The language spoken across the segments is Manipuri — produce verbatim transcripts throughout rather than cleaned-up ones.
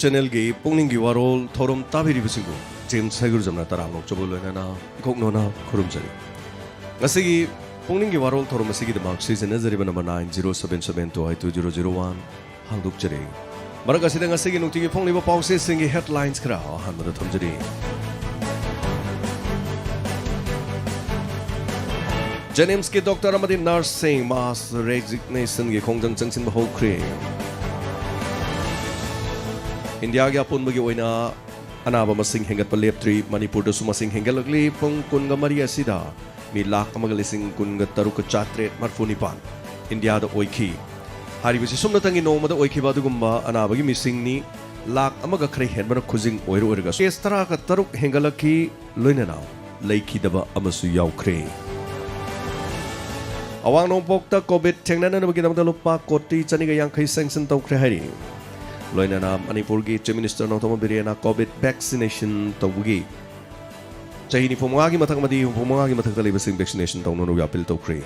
ꯆꯦꯅꯦꯜꯒꯤ ꯄꯨꯛꯅꯤꯡꯒꯤ ꯋꯥꯔꯣꯜ ꯊꯧꯔꯝ ꯇꯥꯕꯤꯔꯤꯕꯁꯤꯡꯕꯨ ꯖꯦꯝꯁ ꯍꯩꯒ꯭ꯔꯨꯖꯝꯅ ꯇꯔꯥꯝꯅ ꯑꯣꯛꯆꯕ ꯂꯣꯏꯅꯅ ꯏꯀꯣꯛꯅꯣꯅ ꯈꯨꯔꯨꯝꯖꯔꯤ꯫ ꯉꯁꯤꯒꯤ ꯄꯨꯛꯅꯤꯡꯒꯤ ꯋꯥꯔꯣꯜ ꯊꯧꯔꯝ ꯑꯁꯤꯒꯤꯗꯃꯛ ꯁꯤꯖꯤꯟꯅꯖꯔꯤꯕ number nine zero seven seven two eight two zero zero one ꯍꯥꯡꯗꯣꯛꯆꯔꯤ꯫ ꯃꯔꯛ ꯑꯁꯤꯗ ꯉꯁꯤꯒꯤ ꯅꯨꯡꯇꯤꯒꯤ ꯐꯣꯡꯂꯤꯕ ꯄꯥꯎꯆꯦꯁꯤꯡꯒꯤ headlines ꯈꯔ ꯑꯍꯥꯟꯕꯗ ꯊꯝꯖꯔꯤ꯫ ꯖꯦꯅꯤꯝꯁꯀꯤ ꯗꯣꯛꯇꯔ ꯑꯃꯗꯤ ꯅꯔꯁꯁꯤꯡ mass resignationꯒꯤ ꯈꯣꯡꯖꯪ ꯆꯪꯁꯤꯟꯕ ꯍꯧꯈ꯭ꯔꯦ꯫ ꯏꯟꯗꯤꯌꯥꯒꯤ ꯑꯄꯨꯟꯕꯒꯤ ꯑꯣꯏꯅ ꯑꯅꯥꯕ ꯃꯁꯤꯡ ꯍꯦꯟꯒꯠꯄ ꯂꯦꯞꯇ꯭ꯔꯤ꯫ ꯃꯅꯤꯄꯨꯔꯗꯁꯨ ꯃꯁꯤꯡ ꯍꯦꯟꯒꯠꯂꯛꯂꯤ꯫ ꯄꯨꯡ ꯀꯨꯟꯒ ꯃꯔꯤ ꯑꯁꯤꯗ ꯃꯤ ꯂꯥꯈ ꯑꯃꯒ ꯂꯤꯁꯤꯡ ꯀꯨꯟꯒ ꯇꯔꯨꯛꯀ ꯆꯥꯇ꯭ꯔꯦꯠ ꯃꯔꯤꯐꯨ ꯅꯤꯄꯥꯟ ꯏꯟꯗꯤꯌꯥꯗ ꯑꯣꯏꯈꯤ꯫ ꯍꯥꯏꯔꯤꯕꯁꯤ ꯁꯨꯞꯅꯇꯪꯒꯤ ꯅꯣꯡꯃꯗ ꯑꯣꯏꯈꯤꯕ ꯑꯗꯨꯒꯨꯝꯕ ꯑꯅꯥꯕꯒꯤ ꯃꯤꯁꯤꯡꯅꯤ꯫ ꯂꯥꯈ ꯑꯃꯒ ꯈꯔ ꯍꯦꯟꯕꯅ ꯈꯨꯖꯤꯡ ꯑꯣꯏꯔꯨ ꯑꯣꯏꯔꯒꯁꯨ case ꯇꯔꯥꯒ ꯇꯔꯨꯛ ꯍꯦꯟꯒꯠꯂꯛꯈꯤ꯫ ꯂꯣꯏꯅꯅ ꯂꯩꯈꯤꯗꯕ ꯑꯃꯁꯨ ꯌꯥꯎꯈ꯭ꯔꯦ꯫ ꯑꯋꯥꯡ ꯅꯣꯡꯄꯣꯛꯇ COVID ꯊꯦꯡꯅꯅꯕꯒꯤꯗꯃꯛꯇ ꯂꯨꯄꯥ ꯀꯣꯇꯤ ꯆꯅꯤꯒ ꯌꯥꯡꯈꯩ sanction ꯇꯧꯈ꯭ꯔꯦ ꯍꯥꯏꯔꯤ꯫ ꯂꯣꯏꯅꯅ ꯃꯅꯤꯄꯨꯔꯒꯤ Chief Minister Nongthombam ꯕꯤꯔꯦꯟꯅ COVID vaccination ꯇꯧꯕꯒꯤ ꯆꯍꯤ ꯅꯤꯐꯨ ꯃꯉꯥꯒꯤ ꯃꯊꯛ ꯑꯃꯗꯤ ꯍꯨꯝꯐꯨ ꯃꯉꯥꯒꯤ ꯃꯊꯛꯇ ꯂꯩꯕꯁꯤꯡ vaccination ꯇꯧꯅꯅꯕ appeal ꯇꯧꯈ꯭ꯔꯦ꯫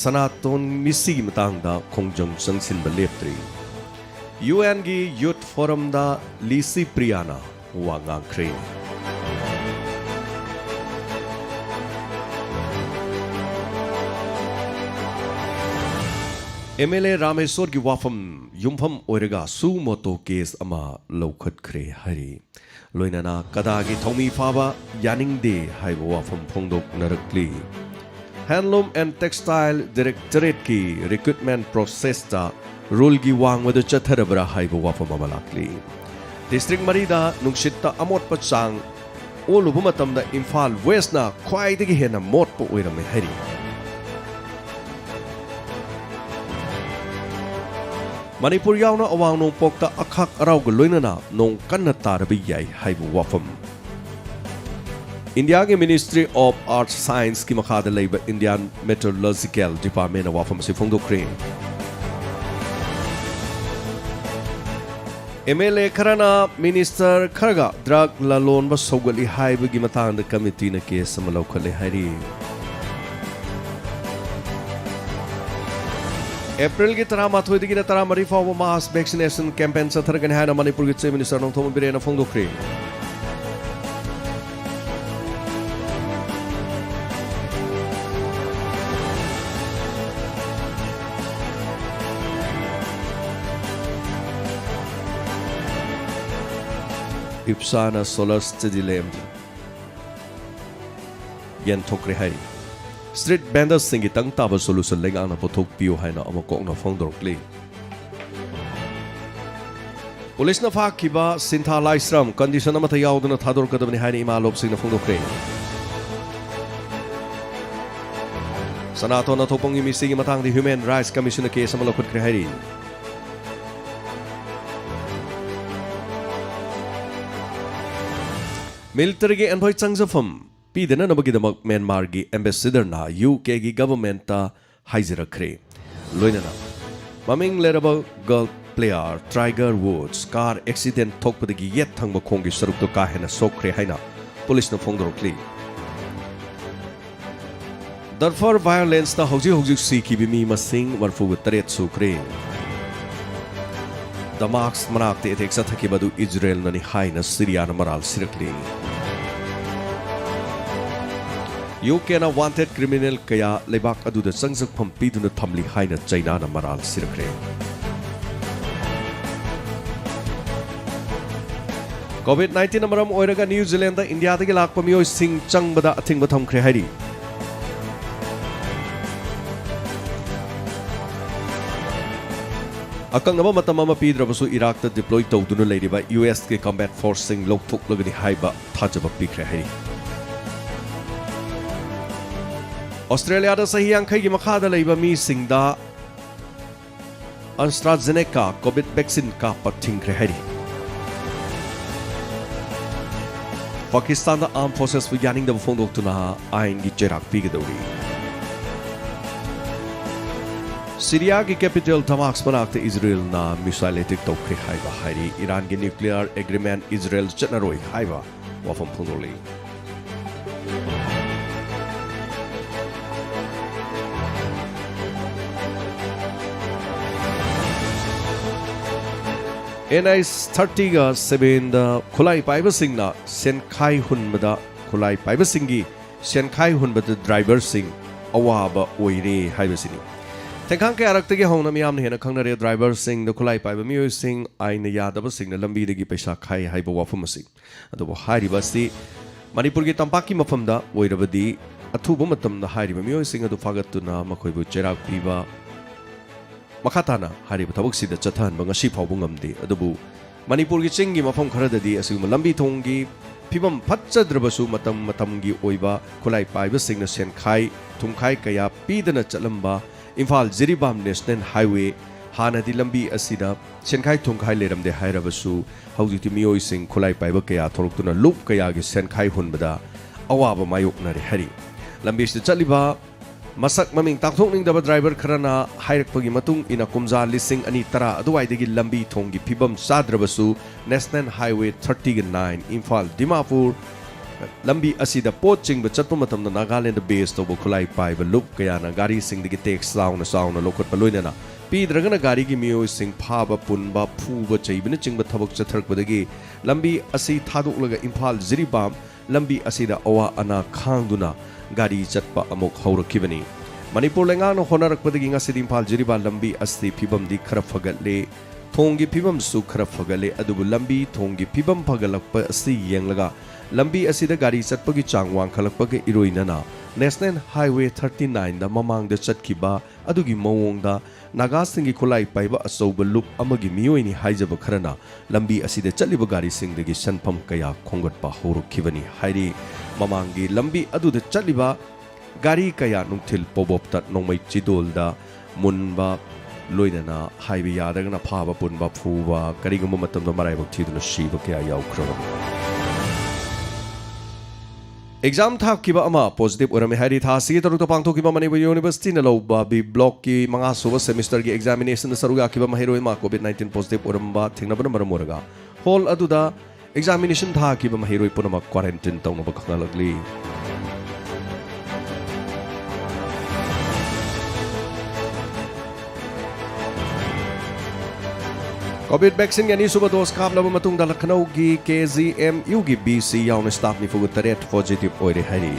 ꯁꯅꯥꯇꯣꯟ ꯃꯤꯁꯤꯒꯤ ꯃꯇꯥꯡꯗ ꯈꯣꯡꯖꯪ ꯆꯪꯁꯤꯟꯕ ꯂꯦꯞꯇ꯭ꯔꯤ꯫ UNꯒꯤ Youth Forumꯗ ꯂꯤꯁꯤ ꯄ꯭ꯔꯤꯌꯥꯅ ꯋꯥ ꯉꯥꯡꯈ꯭ꯔꯦ꯫ MLA ꯔꯥꯃꯦꯁꯣꯔꯒꯤ ꯋꯥꯐꯝ ꯌꯨꯝꯐꯝ ꯑꯣꯏꯔꯒ suo motu case ꯑꯃ ꯂꯧꯈꯠꯈ꯭ꯔꯦ ꯍꯥꯏꯔꯤ꯫ ꯂꯣꯏꯅꯅ ꯀꯗꯥꯒꯤ ꯊꯧꯃꯤ ꯐꯥꯕ ꯌꯥꯅꯤꯡꯗꯦ ꯍꯥꯏꯕ ꯋꯥꯐꯝ ꯐꯣꯡꯗꯣꯛꯅꯔꯛꯂꯤ꯫ Handloom and Textile Directorateꯀꯤ recruitment processꯇ ruleꯒꯤ ꯋꯥꯡꯃꯗ ꯆꯠꯊꯔꯕ꯭ꯔꯥ ꯍꯥꯏꯕ ꯋꯥꯐꯝ ꯑꯃ ꯂꯥꯛꯂꯤ꯫ District ꯃꯔꯤꯗ ꯅꯨꯡꯁꯤꯠꯇ ꯑꯃꯣꯠꯄ ꯆꯥꯡ ꯑꯣꯜꯂꯨꯕ ꯃꯇꯝꯗ ꯏꯝꯐꯥꯜ Westꯅ ꯈ꯭ꯋꯥꯏꯗꯒꯤ ꯍꯦꯟꯅ ꯃꯣꯠꯄ ꯑꯣꯏꯔꯝꯃꯦ ꯍꯥꯏꯔꯤ꯫ ꯃꯅꯤꯄꯨꯔ ꯌꯥꯎꯅ ꯑꯋꯥꯡ ꯅꯣꯡꯄꯣꯛꯇ ꯑꯈꯥꯛ ꯑꯔꯥꯎꯒ ꯂꯣꯏꯅꯅ ꯅꯣꯡ ꯀꯟꯅ ꯇꯥꯔꯕ ꯌꯥꯏ ꯍꯥꯏꯕ ꯋꯥꯐꯝ꯫ ꯏꯟꯗꯤꯌꯥꯒꯤ Ministry of Earth Scienceꯀꯤ ꯃꯈꯥꯗ ꯂꯩꯕ Indian Meteorological Departmentꯅ ꯋꯥꯐꯝ ꯑꯁꯤ ꯐꯣꯡꯗꯣꯛꯈ꯭ꯔꯦ꯫ MLA ꯈꯔꯅ minister ꯈꯔꯒ drug ꯂꯂꯣꯟꯕ ꯁꯧꯒꯠꯂꯤ ꯍꯥꯏꯕꯒꯤ ꯃꯇꯥꯡꯗ committeeꯅ case ꯑꯃ ꯂꯧꯈꯠꯂꯦ ꯍꯥꯏꯔꯤ꯫ ꯑꯦꯄ꯭ꯔꯤꯜꯒꯤ ꯇꯔꯥꯃꯥꯊꯣꯏꯗꯒꯤꯅ ꯇꯔꯥꯃꯔꯤ ꯐꯥꯎꯕ mass vaccination campaign ꯆꯠꯊꯔꯒꯅꯤ ꯍꯥꯏꯅ ꯃꯅꯤꯄꯨꯔꯒꯤ Chief Minister ꯅꯣꯡꯊꯣꯝꯕꯝ ꯕꯤꯔꯦꯟꯅ ꯐꯣꯡꯗꯣꯛꯈ꯭ꯔꯦ꯫ ꯏꯞꯁꯥꯅ ꯁꯣꯂꯁ ꯆꯤꯗꯤꯂꯦꯝ ꯌꯦꯟꯊꯣꯛꯈ꯭ꯔꯦ ꯍꯥꯏꯔꯤ꯫ Street vendors ꯁꯤꯡꯒꯤ ꯇꯪ ꯇꯥꯕ solution ꯂꯩꯉꯥꯛꯅ ꯄꯨꯊꯣꯛꯄꯤꯌꯨ ꯍꯥꯏꯅ ꯑꯃ ꯀꯣꯛꯅ ꯐꯣꯡꯗꯣꯔꯛꯂꯤ꯫ ꯄꯨꯂꯤꯁꯅ ꯐꯥꯈꯤꯕ ꯁꯤꯟꯊꯥ ꯂꯥꯏꯁ꯭ꯔꯝ condition ꯑꯃꯠꯇ ꯌꯥꯎꯗꯅ ꯊꯥꯗꯣꯔꯛꯀꯗꯕꯅꯤ ꯍꯥꯏꯅ ꯏꯃꯥ ꯂꯣꯞꯁꯤꯡꯅ ꯐꯣꯡꯗꯣꯛꯈ꯭ꯔꯦ꯫ ꯁꯅꯥꯇꯣꯟ ꯑꯊꯣꯛꯄꯝꯒꯤ ꯃꯤꯁꯤꯒꯤ ꯃꯇꯥꯡꯗ Human Rights Commission ꯅ case ꯑꯃ ꯂꯧꯈꯠꯈ꯭ꯔꯦ ꯍꯥꯏꯔꯤ꯫ Military ꯒꯤ envoy ꯆꯪꯖꯐꯝ ꯄꯤꯗꯅꯅꯕꯒꯤꯗꯃꯛ ꯃ꯭ꯌꯥꯟꯃꯥꯔꯒꯤ ambassador ꯅ ꯌꯨ ꯀꯦ ꯒꯤ government ꯇ ꯍꯥꯏꯖꯔꯛꯈ꯭ꯔꯦ꯫ ꯂꯣꯏꯅꯅ ꯃꯃꯤꯡ ꯂꯩꯔꯕ golf player Tiger Woods car accident ꯊꯣꯛꯄꯗꯒꯤ ꯌꯦꯠ ꯊꯪꯕ ꯈꯣꯡꯒꯤ ꯁꯔꯨꯛꯇ ꯀꯥ ꯍꯦꯟꯅ ꯁꯣꯛꯈ꯭ꯔꯦ ꯍꯥꯏꯅ ꯄꯨꯂꯤꯁꯅ ꯐꯣꯡꯗꯣꯔꯛꯂꯤ꯫ Darfur violence ꯇ ꯍꯧꯖꯤꯛ ꯍꯧꯖꯤꯛ ꯁꯤꯈꯤꯕ ꯃꯤ ꯃꯁꯤꯡ ꯃꯔꯤꯐꯨꯒ ꯇꯔꯦꯠ ꯁꯨꯈ꯭ꯔꯦ꯫ ꯗꯃꯥꯁ ꯃꯅꯥꯛꯇ attack ꯆꯠꯊꯈꯤꯕ ꯑꯗꯨ ꯏꯖꯔꯦꯜꯅꯅꯤ ꯍꯥꯏꯅ ꯁꯤꯔꯤꯌꯥꯅ ꯃꯔꯥꯜ ꯁꯤꯔꯛꯂꯤ꯫ ꯌꯨ ꯀꯦꯅ wanted criminal ꯀꯌꯥ ꯂꯩꯕꯥꯛ ꯑꯗꯨꯗ ꯆꯪꯖꯐꯝ ꯄꯤꯗꯨꯅ ꯊꯝꯂꯤ ꯍꯥꯏꯅ ꯆꯩꯅꯥꯅ ꯃꯔꯥꯜ ꯁꯤꯔꯛꯈ꯭ꯔꯦ꯫ COVID nineteen ꯅ ꯃꯔꯝ ꯑꯣꯏꯔꯒ ꯅ꯭ꯌꯨ ꯖꯤꯂꯦꯟꯗ ꯏꯟꯗꯤꯌꯥꯗꯒꯤ ꯂꯥꯛꯄ ꯃꯤꯑꯣꯏꯁꯤꯡ ꯆꯪꯕꯗ ꯑꯊꯤꯡꯕ ꯊꯝꯈ꯭ꯔꯦ ꯍꯥꯏꯔꯤ꯫ ꯑꯀꯛꯅꯕ ꯃꯇꯝ ꯑꯃ ꯄꯤꯗ꯭ꯔꯕꯁꯨ ꯏꯔꯥꯛꯇ deploy ꯇꯧꯗꯨꯅ ꯂꯩꯔꯤꯕ ꯌꯨ ꯑꯦꯁ ꯀꯤ combat force ꯁꯤꯡ ꯂꯧꯊꯣꯛꯂꯒꯅꯤ ꯍꯥꯏꯕ ꯊꯥꯖꯕ ꯄꯤꯈ꯭ꯔꯦ ꯍꯥꯏꯔꯤ꯫ ꯑꯣꯁꯇ꯭ꯔꯦꯂꯤꯌꯥꯗ ꯆꯍꯤ ꯌꯥꯡꯈꯩꯒꯤ ꯃꯈꯥꯗ ꯂꯩꯕ ꯃꯤꯁꯤꯡꯗ AstraZeneca COVID vaccine ꯀꯥꯞꯄ ꯊꯤꯡꯈ꯭ꯔꯦ ꯍꯥꯏꯔꯤ꯫ ꯄꯥꯀꯤꯁꯇꯥꯟꯗ armed forces ꯄꯨ ꯌꯥꯅꯤꯡꯗꯕ ꯐꯣꯡꯗꯣꯛꯇꯨꯅ ꯑꯥꯏꯟꯒꯤ ꯆꯩꯔꯥꯛ ꯄꯤꯒꯗꯧꯔꯤ꯫ ꯁꯤꯔꯤꯌꯥꯒꯤ capital ꯗꯃꯥꯁ ꯃꯅꯥꯛꯇ ꯏꯖꯔꯦꯜꯅ missile attack ꯇꯧꯈ꯭ꯔꯦ ꯍꯥꯏꯕ ꯍꯥꯏꯔꯤ꯫ ꯏꯔꯥꯟꯒꯤ nuclear agreement ꯏꯖꯔꯦꯜ ꯆꯠꯅꯔꯣꯏ ꯍꯥꯏꯕ ꯋꯥꯐꯝ ꯐꯣꯡꯗꯣꯛꯂꯤ꯫ ꯑꯦꯟ ꯑꯩꯆ ꯊꯥꯔꯇꯤꯒ ꯁꯚꯦꯟꯗ ꯈꯨꯠꯂꯥꯏ ꯄꯥꯏꯕꯁꯤꯡꯅ ꯁꯦꯟꯈꯥꯏ ꯍꯨꯟꯕꯗ, ꯈꯨꯠꯂꯥꯏ ꯄꯥꯏꯕꯁꯤꯡꯒꯤ ꯁꯦꯟꯈꯥꯏ ꯍꯨꯟꯕꯗ ꯗ꯭ꯔꯥꯏꯚꯔꯁꯤꯡ ꯑꯋꯥꯕ ꯑꯣꯏꯔꯦ ꯍꯥꯏꯕꯁꯤꯅꯤ꯫ ꯊꯦꯡꯈꯥꯡ ꯀꯌꯥꯔꯛꯇꯒꯤ ꯍꯧꯅ ꯃꯤꯌꯥꯝꯅ ꯍꯦꯟꯅ ꯈꯪꯅꯔꯦ ꯗ꯭ꯔꯥꯏꯚꯔꯁꯤꯡꯗ ꯈꯨꯠꯂꯥꯏ ꯄꯥꯏꯕ ꯃꯤꯑꯣꯏꯁꯤꯡ ꯑꯥꯏꯟꯅ ꯌꯥꯗꯕꯁꯤꯡꯅ ꯂꯝꯕꯤꯗꯒꯤ ꯄꯩꯁꯥ ꯈꯥꯏ ꯍꯥꯏꯕ ꯋꯥꯐꯝ ꯑꯁꯤ꯫ ꯑꯗꯨꯕꯨ ꯍꯥꯏꯔꯤꯕ ꯑꯁꯤ ꯃꯅꯤꯄꯨꯔꯒꯤ ꯇꯝꯄꯥꯛꯀꯤ ꯃꯐꯝꯗ ꯑꯣꯏꯔꯕꯗꯤ ꯑꯊꯨꯕ ꯃꯇꯝꯗ ꯍꯥꯏꯔꯤꯕ ꯃꯤꯑꯣꯏꯁꯤꯡ ꯑꯗꯨ ꯐꯥꯒꯠꯇꯨꯅ ꯃꯈꯣꯏꯕꯨ ꯆꯩꯔꯥꯛ ꯄꯤꯕ, ꯃꯈꯥ ꯇꯥꯅ ꯍꯥꯏꯔꯤꯕ ꯊꯕꯛꯁꯤꯗ ꯆꯠꯊꯍꯟꯕ ꯉꯁꯤ ꯐꯥꯎꯕ ꯉꯝꯗꯦ꯫ ꯑꯗꯨꯕꯨ ꯃꯅꯤꯄꯨꯔꯒꯤ ꯆꯤꯡꯒꯤ ꯃꯐꯝ ꯈꯔꯗꯗꯤ ꯑꯁꯤꯒꯨꯝꯕ ꯂꯝꯕꯤ ꯊꯣꯡꯒꯤ ꯐꯤꯕꯝ ꯐꯠꯆꯗ꯭ꯔꯕꯁꯨ ꯃꯇꯝ ꯃꯇꯝꯒꯤ ꯑꯣꯏꯕ ꯈꯨꯠꯂꯥꯏ ꯄꯥꯏꯕꯁꯤꯡꯅ ꯁꯦꯟꯈꯥꯏ ꯊꯨꯝꯈꯥꯏ ꯀꯌꯥ ꯄꯤꯗꯅ ꯆꯠꯂꯝꯕ ꯏꯝꯐꯥꯜ ꯖꯤꯔꯤꯕꯥꯝ ꯅꯦꯁꯅꯦꯜ ꯍꯥꯏꯋꯦ, ꯍꯥꯟꯅꯗꯤ ꯂꯝꯕꯤ ꯑꯁꯤꯗ ꯁꯦꯟꯈꯥꯏ ꯊꯨꯝꯈꯥꯏ ꯂꯩꯔꯝꯗꯦ ꯍꯥꯏꯔꯕꯁꯨ ꯍꯧꯖꯤꯛꯇꯤ ꯃꯤꯑꯣꯏꯁꯤꯡ ꯈꯨꯠꯂꯥꯏ ꯄꯥꯏꯕ ꯀꯌꯥ ꯊꯣꯛꯂꯛꯇꯨꯅ ꯂꯨꯞ ꯀꯌꯥꯒꯤ ꯁꯦꯟꯈꯥꯏ ꯍꯨꯟꯕꯗ ꯑꯋꯥꯕ ꯃꯥꯌꯣꯛꯅꯔꯦ ꯍꯥꯏꯔꯤ꯫ ꯂꯝꯕꯤꯁꯤꯗ ꯆꯠꯂꯤꯕ ꯃꯁꯛ ꯃꯃꯤꯡ ꯇꯥꯛꯊꯣꯛꯅꯤꯡꯗꯕ ꯗ꯭ꯔꯥꯏꯚꯔ ꯈꯔꯅ ꯍꯥꯏꯔꯛꯄꯒꯤ ꯃꯇꯨꯡ ꯏꯟꯅ ꯀꯨꯝꯖꯥ ꯂꯤꯁꯤꯡ ꯑꯅꯤ ꯇꯔꯥ ꯑꯗꯨꯋꯥꯏꯗꯒꯤ ꯂꯝꯕꯤ ꯊꯣꯡꯒꯤ ꯐꯤꯕꯝ ꯆꯥꯗ꯭ꯔꯕꯁꯨ ꯅꯦꯁꯅꯦꯜ ꯍꯥꯏꯋꯦ ꯊꯥꯔꯇꯤꯒ ꯅꯥꯏꯟ ꯏꯝꯐꯥꯜ ꯗꯤꯃꯥꯄꯨꯔ ꯂꯝꯕꯤ ꯑꯁꯤꯗ ꯄꯣꯠ ꯆꯤꯡꯕ ꯆꯠꯄ ꯃꯇꯝꯗ ꯅꯥꯒꯥꯂꯦꯟꯗ ꯕꯦꯁ ꯇꯧꯕ ꯈꯨꯠꯂꯥꯏ ꯄꯥꯏꯕ ꯂꯨꯞ ꯀꯌꯥꯅ ꯒꯥꯔꯤꯁꯤꯡꯗꯒꯤ ꯇꯦꯛꯁ ꯆꯥꯎꯅ ꯆꯥꯎꯅ ꯂꯧꯈꯠꯄ ꯂꯣꯏꯅꯅ ꯄꯤꯗ꯭ꯔꯒꯅ ꯒꯥꯔꯤꯒꯤ ꯃꯤꯑꯣꯏꯁꯤꯡ ꯐꯥꯕ ꯄꯨꯟꯕ ꯐꯨꯕ ꯆꯩꯕꯅꯆꯤꯡꯕ ꯊꯕꯛ ꯆꯠꯊꯔꯛꯄꯗꯒꯤ ꯂꯝꯕꯤ ꯑꯁꯤ ꯊꯥꯗꯣꯛꯂꯒ ꯏꯝꯐꯥꯜ ꯖꯤꯔꯤꯕꯥꯝ ꯂꯝꯕꯤ ꯑꯁꯤꯗ ꯑꯋꯥ ꯑꯅꯥ ꯈꯥꯡꯗꯨꯅ ꯒꯥꯔꯤ ꯆꯠꯄ ꯑꯃꯨꯛ ꯍꯧꯔꯛꯈꯤꯕꯅꯤ꯫ ꯃꯅꯤꯄꯨꯔ ꯂꯩꯉꯥꯛꯅ ꯍꯣꯠꯅꯔꯛꯄꯗꯒꯤ ꯉꯁꯤꯗꯤ ꯏꯝꯐꯥꯜ ꯖꯤꯔꯤꯕꯥꯝ ꯂꯝꯕꯤ ꯑꯁꯤ ꯐꯤꯕꯝꯗꯤ ꯈꯔ ꯐꯒꯠꯂꯦ, ꯊꯣꯡꯒꯤ ꯐꯤꯕꯝꯁꯨ ꯈꯔ ꯐꯒꯠꯂꯦ꯫ ꯑꯗꯨꯕꯨ ꯂꯝꯕꯤ ꯊꯣꯡꯒꯤ ꯐꯤꯕꯝ ꯐꯒꯠꯂꯛꯄ ꯑꯁꯤ ꯌꯦꯡꯂꯒ ꯂꯝꯕꯤ ꯑꯁꯤꯗ ꯒꯥꯔꯤ ꯆꯠꯄꯒꯤ ꯆꯥꯡ ꯋꯥꯡꯈꯠꯂꯛꯄꯒ ꯏꯔꯣꯏꯅꯅ ꯅꯦꯁꯅꯦꯜ ꯍꯥꯏꯋꯦ ꯊꯥꯔꯇꯤ ꯅꯥꯏꯟꯗ ꯃꯃꯥꯡꯗ ꯆꯠꯈꯤꯕ ꯑꯗꯨꯒꯤ ꯃꯑꯣꯡꯗ ꯅꯥꯒꯥꯁꯤꯡꯒꯤ ꯈꯨꯠꯂꯥꯏ ꯄꯥꯏꯕ ꯑꯆꯧꯕ ꯂꯨꯞ ꯑꯃꯒꯤ ꯃꯤꯑꯣꯏꯅꯤ ꯍꯥꯏꯖꯕ ꯈꯔꯅ ꯂꯝꯕꯤ ꯑꯁꯤꯗ ꯆꯠꯂꯤꯕ ꯒꯥꯔꯤꯁꯤꯡꯗꯒꯤ ꯁꯦꯟꯐꯝ ꯀꯌꯥ ꯈꯣꯝꯒꯠꯄ ꯍꯧꯔꯛꯈꯤꯕꯅꯤ ꯍꯥꯏꯔꯤ꯫ ꯃꯃꯥꯡꯒꯤ ꯂꯝꯕꯤ ꯑꯗꯨꯗ ꯆꯠꯂꯤꯕ ꯒꯥꯔꯤ ꯀꯌꯥ ꯅꯨꯡꯊꯤꯜ ꯄꯣꯕꯣꯞꯇ ꯅꯣꯡꯃꯩ ꯆꯤꯗꯣꯜꯗ ꯃꯨꯟꯕ, ꯂꯣꯏꯅꯅ ꯍꯥꯏꯕ ꯌꯥꯗ꯭ꯔꯒꯅ ꯐꯥꯕ ꯄꯨꯟꯕ, ꯐꯨꯕ, ꯀꯔꯤꯒꯨꯝꯕ ꯃꯇꯝꯗ ꯃꯔꯥꯏꯕꯛ ꯊꯤꯗꯨꯅ ꯁꯤꯕ ꯀꯌꯥ ꯌꯥꯎꯈ꯭ꯔꯕꯅꯤ꯫ ꯑꯦꯛꯖꯥꯝ ꯊꯥꯈꯤꯕ ꯑꯃ ꯄꯣꯖꯤꯇꯤꯚ ꯑꯣꯏꯔꯝꯃꯤ ꯍꯥꯏꯔꯤ꯫ ꯊꯥ ꯑꯁꯤꯒꯤ ꯇꯔꯨꯛꯇ ꯄꯥꯡꯊꯣꯛꯈꯤꯕ ꯃꯅꯤꯄꯨꯔ ꯌꯨꯅꯤꯚꯔꯁꯤꯇꯤꯅ ꯂꯧꯕ ꯕꯤ ꯕ꯭ꯂꯣꯛꯀꯤ ꯃꯉꯥ ꯁꯨꯕ ꯁꯦꯃꯤꯁꯇꯔꯒꯤ ꯑꯦꯛꯖꯥꯃꯤꯅꯦꯁꯟꯗ ꯁꯔꯨꯛ ꯌꯥꯈꯤꯕ ꯃꯍꯩꯔꯣꯏ ꯑꯃ ꯀꯣꯚꯤꯗ ꯅꯥꯏꯟꯇꯤꯟ ꯄꯣꯖꯤꯇꯤꯚ ꯑꯣꯏꯔꯝꯕ ꯊꯦꯡꯅꯕꯅ ꯃꯔꯝ ꯑꯣꯏꯔꯒ ꯍꯣꯜ ꯑꯗꯨꯗ ꯑꯦꯛꯖꯥꯃꯤꯅꯦꯁꯟ ꯊꯥꯈꯤꯕ ꯃꯍꯩꯔꯣꯏ ꯄꯨꯝꯅꯃꯛ ꯀ꯭ꯋꯥꯔꯦꯟꯇꯤꯟ ꯇꯧꯅꯕ ꯈꯪꯍꯜꯂꯛꯂꯤ꯫ ꯀꯣꯚꯤꯗ ꯚꯦꯛꯁꯤꯟꯒꯤ ꯑꯅꯤꯁꯨꯕ ꯗꯣꯁ ꯀꯥꯞꯂꯕ ꯃꯇꯨꯡꯗ ꯂꯈꯅꯧꯒꯤ ꯀꯦ ꯖꯤ ꯑꯦꯝ ꯌꯨꯒꯤ ꯕꯤ ꯁꯤ ꯌꯥꯎꯅ ꯁ꯭ꯇꯥꯐ ꯅꯤꯐꯨꯒ ꯇꯔꯦꯠ ꯄꯣꯖꯤꯇꯤꯚ ꯑꯣꯏꯔꯦ ꯍꯥꯏꯔꯤ꯫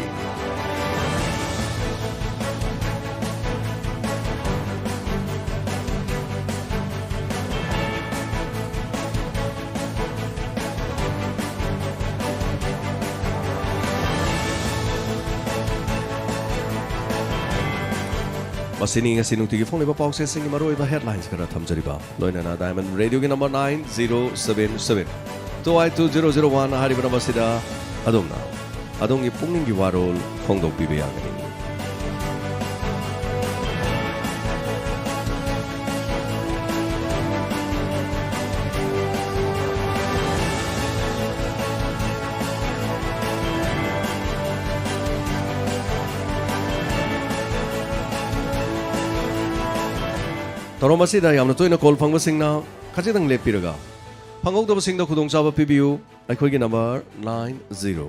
ꯃꯁꯤꯅꯤ ꯉꯁꯤ ꯅꯨꯡꯇꯤꯒꯤ ꯐꯣꯡꯂꯤꯕ ꯄꯥꯎꯆꯦꯁꯤꯡꯒꯤ ꯃꯔꯨꯑꯣꯏꯕ ꯍꯦꯗꯂꯥꯏꯟꯁ ꯈꯔ ꯊꯝꯖꯔꯤꯕ꯫ ꯂꯣꯏꯅꯅ ꯗꯥꯏꯃꯟ ꯔꯦꯗꯤꯑꯣꯒꯤ number nine zero seven seven two eight two zero zero one ꯍꯥꯏꯔꯤꯕ ꯅꯝꯕꯔꯁꯤꯗ ꯑꯗꯣꯝꯅ ꯑꯗꯣꯝꯒꯤ ꯄꯨꯛꯅꯤꯡꯒꯤ ꯋꯥꯔꯣꯜ ꯐꯣꯡꯗꯣꯛꯄꯤꯕ ꯌꯥꯒꯅꯤ꯫ ꯊꯧꯔꯝ ꯑꯁꯤꯗ ꯌꯥꯝꯅ ꯇꯣꯏꯅ ꯀꯣꯜ ꯐꯪꯕꯁꯤꯡꯅ ꯈꯖꯤꯛꯇꯪ ꯂꯦꯞꯄꯤꯔꯒ ꯐꯪꯍꯧꯗꯕꯁꯤꯡꯗ ꯈꯨꯗꯣꯡꯆꯥꯕ ꯄꯤꯕꯤꯌꯨ꯫ ꯑꯩꯈꯣꯏꯒꯤ number nine zero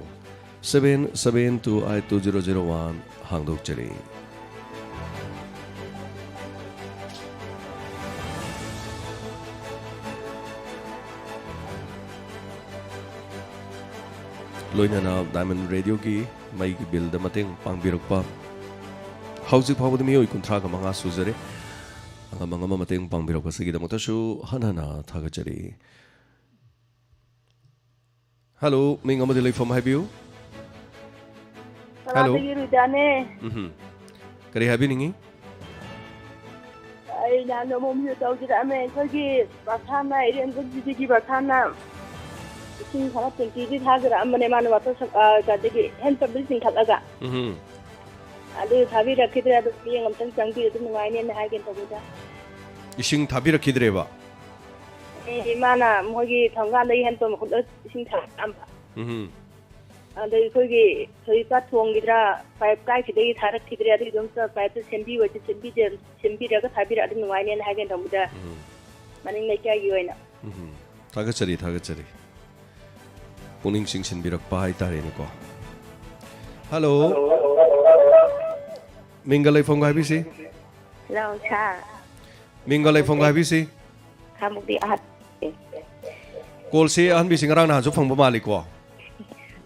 seven seven two eight two zero zero one ꯍꯥꯡꯗꯣꯛꯆꯔꯤ꯫ ꯂꯣꯏꯅꯅ ꯗꯥꯏꯃꯟ ꯔꯦꯗꯤꯑꯣꯒꯤ ꯃꯩꯒꯤ ꯕꯤꯜꯗ ꯃꯇꯦꯡ ꯄꯥꯡꯕꯤꯔꯛꯄ ꯍꯧꯖꯤꯛ ꯐꯥꯎꯕꯗ ꯃꯤꯑꯣꯏ ꯀꯨꯟꯊ꯭ꯔꯥꯒ ꯃꯉꯥ ꯁꯨꯖꯔꯦ꯫ ꯑꯉꯝ ꯑꯉꯝꯕ ꯃꯇꯦꯡ ꯄꯥꯡꯕꯤꯔꯛꯄꯁꯤꯒꯤꯗꯃꯛꯇꯁꯨ ꯍꯟꯅ ꯍꯟꯅ ꯊꯥꯒꯠꯆꯔꯤ꯫ ꯍꯜꯂꯣ, ꯃꯤꯡ ꯑꯃꯗꯤ ꯂꯩꯐꯝ ꯍꯥꯏꯕꯤꯌꯨ꯫ ꯍꯜꯂꯣ꯫ ꯇꯔꯥꯗꯒꯤ ꯔꯨꯗꯥꯅꯦ꯫ ꯎꯝꯍꯨꯝ꯫ ꯀꯔꯤ ꯍꯥꯏꯕꯤꯅꯤꯡꯉꯤ? ꯑꯩꯅ ꯅꯣꯡꯃ ꯇꯧꯖꯔꯛꯑꯝꯃꯦ꯫ ꯑꯩꯈꯣꯏꯒꯤ ꯄ꯭ꯔꯙꯥꯟꯅ, ꯏꯔꯦꯟꯕꯝ ꯖꯤꯕꯤꯒꯤ ꯄ꯭ꯔꯙꯥꯟꯅ ꯏꯁꯤꯡ ꯈꯔ ꯇꯦꯡꯀꯤꯗꯤ ꯊꯥꯖꯔꯛꯑꯝꯕꯅꯦ꯫ ꯃꯥꯅ ꯋꯥꯇꯔ ꯁꯞ-, ꯑ, ꯀꯩꯅꯣꯗꯒꯤ ꯍꯦꯟ ꯄꯝꯗꯒꯤ ꯆꯤꯡꯈꯠꯂꯒ꯫ ꯎꯝꯍꯨꯝ꯫ ꯑꯗꯨ ꯊꯥꯕꯤꯔꯛꯈꯤꯗ꯭ꯔꯦ꯫ ꯑꯗꯨ ꯍꯌꯦꯡ ꯑꯝꯇꯪ ꯆꯪꯕꯤꯔꯗꯤ ꯅꯨꯡꯉꯥꯏꯅꯦꯅ ꯍꯥꯏꯒꯦ ꯇꯧꯕꯅꯤꯗ꯫ ꯏꯁꯤꯡ ꯊꯥꯕꯤꯔꯛꯈꯤꯗ꯭ꯔꯦꯕ? ꯑꯦ, ꯃꯥꯅ ꯃꯣꯏꯒꯤ ꯊꯣꯡꯒꯥꯟꯗꯒꯤ ꯍꯦꯟ ꯄꯝ ꯍꯨꯠꯂ ꯏꯁꯤꯡ ꯊꯥꯔꯛꯑꯝꯕ꯫ ꯎꯝꯍꯨꯝ꯫ ꯑꯗꯩ ꯑꯩꯈꯣꯏꯒꯤ ꯊꯣꯏꯕꯤꯄꯥ ꯊꯣꯡꯒꯤꯗ꯭ꯔꯥ, ꯄꯥꯏꯞ ꯀꯥꯏꯈꯤꯗꯩ ꯊꯥꯔꯛꯈꯤꯗ꯭ꯔꯦ, ꯑꯗꯨꯏꯗꯣ ꯑꯝꯇ ꯄꯥꯏꯞꯇꯨ ꯁꯦꯝꯕꯤꯌꯨ ꯍꯥꯏꯗꯤ ꯁꯦꯝꯕꯤꯗꯦ, ꯁꯦꯝꯕꯤꯔꯒ ꯊꯥꯕꯤꯔꯛꯑꯗꯤ ꯅꯨꯡꯉꯥꯏꯅꯦꯅ ꯍꯥꯏꯒꯦ ꯇꯧꯕꯗ ꯎꯝ꯫ ꯃꯅꯤꯡ ꯂꯩꯀꯥꯏꯒꯤ ꯑꯣꯏꯅ꯫ ꯎꯝ꯫ ꯊꯥꯒꯠꯆꯔꯤ, ꯊꯥꯒꯠꯆꯔꯤ꯫ ꯄꯨꯛꯅꯤꯡ ꯆꯤꯡꯁꯤꯟꯕꯤꯔꯛꯄ ꯍꯥꯏꯇꯥꯔꯦꯅꯦꯀꯣ꯫ ꯍꯜꯂꯣ꯫ ꯃꯤꯡꯒ ꯂꯩꯐꯝꯒ ꯍꯥꯏꯕꯤꯁꯤ꯫ ꯍꯜꯂꯣ, ꯁꯥꯔ꯫ ꯃꯤꯡꯒ ꯂꯩꯐꯝꯒ ꯍꯥꯏꯕꯤꯁꯤ꯫ ꯈꯥꯉꯕꯣꯛꯇꯒꯤ ꯑꯍꯠ-, ꯀꯣꯜꯁꯤ ꯑꯍꯟꯕꯤꯁꯤ ꯉꯔꯥꯡ ꯅꯍꯥꯟꯁꯨ ꯐꯪꯕ ꯃꯥꯜꯂꯤꯀꯣ?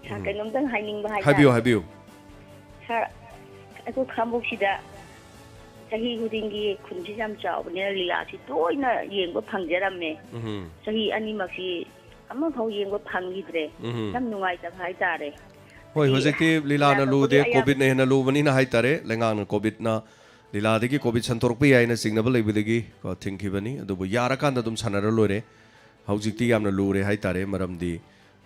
ꯁꯥꯔ, ꯀꯩꯅꯣꯝꯇꯪ ꯍꯥꯏꯅꯤꯡꯕ ꯍꯥꯏꯇꯥꯔꯦ꯫ ꯍꯥꯏꯕꯤꯌꯨ, ꯍꯥꯏꯕꯤꯌꯨ꯫ ꯁꯥꯔ, ꯑꯩꯈꯣꯏ ꯈꯥꯡꯉꯕꯣꯛꯁꯤꯗ ꯆꯍꯤ ꯈꯨꯗꯤꯡꯒꯤ ꯈꯨꯟꯁꯤ ꯌꯥꯝ ꯆꯥꯎꯕꯅꯤꯅ ꯂꯤꯂꯥꯁꯤ ꯇꯣꯏꯅ ꯌꯦꯡꯕ ꯐꯪꯖꯔꯝꯃꯦ꯫ ꯎꯝ꯫ ꯆꯍꯤ ꯑꯅꯤꯃꯛꯁꯤ ꯑꯃꯐꯥꯎ ꯌꯦꯡꯕ ꯐꯪꯈꯤꯗ꯭ꯔꯦ꯫ ꯎꯝ꯫ ꯌꯥꯝ ꯅꯨꯡꯉꯥꯏꯇꯕ ꯍꯥꯏꯇꯥꯔꯦ꯫ ꯍꯣꯏ, ꯍꯥꯏꯗꯤ ꯍꯧꯖꯤꯛꯇꯤ ꯂꯤꯂꯥꯅ ꯂꯤꯂꯥ ꯂꯨꯗꯦ, ꯇꯧꯕꯒꯤ ꯑꯌꯥꯕ ꯀꯣꯚꯤꯗꯅ ꯍꯦꯟꯅ ꯂꯨꯕꯅꯤꯅ ꯍꯥꯏꯇꯥꯔꯦ꯫ ꯂꯩꯉꯥꯛꯅ ꯀꯣꯚꯤꯗꯅ ꯂꯤꯂꯥꯗꯒꯤ ꯀꯣꯚꯤꯗ ꯁꯟꯗꯣꯔꯛꯄ ꯌꯥꯏꯅ ꯆꯤꯡꯅꯕ ꯂꯩꯕꯗꯒꯤ ꯀꯣ, ꯊꯤꯡꯈꯤꯕꯅꯤ꯫ ꯑꯗꯨꯕꯨ ꯌꯥꯔꯀꯥꯟꯗ ꯑꯗꯨꯝ ꯁꯥꯟꯅꯔ ꯂꯣꯏꯔꯦ꯫ ꯍꯧꯖꯤꯛꯇꯤ ꯌꯥꯝꯅ ꯂꯨꯔꯦ ꯍꯥꯏꯇꯥꯔꯦ, ꯃꯔꯝꯗꯤ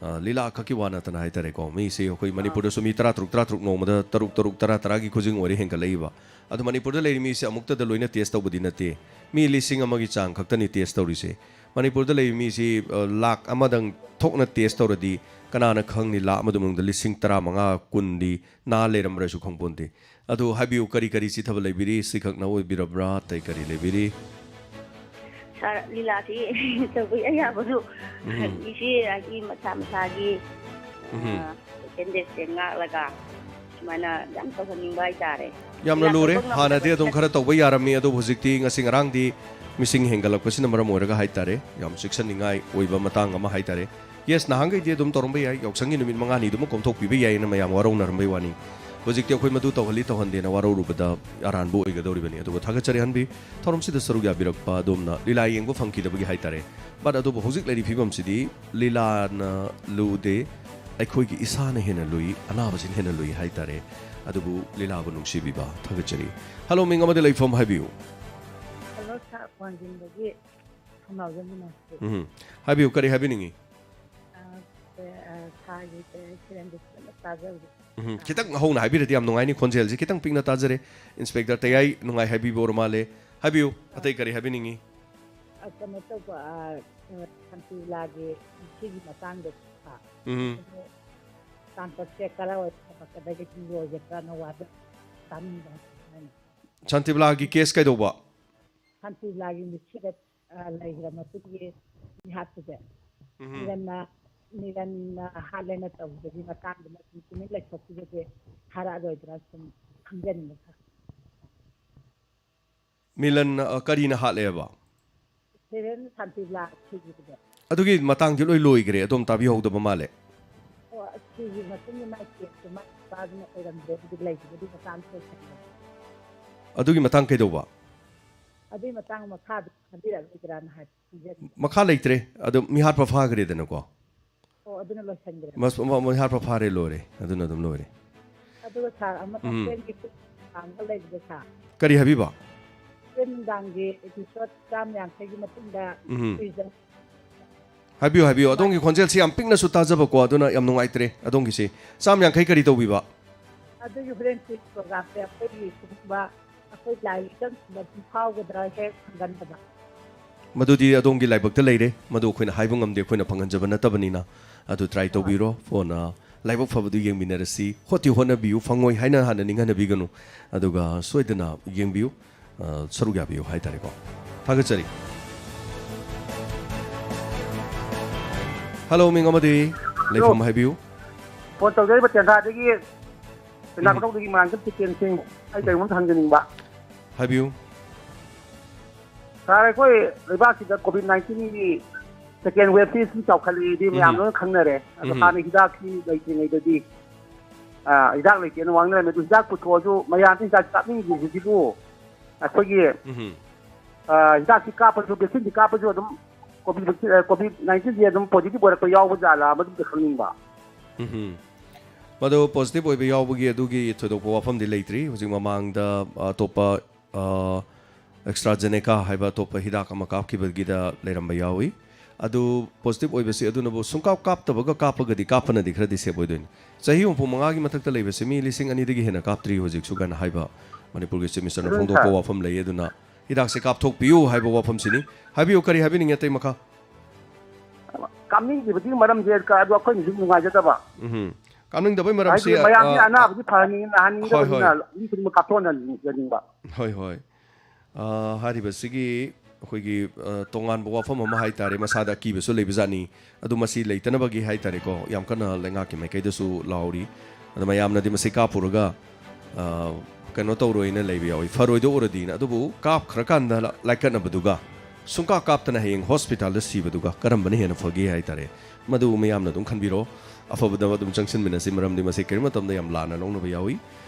ꯑ, ꯂꯤꯂꯥ ꯈꯛꯀꯤ ꯋꯥ ꯅꯠꯇꯅ ꯍꯥꯏꯇꯥꯔꯦꯀꯣ, ꯃꯤꯁꯤ ꯑꯩꯈꯣꯏ ꯃꯅꯤꯄꯨꯔꯗꯁꯨ ꯃꯤ ꯇꯔꯥ ꯇꯔꯨꯛ, ꯇꯔꯥ ꯇꯔꯨꯛ ꯅꯣꯡꯃꯗ ꯇꯔꯨꯛ, ꯇꯔꯨꯛ, ꯇꯔꯥ, ꯇꯔꯥꯒꯤ ꯈꯨꯖꯤꯡ ꯑꯣꯏꯔꯦ ꯍꯦꯟꯒꯠꯂꯛꯏꯕ꯫ ꯑꯗꯣ ꯃꯅꯤꯄꯨꯔꯗ ꯂꯩꯔꯤ ꯃꯤꯁꯦ ꯑꯃꯨꯛꯇꯗ ꯂꯣꯏꯅ ꯇꯦꯁ ꯇꯧꯕꯗꯤ ꯅꯠꯇꯦ꯫ ꯃꯤ ꯂꯤꯁꯤꯡ ꯑꯃꯒꯤ ꯆꯥꯡ ꯈꯛꯇꯅꯤ ꯇꯦꯁ ꯇꯧꯔꯤꯁꯦ꯫ ꯃꯅꯤꯄꯨꯔꯗ ꯂꯩꯔꯤ ꯃꯤꯁꯤ, ꯑ, ꯂꯥꯛ ꯑꯃꯗꯪ ꯊꯣꯛꯅ ꯇꯦꯁ ꯇꯧꯔꯗꯤ ꯀꯅꯥꯅ ꯈꯪꯅꯤ, ꯂꯥꯛ ꯑꯃꯗꯨ ꯃꯅꯨꯡꯗ ꯂꯤꯁꯤꯡ ꯇꯔꯥ ꯃꯉꯥ, ꯀꯨꯟꯗꯤ ꯅꯥ ꯂꯩꯔꯝꯕ꯭ꯔꯁꯨ ꯈꯪꯄꯣꯟꯇꯦ꯫ ꯑꯗꯨ ꯍꯥꯏꯕꯤꯌꯨ, ꯀꯔꯤ ꯀꯔꯤ ꯆꯤꯊꯕ ꯂꯩꯕꯤꯔꯤ? ꯁꯤꯈꯛꯅ ꯑꯣꯏꯕꯤꯔꯕ꯭ꯔꯥ? ꯑꯇꯩ ꯀꯔꯤ ꯂꯩꯕꯤꯔꯤ? ꯁꯥꯔ, ꯂꯤꯂꯥꯁꯤ ꯇꯧꯕ ꯑꯌꯥꯕꯗꯨ ꯎꯝ꯫ ꯏꯆꯦ ꯍꯥꯏꯗꯤ ꯃꯁꯥ ꯃꯁꯥꯒꯤ ꯎꯝ꯫ ꯑꯦꯇꯦꯟꯗꯦꯟꯁꯁꯦ ꯉꯥꯛꯂꯒ ꯁꯨꯃꯥꯏꯅ ꯌꯥꯝ ꯇꯧꯍꯟꯅꯤꯡꯕ ꯍꯥꯏꯇꯥꯔꯦ꯫ ꯌꯥꯝꯅ ꯂꯤꯂꯥ ꯂꯨꯔꯦ꯫ ꯇꯧꯕ ꯉꯝꯗꯕ ꯍꯥꯟꯅꯗꯤ ꯑꯗꯨꯝ ꯈꯔ ꯇꯧꯕ ꯌꯥꯔꯝꯃꯤ, ꯑꯗꯨꯕꯨ ꯍꯧꯖꯤꯛꯇꯤ ꯉꯁꯤ ꯉꯔꯥꯡꯗꯤ ꯃꯤꯁꯤꯡ ꯍꯦꯟꯒꯠꯂꯛꯄꯁꯤꯅ ꯃꯔꯝ ꯑꯣꯏꯔꯒ ꯍꯥꯏꯇꯥꯔꯦ, ꯌꯥꯝ ꯆꯦꯛꯁꯤꯟꯅꯤꯡꯉꯥꯏ ꯑꯣꯏꯕ ꯃꯇꯥꯡ ꯑꯃ ꯍꯥꯏꯇꯥꯔꯦ꯫ ꯌꯦꯁ, ꯅꯍꯥꯟꯈꯩꯗꯤ ꯑꯗꯨꯝ ꯇꯧꯔꯝꯕ ꯌꯥꯏ, ꯌꯥꯎꯁꯪꯒꯤ ꯅꯨꯃꯤꯠ ꯃꯉꯥꯅꯤꯗꯨꯃ ꯀꯣꯝꯊꯣꯛꯄꯤꯕ ꯌꯥꯏꯅ ꯃꯌꯥꯝ ꯋꯥꯔꯧꯅꯔꯝꯕꯩ ꯋꯥꯅꯤ꯫ ꯍꯧꯖꯤꯛꯇꯤ ꯑꯩꯈꯣꯏ ꯃꯗꯨ ꯇꯧꯍꯜꯂꯤ ꯇꯧꯍꯟꯗꯦꯅ ꯋꯥꯔꯧꯔꯨꯕꯗ ꯑꯔꯥꯟꯕ ꯑꯣꯏꯒꯗꯧꯔꯤꯕꯅꯤ꯫ ꯑꯗꯨꯕꯨ ꯊꯥꯒꯠꯆꯔꯤ ꯑꯍꯟꯕꯤ, ꯊꯧꯔꯝꯁꯤꯗ ꯁꯔꯨꯛ ꯌꯥꯕꯤꯔꯛꯄ ꯑꯗꯣꯝꯅ ꯂꯤꯂꯥ ꯌꯦꯡꯕ ꯐꯪꯈꯤꯗꯕꯒꯤ ꯍꯥꯏꯇꯥꯔꯦ꯫ But ꯑꯗꯨꯕꯨ ꯍꯧꯖꯤꯛ ꯂꯩꯔꯤ ꯐꯤꯕꯝꯁꯤꯗꯤ ꯂꯤꯂꯥꯅ ꯂꯨꯗꯦ, ꯑꯩꯈꯣꯏꯒꯤ ꯏꯁꯥꯅ ꯍꯦꯟꯅ ꯂꯨꯏ, ꯑꯅꯥꯕꯁꯤꯅ ꯍꯦꯟꯅ ꯂꯨꯏ ꯍꯥꯏꯇꯥꯔꯦ꯫ ꯑꯗꯨꯕꯨ ꯂꯤꯂꯥꯕꯨ ꯅꯨꯡꯁꯤꯕꯤꯕ ꯊꯥꯒꯠꯆꯔꯤ꯫ ꯍꯜꯂꯣ, ꯃꯤꯡ ꯑꯃꯗꯤ ꯂꯩꯐꯝ ꯍꯥꯏꯕꯤꯌꯨ꯫ ꯍꯜꯂꯣ ꯁꯥꯔ, ꯋꯥꯡꯖꯤꯡꯗꯒꯤ ꯊꯧꯅꯥꯎꯖꯝ ꯕꯤꯅꯥꯁꯤ꯫ ꯎꯝ, ꯍꯥꯏꯕꯤꯌꯨ, ꯀꯔꯤ ꯍꯥꯏꯕꯤꯅꯤꯡꯉꯤ? ꯑ, ꯑ, ꯁꯥꯔꯒꯤ ꯁꯤꯔꯦꯟꯗ꯭ꯔꯤꯁꯤꯗ ꯐꯖꯕꯗꯣ꯫ ꯎꯝ, ꯈꯤꯇꯪ ꯍꯧꯅ ꯍꯥꯏꯕꯤꯔꯗꯤ ꯌꯥꯝ ꯅꯨꯡꯉꯥꯏꯅꯤ, ꯈꯣꯟꯖꯦꯜꯁꯤ ꯈꯤꯇꯪ ꯄꯤꯛꯅ ꯇꯥꯖꯔꯦ꯫ ꯏꯟꯁꯄꯦꯛꯇꯔ ꯇꯌꯥꯏ ꯅꯨꯡꯉꯥꯏ ꯍꯥꯏꯕꯤꯕ ꯑꯣꯏꯔ ꯃꯥꯜꯂꯦ꯫ ꯍꯥꯏꯕꯤꯌꯨ, ꯑꯇꯩ ꯀꯔꯤ ꯍꯥꯏꯕꯤꯅꯤꯡꯉꯤ? ꯑ, ꯀꯩꯅꯣ ꯇꯧꯕ, ꯑ, ꯑ, ꯁꯥꯟꯇꯤꯕꯂꯥꯒꯤ ꯁꯤꯒꯤ ꯃꯇꯥꯡꯗ, ꯑ, ꯎꯝ꯫ ꯑꯗꯣ ꯇꯥꯡꯀꯛꯁꯦ ꯀꯔꯥꯏꯋꯥꯏ ꯊꯕꯛꯀꯗꯒꯤ ꯂꯣꯏꯒꯗ꯭ꯔꯥꯅ ꯋꯥꯗꯣ ꯇꯥꯅꯤꯡꯕ ꯍꯥꯏꯅ꯫ ꯁꯥꯟꯇꯤꯕꯂꯥꯒꯤ ꯀꯦꯁ ꯀꯩꯗꯧꯕ? ꯁꯥꯟꯇꯤꯕꯂꯥꯒꯤ ꯃꯤꯠꯁꯤꯗ, ꯑ, ꯂꯩꯈ꯭ꯔ ꯃꯇꯨꯡꯒꯤ ꯃꯤꯍꯥꯠꯄꯁꯦ꯫ ꯎꯝ꯫ ꯃꯤꯂꯟꯅ, ꯃꯤꯂꯟꯅ ꯍꯥꯠꯂꯦꯅ ꯇꯧꯕꯗꯒꯤ ꯃꯇꯥꯡꯗꯨꯃ ꯁꯨꯝ ꯇꯨꯃꯤꯟ ꯂꯩꯊꯣꯛꯈꯤꯕꯁꯦ ꯊꯥꯔꯛꯑꯔꯣꯏꯗ꯭ꯔꯥ ꯁꯨꯝ ꯈꯪꯖꯅꯤꯡꯕ ꯁꯥꯔ꯫ ꯃꯤꯂꯟ, ꯑ, ꯀꯔꯤꯅ ꯍꯥꯠꯂꯦꯕ? ꯁꯦꯔꯦꯟ ꯁꯥꯟꯇꯤꯕꯂꯥ ꯊꯤꯈꯤꯕꯗꯣ꯫ ꯑꯗꯨꯒꯤ ꯃꯇꯥꯡꯗꯤ ꯂꯣꯏ ꯂꯣꯏꯈ꯭ꯔꯦ, ꯑꯗꯣꯝ ꯇꯥꯕꯤꯍꯧꯗꯕ ꯃꯥꯜꯂꯦ꯫ ꯑꯣ, ꯁꯤꯒꯤ ꯃꯇꯨꯡꯒꯤ ꯃꯥꯏ ꯀꯦꯁꯇꯨ ꯃꯥꯏ ꯅꯨꯄꯥꯗꯨꯅ ꯑꯣꯏꯔꯝꯗ꯭ꯔꯦ, ꯑꯗꯨꯗꯤ ꯂꯩꯕꯗꯨꯗꯤ ꯃꯆꯥ ꯑꯃ ꯂꯩꯁꯟꯈ꯭ꯔꯦ꯫ ꯑꯗꯨꯒꯤ ꯃꯇꯥꯡ ꯀꯩꯗꯧꯕ? ꯑꯗꯨꯒꯤ ꯃꯇꯥꯡ ꯃꯈꯥꯗꯨ ꯈꯟꯕꯤꯔꯛꯑꯣꯏꯗ꯭ꯔꯥꯅ ꯍꯥꯏꯕ ꯄꯤꯖꯔꯤ꯫ ꯃꯈꯥ ꯂꯩꯇ꯭ꯔꯦ, ꯑꯗꯨ ꯃꯤꯍꯥꯠꯄ ꯐꯥꯈ꯭ꯔꯦꯗꯅꯀꯣ꯫ ꯑꯣ, ꯑꯗꯨꯅ ꯂꯣꯏꯁꯟꯈ꯭ꯔꯦ꯫ ꯃꯁ- ꯃ- ꯃꯤꯍꯥꯠꯄ ꯐꯥꯔꯦ, ꯂꯣꯏꯔꯦ, ꯑꯗꯨꯅ ꯑꯗꯨꯝ ꯂꯣꯏꯔꯦ꯫ ꯑꯗꯨꯒ ꯁꯥꯔ, ꯑꯃꯅ ꯎꯝ꯫ ꯍꯣꯔꯦꯟꯒꯤ ꯄꯨꯡ ꯀꯌꯥꯗ ꯂꯩꯕꯗꯣ ꯁꯥꯔ? ꯀꯔꯤ ꯍꯥꯏꯕꯤꯕ? ꯍꯣꯔꯦꯟ ꯅꯨꯡꯗꯥꯡꯒꯤ ꯑꯦꯄꯤꯁꯣꯠ ꯆꯥꯝ ꯌꯥꯡꯈꯩꯒꯤ ꯃꯇꯨꯡꯗ ꯎꯝ꯫ ꯁꯨꯏꯖꯟ ꯍꯥꯏꯕꯤꯌꯨ, ꯍꯥꯏꯕꯤꯌꯨ꯫ ꯑꯗꯣꯝꯒꯤ ꯈꯣꯟꯖꯦꯜꯁꯤ ꯌꯥꯝ ꯄꯤꯛꯅꯁꯨ ꯇꯥꯖꯕꯀꯣ, ꯑꯗꯨꯅ ꯌꯥꯝ ꯅꯨꯡꯉꯥꯏꯇ꯭ꯔꯦ꯫ ꯑꯗꯣꯝꯒꯤꯁꯤ ꯆꯥꯝ ꯌꯥꯡꯈꯩ ꯀꯔꯤ ꯇꯧꯕꯤꯕ? ꯑꯗꯨꯒꯤ ꯍꯣꯔꯦꯟ ꯀ꯭ꯋꯤꯖ ꯄ꯭ꯔꯣꯒ꯭ꯔꯥꯝꯁꯦ ꯑꯩꯈꯣꯏꯒꯤ ꯁꯤꯒꯨꯝꯕ ꯑꯩꯈꯣꯏ ꯂꯥꯏꯔꯤꯛ ꯇꯝꯕꯗꯤ ꯐꯥꯎꯒꯗ꯭ꯔꯥ ꯍꯦꯛ ꯈꯪꯒꯟꯕꯗ꯫ ꯃꯗꯨꯗꯤ ꯑꯗꯣꯝꯒꯤ ꯂꯥꯏꯕꯛꯇ ꯂꯩꯔꯦ, ꯃꯗꯨ ꯑꯩꯈꯣꯏꯅ ꯍꯥꯏꯕ ꯉꯝꯗꯦ, ꯑꯩꯈꯣꯏꯅ ꯐꯪꯍꯟꯖꯕ ꯅꯠꯇꯕꯅꯤꯅ꯫ ꯑꯗꯨ ꯇ꯭ꯔꯥꯏ ꯇꯧꯕꯤꯔꯣ, ꯐꯣꯟ, ꯑ, ꯂꯥꯏꯕꯛ ꯐꯕꯗꯨ ꯌꯦꯡꯃꯤꯟꯅꯔꯁꯤ꯫ ꯍꯣꯠꯇꯤ ꯍꯣꯠꯅꯕꯤꯌꯨ, ꯐꯪꯉꯣꯏ ꯍꯥꯏꯅ ꯍꯥꯟꯅ ꯅꯤꯡꯍꯟꯅꯕꯤꯒꯅꯨ, ꯑꯗꯨꯒ ꯁꯣꯏꯗꯅ ꯌꯦꯡꯕꯤꯌꯨ, ꯑ, ꯁꯔꯨꯛ ꯌꯥꯕꯤꯌꯨ ꯍꯥꯏꯇꯥꯔꯦꯀꯣ꯫ ꯊꯥꯒꯠꯆꯔꯤ꯫ ꯍꯜꯂꯣ, ꯃꯤꯡ ꯑꯃꯗꯤ ꯂꯩꯐꯝ ꯍꯥꯏꯕꯤꯌꯨ꯫ ꯐꯣꯟ ꯇꯧꯖꯔꯤꯕ ꯇꯦꯟꯊꯥꯗꯒꯤ ꯇꯦꯟꯊꯥ ꯈꯨꯅꯧꯗꯒꯤ ꯃꯥꯡꯖꯝ ꯇꯤꯀꯦꯟ ꯁꯤꯡ꯫ ꯑꯩ ꯀꯔꯤꯒꯨꯝꯕ ꯍꯪꯖꯅꯤꯡꯕ꯫ ꯍꯥꯏꯕꯤꯌꯨ꯫ ꯁꯥꯔ, ꯑꯩꯈꯣꯏ ꯂꯩꯕꯥꯛꯁꯤꯗ ꯀꯣꯚꯤꯗ ꯅꯥꯏꯟꯇꯤꯟꯒꯤ ꯁꯦꯀꯦꯟ ꯋꯦꯕꯁꯤ ꯁꯨꯝ ꯆꯥꯎꯈꯠꯂꯛꯑꯦꯗꯤ ꯃꯌꯥꯝ ꯂꯣꯏꯅ ꯈꯪꯅꯔꯦ꯫ ꯑꯗꯣ ꯍꯥꯟꯅ ꯍꯤꯗꯥꯛꯁꯤ ꯂꯩꯇ꯭ꯔꯤꯉꯩꯗꯗꯤ, ꯑ, ꯍꯤꯗꯥꯛ ꯂꯩꯇꯦꯅ ꯋꯥꯡꯅꯔꯝꯃꯦ꯫ ꯑꯗꯨ ꯍꯤꯗꯥꯛ ꯄꯨꯊꯣꯛꯑꯁꯨ ꯃꯌꯥꯝꯁꯤ ꯍꯤꯗꯥꯛ ꯀꯥꯞꯅꯤꯡꯗ꯭ꯔꯤꯁꯤꯕꯨ ꯑꯩꯈꯣꯏꯒꯤ, ꯑ, ꯍꯤꯗꯥꯛꯁꯤ ꯀꯥꯞꯄꯁꯨ, ꯚꯦꯛꯁꯤꯟꯁꯤ ꯀꯥꯞꯄꯁꯨ ꯑꯗꯨꯝ ꯀꯣꯚꯤꯗ ꯚꯦꯛꯁꯤꯟ, ꯑ, ꯀꯣꯚꯤꯗ ꯅꯥꯏꯟꯇꯤꯟꯁꯦ ꯑꯗꯨꯝ ꯄꯣꯖꯤꯇꯤꯚ ꯑꯣꯏꯔꯛꯄ ꯌꯥꯎꯕ ꯖꯥꯠꯂꯥ, ꯃꯗꯨꯝꯇ ꯈꯪꯅꯤꯡꯕ꯫ ꯎꯝ꯫ ꯃꯗꯨ ꯄꯣꯖꯤꯇꯤꯚ ꯑꯣꯏꯕ ꯌꯥꯎꯕꯒꯤ ꯑꯗꯨꯒꯤ ꯊꯣꯏꯗꯣꯛꯄ ꯋꯥꯐꯝꯗꯤ ꯂꯩꯇ꯭ꯔꯤ꯫ ꯍꯧꯖꯤꯛ ꯃꯃꯥꯡꯗ ꯑꯇꯣꯞꯄ, ꯑ, ꯑꯦꯛꯁꯇ꯭ꯔꯥꯖꯦꯅꯦꯀꯥ ꯍꯥꯏꯕ ꯑꯇꯣꯞꯄ ꯍꯤꯗꯥꯛ ꯑꯃ ꯀꯥꯞꯈꯤꯕꯒꯤꯗ ꯂꯩꯔꯝꯕ ꯌꯥꯎꯏ꯫ ꯑꯗꯨ ꯄꯣꯖꯤꯇꯤꯚ ꯑꯣꯏꯕꯁꯤ ꯑꯗꯨꯅꯕꯨ ꯁꯨꯡꯀꯥꯞ ꯀꯥꯞꯇꯕꯒ ꯀꯥꯞꯄꯒꯗꯤ ꯀꯥꯞꯄꯅꯗꯤ ꯈꯔꯗꯤ ꯁꯦꯐ ꯑꯣꯏꯗꯣꯏꯅꯤ꯫ ꯆꯍꯤ ꯍꯨꯝꯐꯨ ꯃꯉꯥꯒꯤ ꯃꯊꯛꯇ ꯂꯩꯕꯁꯤ ꯃꯤ ꯂꯤꯁꯤꯡ ꯑꯅꯤꯗꯒꯤ ꯍꯦꯟꯅ ꯀꯥꯞꯇ꯭ꯔꯤ ꯍꯧꯖꯤꯛꯁꯨ ꯀꯥꯏꯅ ꯍꯥꯏꯕ ꯃꯅꯤꯄꯨꯔꯒꯤ ꯆꯤꯐ ꯃꯤꯅꯤꯁꯇꯔꯅ ꯑꯗꯨꯅꯤ ꯐꯣꯡꯗꯣꯛꯄ ꯁꯥꯔ꯫ ꯋꯥꯐꯝ ꯂꯩ꯫ ꯑꯗꯨꯅ ꯍꯤꯗꯥꯛꯁꯦ ꯀꯥꯞꯊꯣꯛꯄꯤꯌꯨ ꯍꯥꯏꯕ ꯋꯥꯐꯝꯁꯤꯅꯤ꯫ ꯍꯥꯏꯕꯤꯌꯨ, ꯀꯔꯤ ꯍꯥꯏꯕꯤꯅꯤꯡꯉꯤ ꯑꯇꯩ ꯃꯈꯥ? ꯀꯥꯞꯅꯤꯡꯗ꯭ꯔꯤꯕꯗꯤ ꯃꯔꯝꯁꯦ ꯀ-, ꯑꯗꯨ ꯑꯩꯈꯣꯏꯅꯁꯨ ꯅꯨꯡꯉꯥꯏꯖꯗꯕ꯫ ꯎꯝ꯫ ꯀꯥꯞꯅꯤꯡꯗꯕꯩ ꯃꯔꯝꯁꯤ, ꯍꯥꯏꯗꯤ ꯃꯌꯥꯝꯁꯤ ꯑ, ꯑꯅꯥꯕꯗꯤ ꯐꯍꯟꯅꯤꯡ-, ꯅꯥꯍꯟꯅꯤꯡꯗꯕꯅꯤꯅ ꯍꯣꯏ, ꯍꯣꯏ꯫ ꯃꯤ ꯈꯨꯗꯤꯡꯃꯛ ꯀꯥꯞꯊꯣꯛꯍꯟꯅꯤꯡꯖꯅꯤꯡꯕ꯫ ꯍꯣꯏ, ꯍꯣꯏ꯫ ꯑ, ꯍꯥꯏꯔꯤꯕꯁꯤꯒꯤ ꯑꯩꯈꯣꯏꯒꯤ, ꯑ, ꯇꯣꯉꯥꯟꯕ ꯋꯥꯐꯝ ꯑꯃ ꯍꯥꯏ ꯇꯥꯔꯦ, ꯃꯁꯥꯗ ꯑꯀꯤꯕꯁꯨ ꯂꯩꯕꯖꯥꯠꯅꯤ꯫ ꯑꯗꯨ ꯃꯁꯤ ꯂꯩꯇꯅꯕꯒꯤ ꯍꯥꯏ ꯇꯥꯔꯦꯀꯣ, ꯌꯥꯝ ꯀꯟꯅ ꯂꯩꯉꯥꯛꯀꯤ ꯃꯥꯏꯀꯩꯗꯁꯨ ꯂꯥꯎꯔꯤ꯫ ꯑꯗ ꯃꯌꯥꯝꯅꯗꯤ ꯃꯁꯤ ꯀꯥꯞꯄꯨꯔꯒ, ꯑ, ꯀꯩꯅꯣ ꯇꯧꯔꯣꯏꯅ ꯂꯩꯕ ꯌꯥꯎꯏ, ꯐꯔꯣꯏꯗꯧ ꯎꯔꯗꯤꯅ꯫ ꯑꯗꯨꯕꯨ ꯀꯥꯞꯈ꯭ꯔꯀꯥꯟꯗ ꯂꯥꯏꯀꯠꯅꯕꯗꯨꯒ ꯁꯨꯡꯀꯥꯞ ꯀꯥꯞꯇꯅ ꯍꯌꯦꯡ ꯍꯣꯁꯄꯤꯇꯥꯜꯗ ꯁꯤꯕꯗꯨꯒ ꯀꯔꯝꯕꯅ ꯍꯦꯟꯅ ꯐꯒꯦ ꯍꯥꯏ ꯇꯥꯔꯦ꯫ ꯃꯗꯨ ꯃꯌꯥꯝꯅ ꯑꯗꯨꯝ ꯈꯟꯕꯤꯔꯣ, ꯑꯐꯕꯗ ꯑꯗꯨꯝ ꯆꯪꯁꯤꯟꯃꯤꯟꯅꯁꯤ, ꯃꯔꯝꯗꯤ ꯃꯁꯤ ꯀꯔꯤ ꯃꯇꯝꯗ ꯌꯥꯝ ꯂꯥꯟꯅ ꯂꯧꯅꯕ ꯌꯥꯎꯏ꯫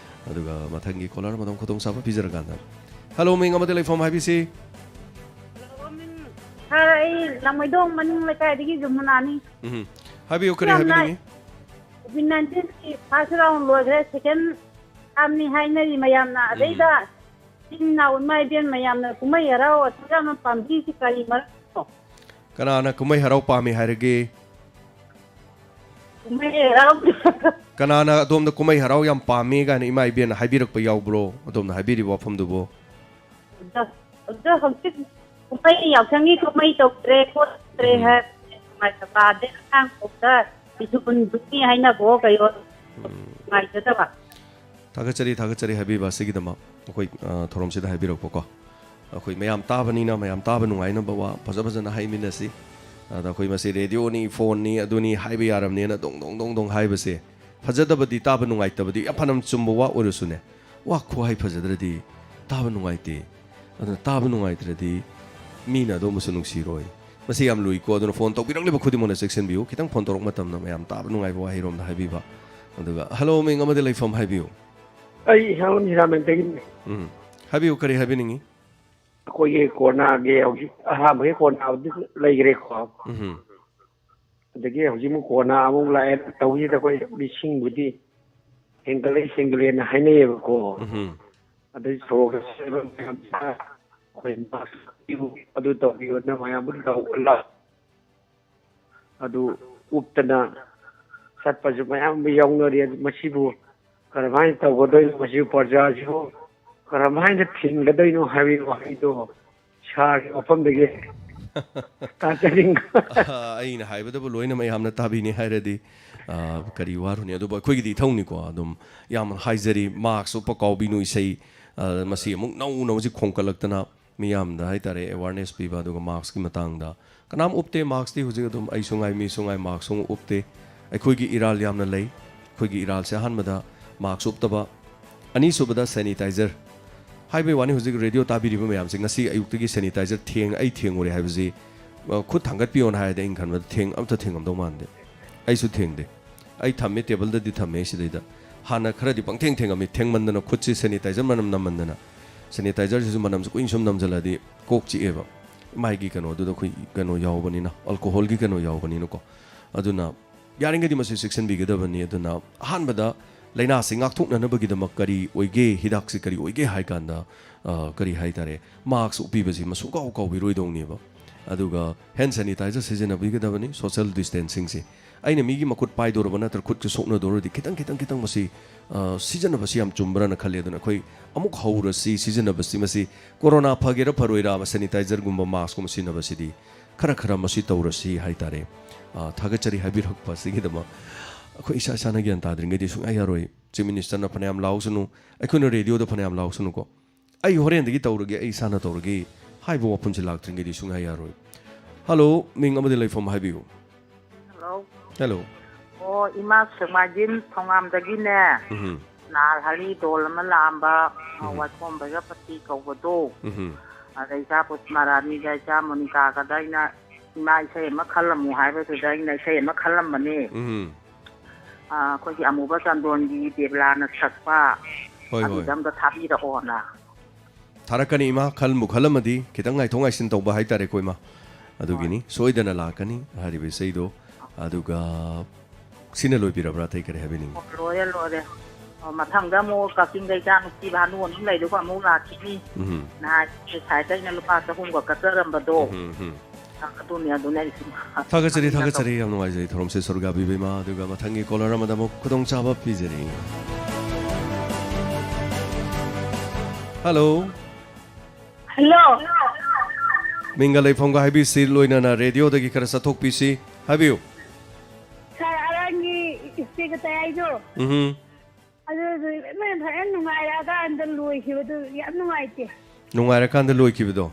ꯑꯗꯨꯒ ꯃꯊꯪꯒꯤ ꯀꯣꯂꯔ ꯑꯃꯗ ꯑꯃꯨꯛ ꯈꯨꯗꯣꯡꯆꯥꯕ ꯄꯤꯖꯔꯀꯥꯟꯗ꯫ ꯍꯜꯂꯣ, ꯃꯤꯡ ꯑꯃꯗꯤ ꯂꯩꯐꯝ ꯍꯥꯏꯕꯤꯁꯤ꯫ ꯁꯥꯔ, ꯑꯩ ꯂꯥꯡꯃꯩꯗꯣꯡ ꯃꯅꯤꯡ ꯂꯩꯀꯥꯏꯗꯒꯤ ꯖꯨꯃꯨꯅꯥꯅꯤ꯫ ꯎꯝ꯫ ꯍꯥꯏꯕꯤꯌꯨ, ꯀꯔꯤ ꯌꯥꯝ ꯍꯥꯏꯕꯤꯅꯤꯡꯉꯤ? ꯅꯥꯏ-, ꯀꯣꯚꯤꯗ ꯅꯥꯏꯟꯇꯤꯟꯒꯤ ꯐꯥꯔꯁ ꯔꯥꯎꯟ ꯂꯣꯏꯈ꯭ꯔꯦ, ꯁꯦꯀꯦꯟ ꯍꯥꯞꯅꯤ ꯍꯥꯏꯅꯔꯤ ꯃꯌꯥꯝꯅ꯫ ꯎꯝ꯫ ꯑꯗꯩꯗ ꯏꯆꯤꯟ ꯏꯅꯥꯎ ꯏꯃꯥ ꯏꯕꯦꯟ ꯃꯌꯥꯝꯅ ꯀꯨꯝꯍꯩ ꯍꯔꯥꯎ ꯑꯁꯨꯛ ꯌꯥꯝꯅ ꯄꯥꯝꯕꯤꯁꯤ ꯀꯔꯤ ꯃꯔꯝꯅꯣ? ꯀꯅꯥꯅ ꯀꯨꯝꯍꯩ ꯍꯔꯥꯎ ꯄꯥꯝꯃꯤ ꯍꯥꯏꯔꯒꯦ? ꯀꯨꯝꯍꯩ ꯍꯔꯥꯎ꯫ ꯀꯅꯥꯅ ꯑꯗꯣꯝꯗ ꯀꯨꯝꯍꯩ ꯍꯔꯥꯎ ꯌꯥꯝ ꯄꯥꯝꯃꯤ ꯀꯥꯏꯅ ꯏꯃꯥ ꯏꯕꯦꯟꯅ ꯍꯥꯏꯕꯤꯔꯛꯄ ꯌꯥꯎꯕ꯭ꯔꯣ? ꯑꯗꯣꯝꯅ ꯍꯥꯏꯕꯤꯔꯤꯕ ꯋꯥꯐꯝꯗꯨꯕꯨ? ꯑꯗꯣ, ꯑꯗꯣ ꯍꯧꯖꯤꯛ ꯀꯨꯝꯍꯩ, ꯌꯥꯎꯁꯪꯒꯤ ꯀꯨꯝꯍꯩ ꯇꯧꯗ꯭ꯔꯦ ꯈꯣꯠꯇ꯭ꯔꯦ ꯎꯝ꯫ ꯍꯥꯏꯕꯁꯦ ꯅꯨꯡꯉꯥꯏꯇꯕ꯫ ꯑꯗꯩ ꯑꯉꯥꯡ ꯐꯥꯎꯗ ꯁ꯭ꯀꯨꯜ ꯍꯨꯟꯗꯣꯛꯅꯤ ꯍꯥꯏꯅꯕꯣ ꯀꯩꯌꯣ ꯎꯝ꯫ ꯅꯨꯡꯉꯥꯏꯖꯗꯕ꯫ ꯊꯥꯒꯠꯆꯔꯤ, ꯊꯥꯒꯠꯆꯔꯤ ꯍꯥꯏꯕꯤꯕ ꯑꯁꯤꯒꯤꯗꯃꯛ꯫ ꯑꯩꯈꯣꯏ, ꯑ, ꯊꯧꯔꯝꯁꯤꯗ ꯍꯥꯏꯕꯤꯔꯛꯄꯀꯣ꯫ ꯑꯩꯈꯣꯏ ꯃꯌꯥꯝ ꯇꯥꯕꯅꯤꯅ ꯃꯌꯥꯝ ꯇꯥꯕ ꯅꯨꯡꯉꯥꯏꯅꯕ ꯋꯥ ꯐꯖ ꯐꯖꯅ ꯍꯥꯏꯃꯤꯟꯅꯁꯤ꯫ ꯑꯗ ꯑꯩꯈꯣꯏ ꯃꯁꯤ ꯔꯦꯗꯤꯑꯣꯅꯤ, ꯐꯣꯟꯅꯤ, ꯑꯗꯨꯅꯤ ꯍꯥꯏꯕ ꯌꯥꯔꯕꯅꯤꯅ ꯗꯣꯡ ꯗꯣꯡ ꯗꯣꯡ ꯗꯣꯡ ꯍꯥꯏꯕꯁꯦ ꯐꯖꯗꯕꯗꯤ, ꯇꯥꯕ ꯅꯨꯡꯉꯥꯏꯇꯕꯗꯤ, ꯌꯥꯝ ꯐꯅ ꯆꯨꯝꯕ ꯋꯥ ꯑꯣꯏꯔꯁꯨꯅꯦ, ꯋꯥ ꯈꯨꯍꯥꯏ ꯐꯖꯗ꯭ꯔꯗꯤ ꯇꯥꯕ ꯅꯨꯡꯉꯥꯏꯇꯦ꯫ ꯑꯗꯨꯅ ꯇꯥꯕ ꯅꯨꯡꯉꯥꯏꯇ꯭ꯔꯗꯤ ꯃꯤꯅ ꯑꯗꯣꯝꯕꯨꯁꯨ ꯅꯨꯡꯁꯤꯔꯣꯏ꯫ ꯃꯁꯤ ꯌꯥꯝ ꯂꯨꯏꯀꯣ꯫ ꯑꯗꯨꯅ ꯐꯣꯟ ꯇꯧꯕꯤꯔꯛꯂꯤꯕ ꯈꯨꯗꯤꯡꯃꯛꯅ ꯆꯦꯛꯁꯤꯟꯕꯤꯌꯨ꯫ ꯈꯤꯇꯪ ꯐꯣꯟ ꯇꯧꯔꯛꯄ ꯃꯇꯝꯗ ꯃꯌꯥꯝ ꯇꯥꯕ ꯅꯨꯡꯉꯥꯏꯕ ꯋꯥꯍꯩꯔꯣꯝꯗ ꯍꯥꯏꯕꯤꯕ꯫ ꯑꯗꯨꯒ, "ꯍꯜꯂꯣ, ꯃꯤꯡ ꯑꯃꯗꯤ ꯂꯩꯐꯝ ꯍꯥꯏꯕꯤꯌꯨ"꯫ ꯑꯩ ꯏꯁꯥꯃꯛ ꯍꯤꯔꯥꯃꯟꯗꯒꯤꯅꯤ꯫ ꯎꯝ꯫ ꯍꯥꯏꯕꯤꯌꯨ, ꯀꯔꯤ ꯍꯥꯏꯕꯤꯅꯤꯡꯉꯤ? ꯑꯩꯈꯣꯏꯒꯤ ꯀꯣꯔꯣꯅꯥꯒꯤ ꯍꯧꯖꯤꯛ ꯑꯍꯥꯟꯕꯒꯤ ꯀꯣꯔꯣꯅꯥꯕꯨꯗꯤ ꯂꯩꯈ꯭ꯔꯦꯀꯣ꯫ ꯎꯝ꯫ ꯑꯗꯒꯤ ꯍꯧꯖꯤꯛ ꯑꯃꯨꯛ ꯀꯣꯔꯣꯅꯥ ꯑꯃꯨꯛ ꯂꯥꯛꯑꯦ ꯇꯧꯕꯁꯤꯗ ꯑꯩꯈꯣꯏ ꯃꯤꯁꯤꯡꯕꯨꯗꯤ ꯍꯦꯟꯒꯠꯂꯦ, ꯍꯦꯟꯒꯠꯂꯦꯅ ꯍꯥꯏꯅꯩꯌꯦꯕꯀꯣ꯫ ꯎꯝ꯫ ꯑꯗꯩ ꯁꯣꯔꯣꯛꯇ ꯆꯠꯂꯤꯕ ꯃꯌꯥꯝꯁꯤꯅ ꯑꯩꯈꯣꯏ ꯃꯥꯁꯛ ꯎꯞꯄꯤꯌꯨ, ꯑꯗꯨ ꯇꯧꯕꯤꯌꯨꯅ ꯃꯌꯥꯝꯕꯨ ꯂꯥꯎ-, ꯂꯥꯎ-, ꯑꯗꯨ ꯎꯞꯇꯅ ꯆꯠꯄꯁꯨ ꯃꯌꯥꯝ ꯑꯃ ꯌꯥꯎꯅꯔꯤ꯫ ꯑꯗꯨ ꯃꯁꯤꯕꯨ ꯀꯔꯝꯍꯥꯏꯅ ꯇꯧꯒꯗꯣꯏꯅꯣ? ꯃꯁꯤꯕꯨ ꯄ꯭ꯔꯖꯥꯁꯤꯕꯨ ꯀꯔꯝꯍꯥꯏꯅ ꯊꯤꯡꯒꯗꯣꯏꯅꯣ ꯍꯥꯏꯕꯒꯤ ꯋꯥꯍꯩꯗꯣ ꯁꯥꯔꯒꯤ ꯋꯥꯐꯝꯗꯒꯤ ꯇꯥꯖꯅꯤꯡꯕ꯫ ꯑ, ꯑꯩꯅ ꯍꯥꯏꯕꯗꯕꯨ ꯂꯣꯏꯅ ꯃꯌꯥꯝꯅ ꯇꯥꯕꯤꯅꯤ ꯍꯥꯏꯔꯗꯤ, ꯑ, ꯀꯔꯤ ꯋꯥꯔꯨꯅꯤ? ꯑꯗꯨꯕꯨ ꯑꯩꯈꯣꯏꯒꯤꯗꯤ ꯏꯊꯧꯅꯤꯀꯣ꯫ ꯑꯗꯨꯝ ꯌꯥꯝ ꯍꯥꯏꯖꯔꯤ, ꯃꯥꯛꯁ ꯎꯞꯄ ꯀꯥꯎꯕꯤꯅꯨ ꯏꯁꯩ, ꯑ, ꯃꯁꯤ ꯑꯃꯨꯛ ꯅꯧꯅ ꯍꯧꯖꯤꯛ ꯈꯣꯡꯀꯠꯂꯛꯇꯅ ꯃꯤꯌꯥꯝꯗ ꯍꯥꯏꯇꯥꯔꯦ, awareness ꯄꯤꯕ꯫ ꯑꯗꯨꯒ ꯃꯥꯛꯁꯀꯤ ꯃꯇꯥꯡꯗ ꯀꯅꯥꯝ ꯎꯞꯇꯦ ꯃꯥꯛꯁꯇꯤ꯫ ꯍꯧꯖꯤꯛ ꯑꯗꯨꯝ ꯑꯩꯁꯨ ꯉꯥꯏ, ꯃꯤꯁꯨ ꯉꯥꯏ, ꯃꯥꯛꯁ ꯑꯃꯨꯛ ꯎꯞꯇꯦ꯫ ꯑꯩꯈꯣꯏꯒꯤ ꯏꯔꯥꯜ ꯌꯥꯝꯅ ꯂꯩ꯫ ꯑꯩꯈꯣꯏꯒꯤ ꯏꯔꯥꯜꯁꯦ ꯑꯍꯥꯟꯕꯗ ꯃꯥꯛꯁ ꯎꯞꯇꯕ, ꯑꯅꯤꯁꯨꯕꯗ ꯁꯦꯅꯤꯇꯥꯏꯖꯔ, ꯍꯥꯏꯕꯩ ꯋꯥꯅꯤ, ꯍꯧꯖꯤꯛ ꯔꯦꯗꯤꯑꯣ ꯇꯥꯕꯤꯔꯤꯕ ꯃꯌꯥꯝꯁꯦ, ꯉꯁꯤ ꯑꯌꯨꯛꯇꯒꯤ ꯁꯦꯅꯤꯇꯥꯏꯖꯔ ꯊꯦꯡ-, ꯑꯩ ꯊꯦꯡꯉꯨꯔꯦ ꯍꯥꯏꯕꯁꯤ, ꯑ, ꯈꯨꯠ ꯊꯥꯡꯒꯠꯄꯤꯌꯣꯅ ꯍꯥꯏꯔꯗꯤ ꯑꯩꯅ ꯈꯟꯕꯗ ꯊꯦꯡ-, ꯑꯝꯇ ꯊꯦꯡꯉꯝꯗꯧ ꯃꯥꯟꯗꯦ꯫ ꯑꯩꯁꯨ ꯊꯦꯡꯗꯦ꯫ ꯑꯩ ꯊꯝꯃꯦ, ꯇꯦꯕꯜꯗꯗꯤ ꯊꯝꯃꯦ ꯁꯤꯗꯩꯗ꯫ ꯍꯥꯟꯅ ꯈꯔꯗꯤ ꯄꯪꯊꯦꯡ ꯊꯦꯡꯉꯝꯃꯤ, ꯊꯦꯡꯃꯟꯗꯅ ꯈꯨꯠꯁꯤ ꯁꯦꯅꯤꯇꯥꯏꯖꯔ ꯃꯅꯝ ꯅꯝꯃꯟꯗꯅ꯫ ꯁꯦꯅꯤꯇꯥꯏꯖꯔꯁꯤꯁꯨ ꯃꯅꯝꯁꯨ ꯀꯨꯏꯅ ꯁꯨꯝ ꯅꯝꯖꯜꯂꯛꯑꯗꯤ ꯀꯣꯛ ꯆꯤꯛꯑꯦꯕ꯫ ꯃꯥꯒꯤ ꯀꯩꯅꯣꯗꯨꯗ ꯑꯩꯈꯣꯏ ꯀꯩꯅꯣ ꯌꯥꯎꯕꯅꯤꯅ, ꯑꯜꯀꯣꯍꯣꯜꯒꯤ ꯀꯩꯅꯣ ꯌꯥꯎꯕꯅꯤꯅꯀꯣ꯫ ꯑꯗꯨꯅ ꯌꯥꯔꯤꯉꯩꯗꯤ ꯃꯁꯤ ꯆꯦꯛꯁꯤꯟꯕꯤꯒꯗꯕꯅꯤ꯫ ꯑꯗꯨꯅ ꯑꯍꯥꯟꯕꯗ ꯂꯥꯏꯅꯥꯁꯤ ꯉꯥꯛꯊꯣꯛꯅꯅꯕꯒꯤꯗꯃꯛ ꯀꯔꯤ ꯑꯣꯏꯒꯦ, ꯍꯤꯗꯥꯛꯁꯤ ꯀꯔꯤ ꯑꯣꯏꯒꯦ ꯍꯥꯏ ꯀꯥꯟꯗ, ꯑ, ꯀꯔꯤ ꯍꯥꯏ ꯇꯥꯔꯦ, ꯃꯥꯛꯁ ꯎꯞꯄꯤꯕꯁꯤ ꯃꯁꯨꯡꯀꯥꯎ ꯀꯥꯎꯕꯤꯔꯣꯏꯗꯧꯅꯦꯕ꯫ ꯑꯗꯨꯒ ꯍꯦꯟ ꯁꯦꯅꯤꯇꯥꯏꯖꯔ ꯁꯤꯖꯤꯟꯅꯕꯤꯒꯗꯕꯅꯤ, ꯁꯣꯁꯦꯜ ꯗꯤꯁꯇꯦꯟꯁꯤꯡꯁꯤ꯫ ꯑꯩꯅ ꯃꯤꯒꯤ ꯃꯈꯨꯠ ꯄꯥꯏꯗꯧꯔꯕ ꯅꯠꯇ꯭ꯔ ꯈꯨꯠꯁꯦ ꯁꯣꯛꯅꯗꯧꯔꯗꯤ ꯈꯤꯇꯪ, ꯈꯤꯇꯪ, ꯈꯤꯇꯪ ꯃꯁꯤ, ꯑ, ꯁꯤꯖꯤꯟꯅꯕꯁꯤ ꯌꯥꯝ ꯆꯨꯝꯕ꯭ꯔꯅ ꯈꯜꯂꯤ꯫ ꯑꯗꯨꯅ ꯑꯩꯈꯣꯏ ꯑꯃꯨꯛ ꯍꯧꯔꯁꯤ ꯁꯤꯖꯤꯟꯅꯕꯁꯤ꯫ ꯃꯁꯤ ꯀꯣꯔꯣꯅꯥ ꯐꯒꯦꯔꯥ ꯐꯔꯣꯏꯔꯥ, ꯁꯦꯅꯤꯇꯥꯏꯖꯔꯒꯨꯝꯕ ꯃꯥꯛꯁꯀꯨꯝꯕ ꯁꯤꯖꯤꯟꯅꯕꯁꯤꯗꯤ ꯈꯔ ꯈꯔ ꯃꯁꯤ ꯇꯧꯔꯁꯤ ꯍꯥꯏꯇꯥꯔꯦ꯫ ꯑ, ꯊꯥꯒꯠꯆꯔꯤ ꯍꯥꯏꯕꯤꯔꯛꯄ ꯑꯁꯤꯒꯤꯗꯃꯛ꯫ ꯑꯩꯈꯣꯏ ꯏꯁꯥ ꯏꯁꯥꯅ ꯒ꯭ꯌꯥꯟ ꯇꯥꯗ꯭ꯔꯤꯉꯩꯗꯤ ꯁꯨꯡꯌꯥ ꯌꯥꯔꯣꯏ꯫ ꯆꯤꯐ ꯃꯤꯅꯤꯁꯇꯔꯅ ꯐꯅꯌꯥꯝ ꯂꯥꯎꯁꯅꯨ, ꯑꯩꯈꯣꯏꯅ ꯔꯦꯗꯤꯑꯣꯗ ꯐꯅꯌꯥꯝ ꯂꯥꯎꯁꯅꯨꯀꯣ꯫ "ꯑꯩ ꯍꯣꯔꯦꯟꯗꯒꯤ ꯇꯧꯔꯒꯦ, ꯑꯩ ꯏꯁꯥꯅ ꯇꯧꯔꯒꯦ" ꯍꯥꯏꯕ ꯋꯥꯐꯝꯁꯤ ꯂꯥꯛꯇ꯭ꯔꯤꯉꯩꯗꯤ ꯁꯨꯡꯌꯥ ꯌꯥꯔꯣꯏ꯫ ꯍꯜꯂꯣ, ꯃꯤꯡ ꯑꯃꯗꯤ ꯂꯩꯐꯝ ꯍꯥꯏꯕꯤꯌꯨ꯫ ꯍꯜꯂꯣ꯫ ꯍꯜꯂꯣ꯫ ꯑꯣ, ꯏꯃꯥ ꯁꯦꯛꯃꯥꯏꯖꯤꯟ ꯊꯣꯉꯥꯝꯗꯒꯤꯅꯦ꯫ ꯎꯝ꯫ ꯅꯍꯥꯜ ꯍꯔꯤ ꯗꯣꯜ ꯑꯃ ꯂꯥꯛꯑꯝꯕ, ꯎꯝ꯫ ꯋꯥꯏꯈꯣꯝ ꯕꯩꯔꯄꯇꯤ ꯀꯧꯕꯗꯣ꯫ ꯎꯝ꯫ ꯑꯗ ꯏꯆꯥ ꯄꯨꯁꯃꯥꯔꯥꯅꯤꯒ ꯏꯆꯥ ꯃꯣꯅꯤꯀꯥꯒꯗ ꯑꯩꯅ ꯏꯃꯥ ꯏꯁꯩ ꯑꯃ ꯈꯜꯂꯝꯃꯨ ꯍꯥꯏꯕꯗꯨꯗ ꯑꯩꯅ ꯏꯁꯩ ꯑꯃ ꯈꯜꯂꯝꯕꯅꯦ꯫ ꯎꯝ꯫ ꯑ, ꯑꯩꯈꯣꯏꯒꯤ ꯑꯃꯨꯕ ꯆꯟꯗꯣꯟꯒꯤ ꯕꯦꯕꯂꯥꯅ ꯁꯛꯄ ꯍꯣꯏ, ꯍꯣꯏ꯫ ꯑꯗꯨꯗ ꯑꯝꯇ ꯊꯥꯕꯤꯔꯛꯑꯣꯅ꯫ ꯊꯥꯔꯛꯀꯅꯤ ꯏꯃꯥ, ꯈꯟꯕꯨ ꯈꯜꯂꯝꯃꯗꯤ ꯈꯤꯇꯪ ꯉꯥꯏꯊꯣꯛ ꯉꯥꯏꯁꯤꯟ ꯇꯧꯕ ꯍꯥꯏꯇꯥꯔꯦꯀꯣ ꯏꯃꯥ꯫ ꯑꯗꯨꯒꯤꯅꯤ, ꯍꯣꯏ꯫ ꯁꯣꯏꯗꯅ ꯂꯥꯛꯀꯅꯤ ꯍꯥꯏꯔꯤꯕ ꯏꯁꯩꯗꯣ꯫ ꯑꯗꯨꯒ ꯁꯤꯅ ꯂꯣꯏꯕꯤꯔꯕ꯭ꯔꯥ? ꯑꯇꯩ ꯀꯔꯤ ꯍꯥꯏꯕꯤꯅꯤꯡꯕ? ꯑꯣ, ꯂꯣꯏꯔꯦ, ꯂꯣꯏꯔꯦ꯫ ꯑꯣ, ꯃꯊꯪꯗ ꯑꯃꯨꯛ ꯀꯛꯆꯤꯡꯗ ꯏꯆꯥ ꯅꯨꯄꯤ ꯚꯥꯅꯨ ꯑꯃ ꯂꯩꯗꯨꯒ ꯑꯃꯨꯛ ꯂꯥꯛꯈꯤꯅꯤ꯫ ꯎꯝ꯫ ꯅꯍꯥꯟ ꯉꯁꯥꯏꯗ ꯑꯩꯅ ꯂꯨꯄꯥ ꯆꯍꯨꯝꯒ ꯀꯠꯆꯔꯝꯕꯗꯣ꯫ ꯎꯝ, ꯎꯝ꯫ ꯑꯗꯨꯅꯤ, ꯑꯗꯨꯅꯤ ꯑꯩꯁꯨ ꯊꯥꯒꯠꯆꯔꯤ, ꯈꯪꯅꯤꯡꯕ ꯊꯥꯒꯠꯆꯔꯤ꯫ ꯌꯥꯝ ꯅꯨꯡꯉꯥꯏꯖꯩ ꯊꯧꯔꯝꯁꯦ ꯁꯔꯨꯛ ꯌꯥꯕꯤꯕ ꯏꯃꯥ꯫ ꯑꯗꯨꯒ ꯃꯊꯪꯒꯤ ꯀꯣꯂꯔ ꯑꯃꯗ ꯑꯃꯨꯛ ꯈꯨꯗꯣꯡꯆꯥꯕ ꯄꯤꯖꯔꯤ꯫ ꯍꯜꯂꯣ꯫ ꯍꯜꯂꯣ꯫ ꯃꯤꯡꯒ ꯂꯩꯐꯝꯒ ꯍꯥꯏꯕꯤꯁꯤ, ꯂꯣꯏꯅꯅ ꯔꯦꯗꯤꯑꯣꯗꯒꯤ ꯈꯔ ꯆꯠꯊꯣꯛꯄꯤꯁꯤ꯫ ꯍꯥꯏꯕꯤꯌꯨ꯫ ꯁꯥꯔ, ꯑꯔꯥꯡꯒꯤ ꯏꯁꯇꯦꯀꯇ ꯍꯥꯏꯗꯣ꯫ ꯎꯝꯍꯨꯝ꯫ ꯑꯗꯨꯗꯨ ꯏꯃꯥꯏ ꯐꯖꯅ ꯅꯨꯡꯉꯥꯏꯔꯛꯑꯀꯥꯟꯗ ꯂꯣꯏꯈꯤꯕꯗꯨ ꯌꯥꯝ ꯅꯨꯡꯉꯥꯏꯇꯦ꯫ ꯅꯨꯡꯉꯥꯏꯔꯀꯥꯟꯗ ꯂꯣꯏꯈꯤꯕꯗꯣ?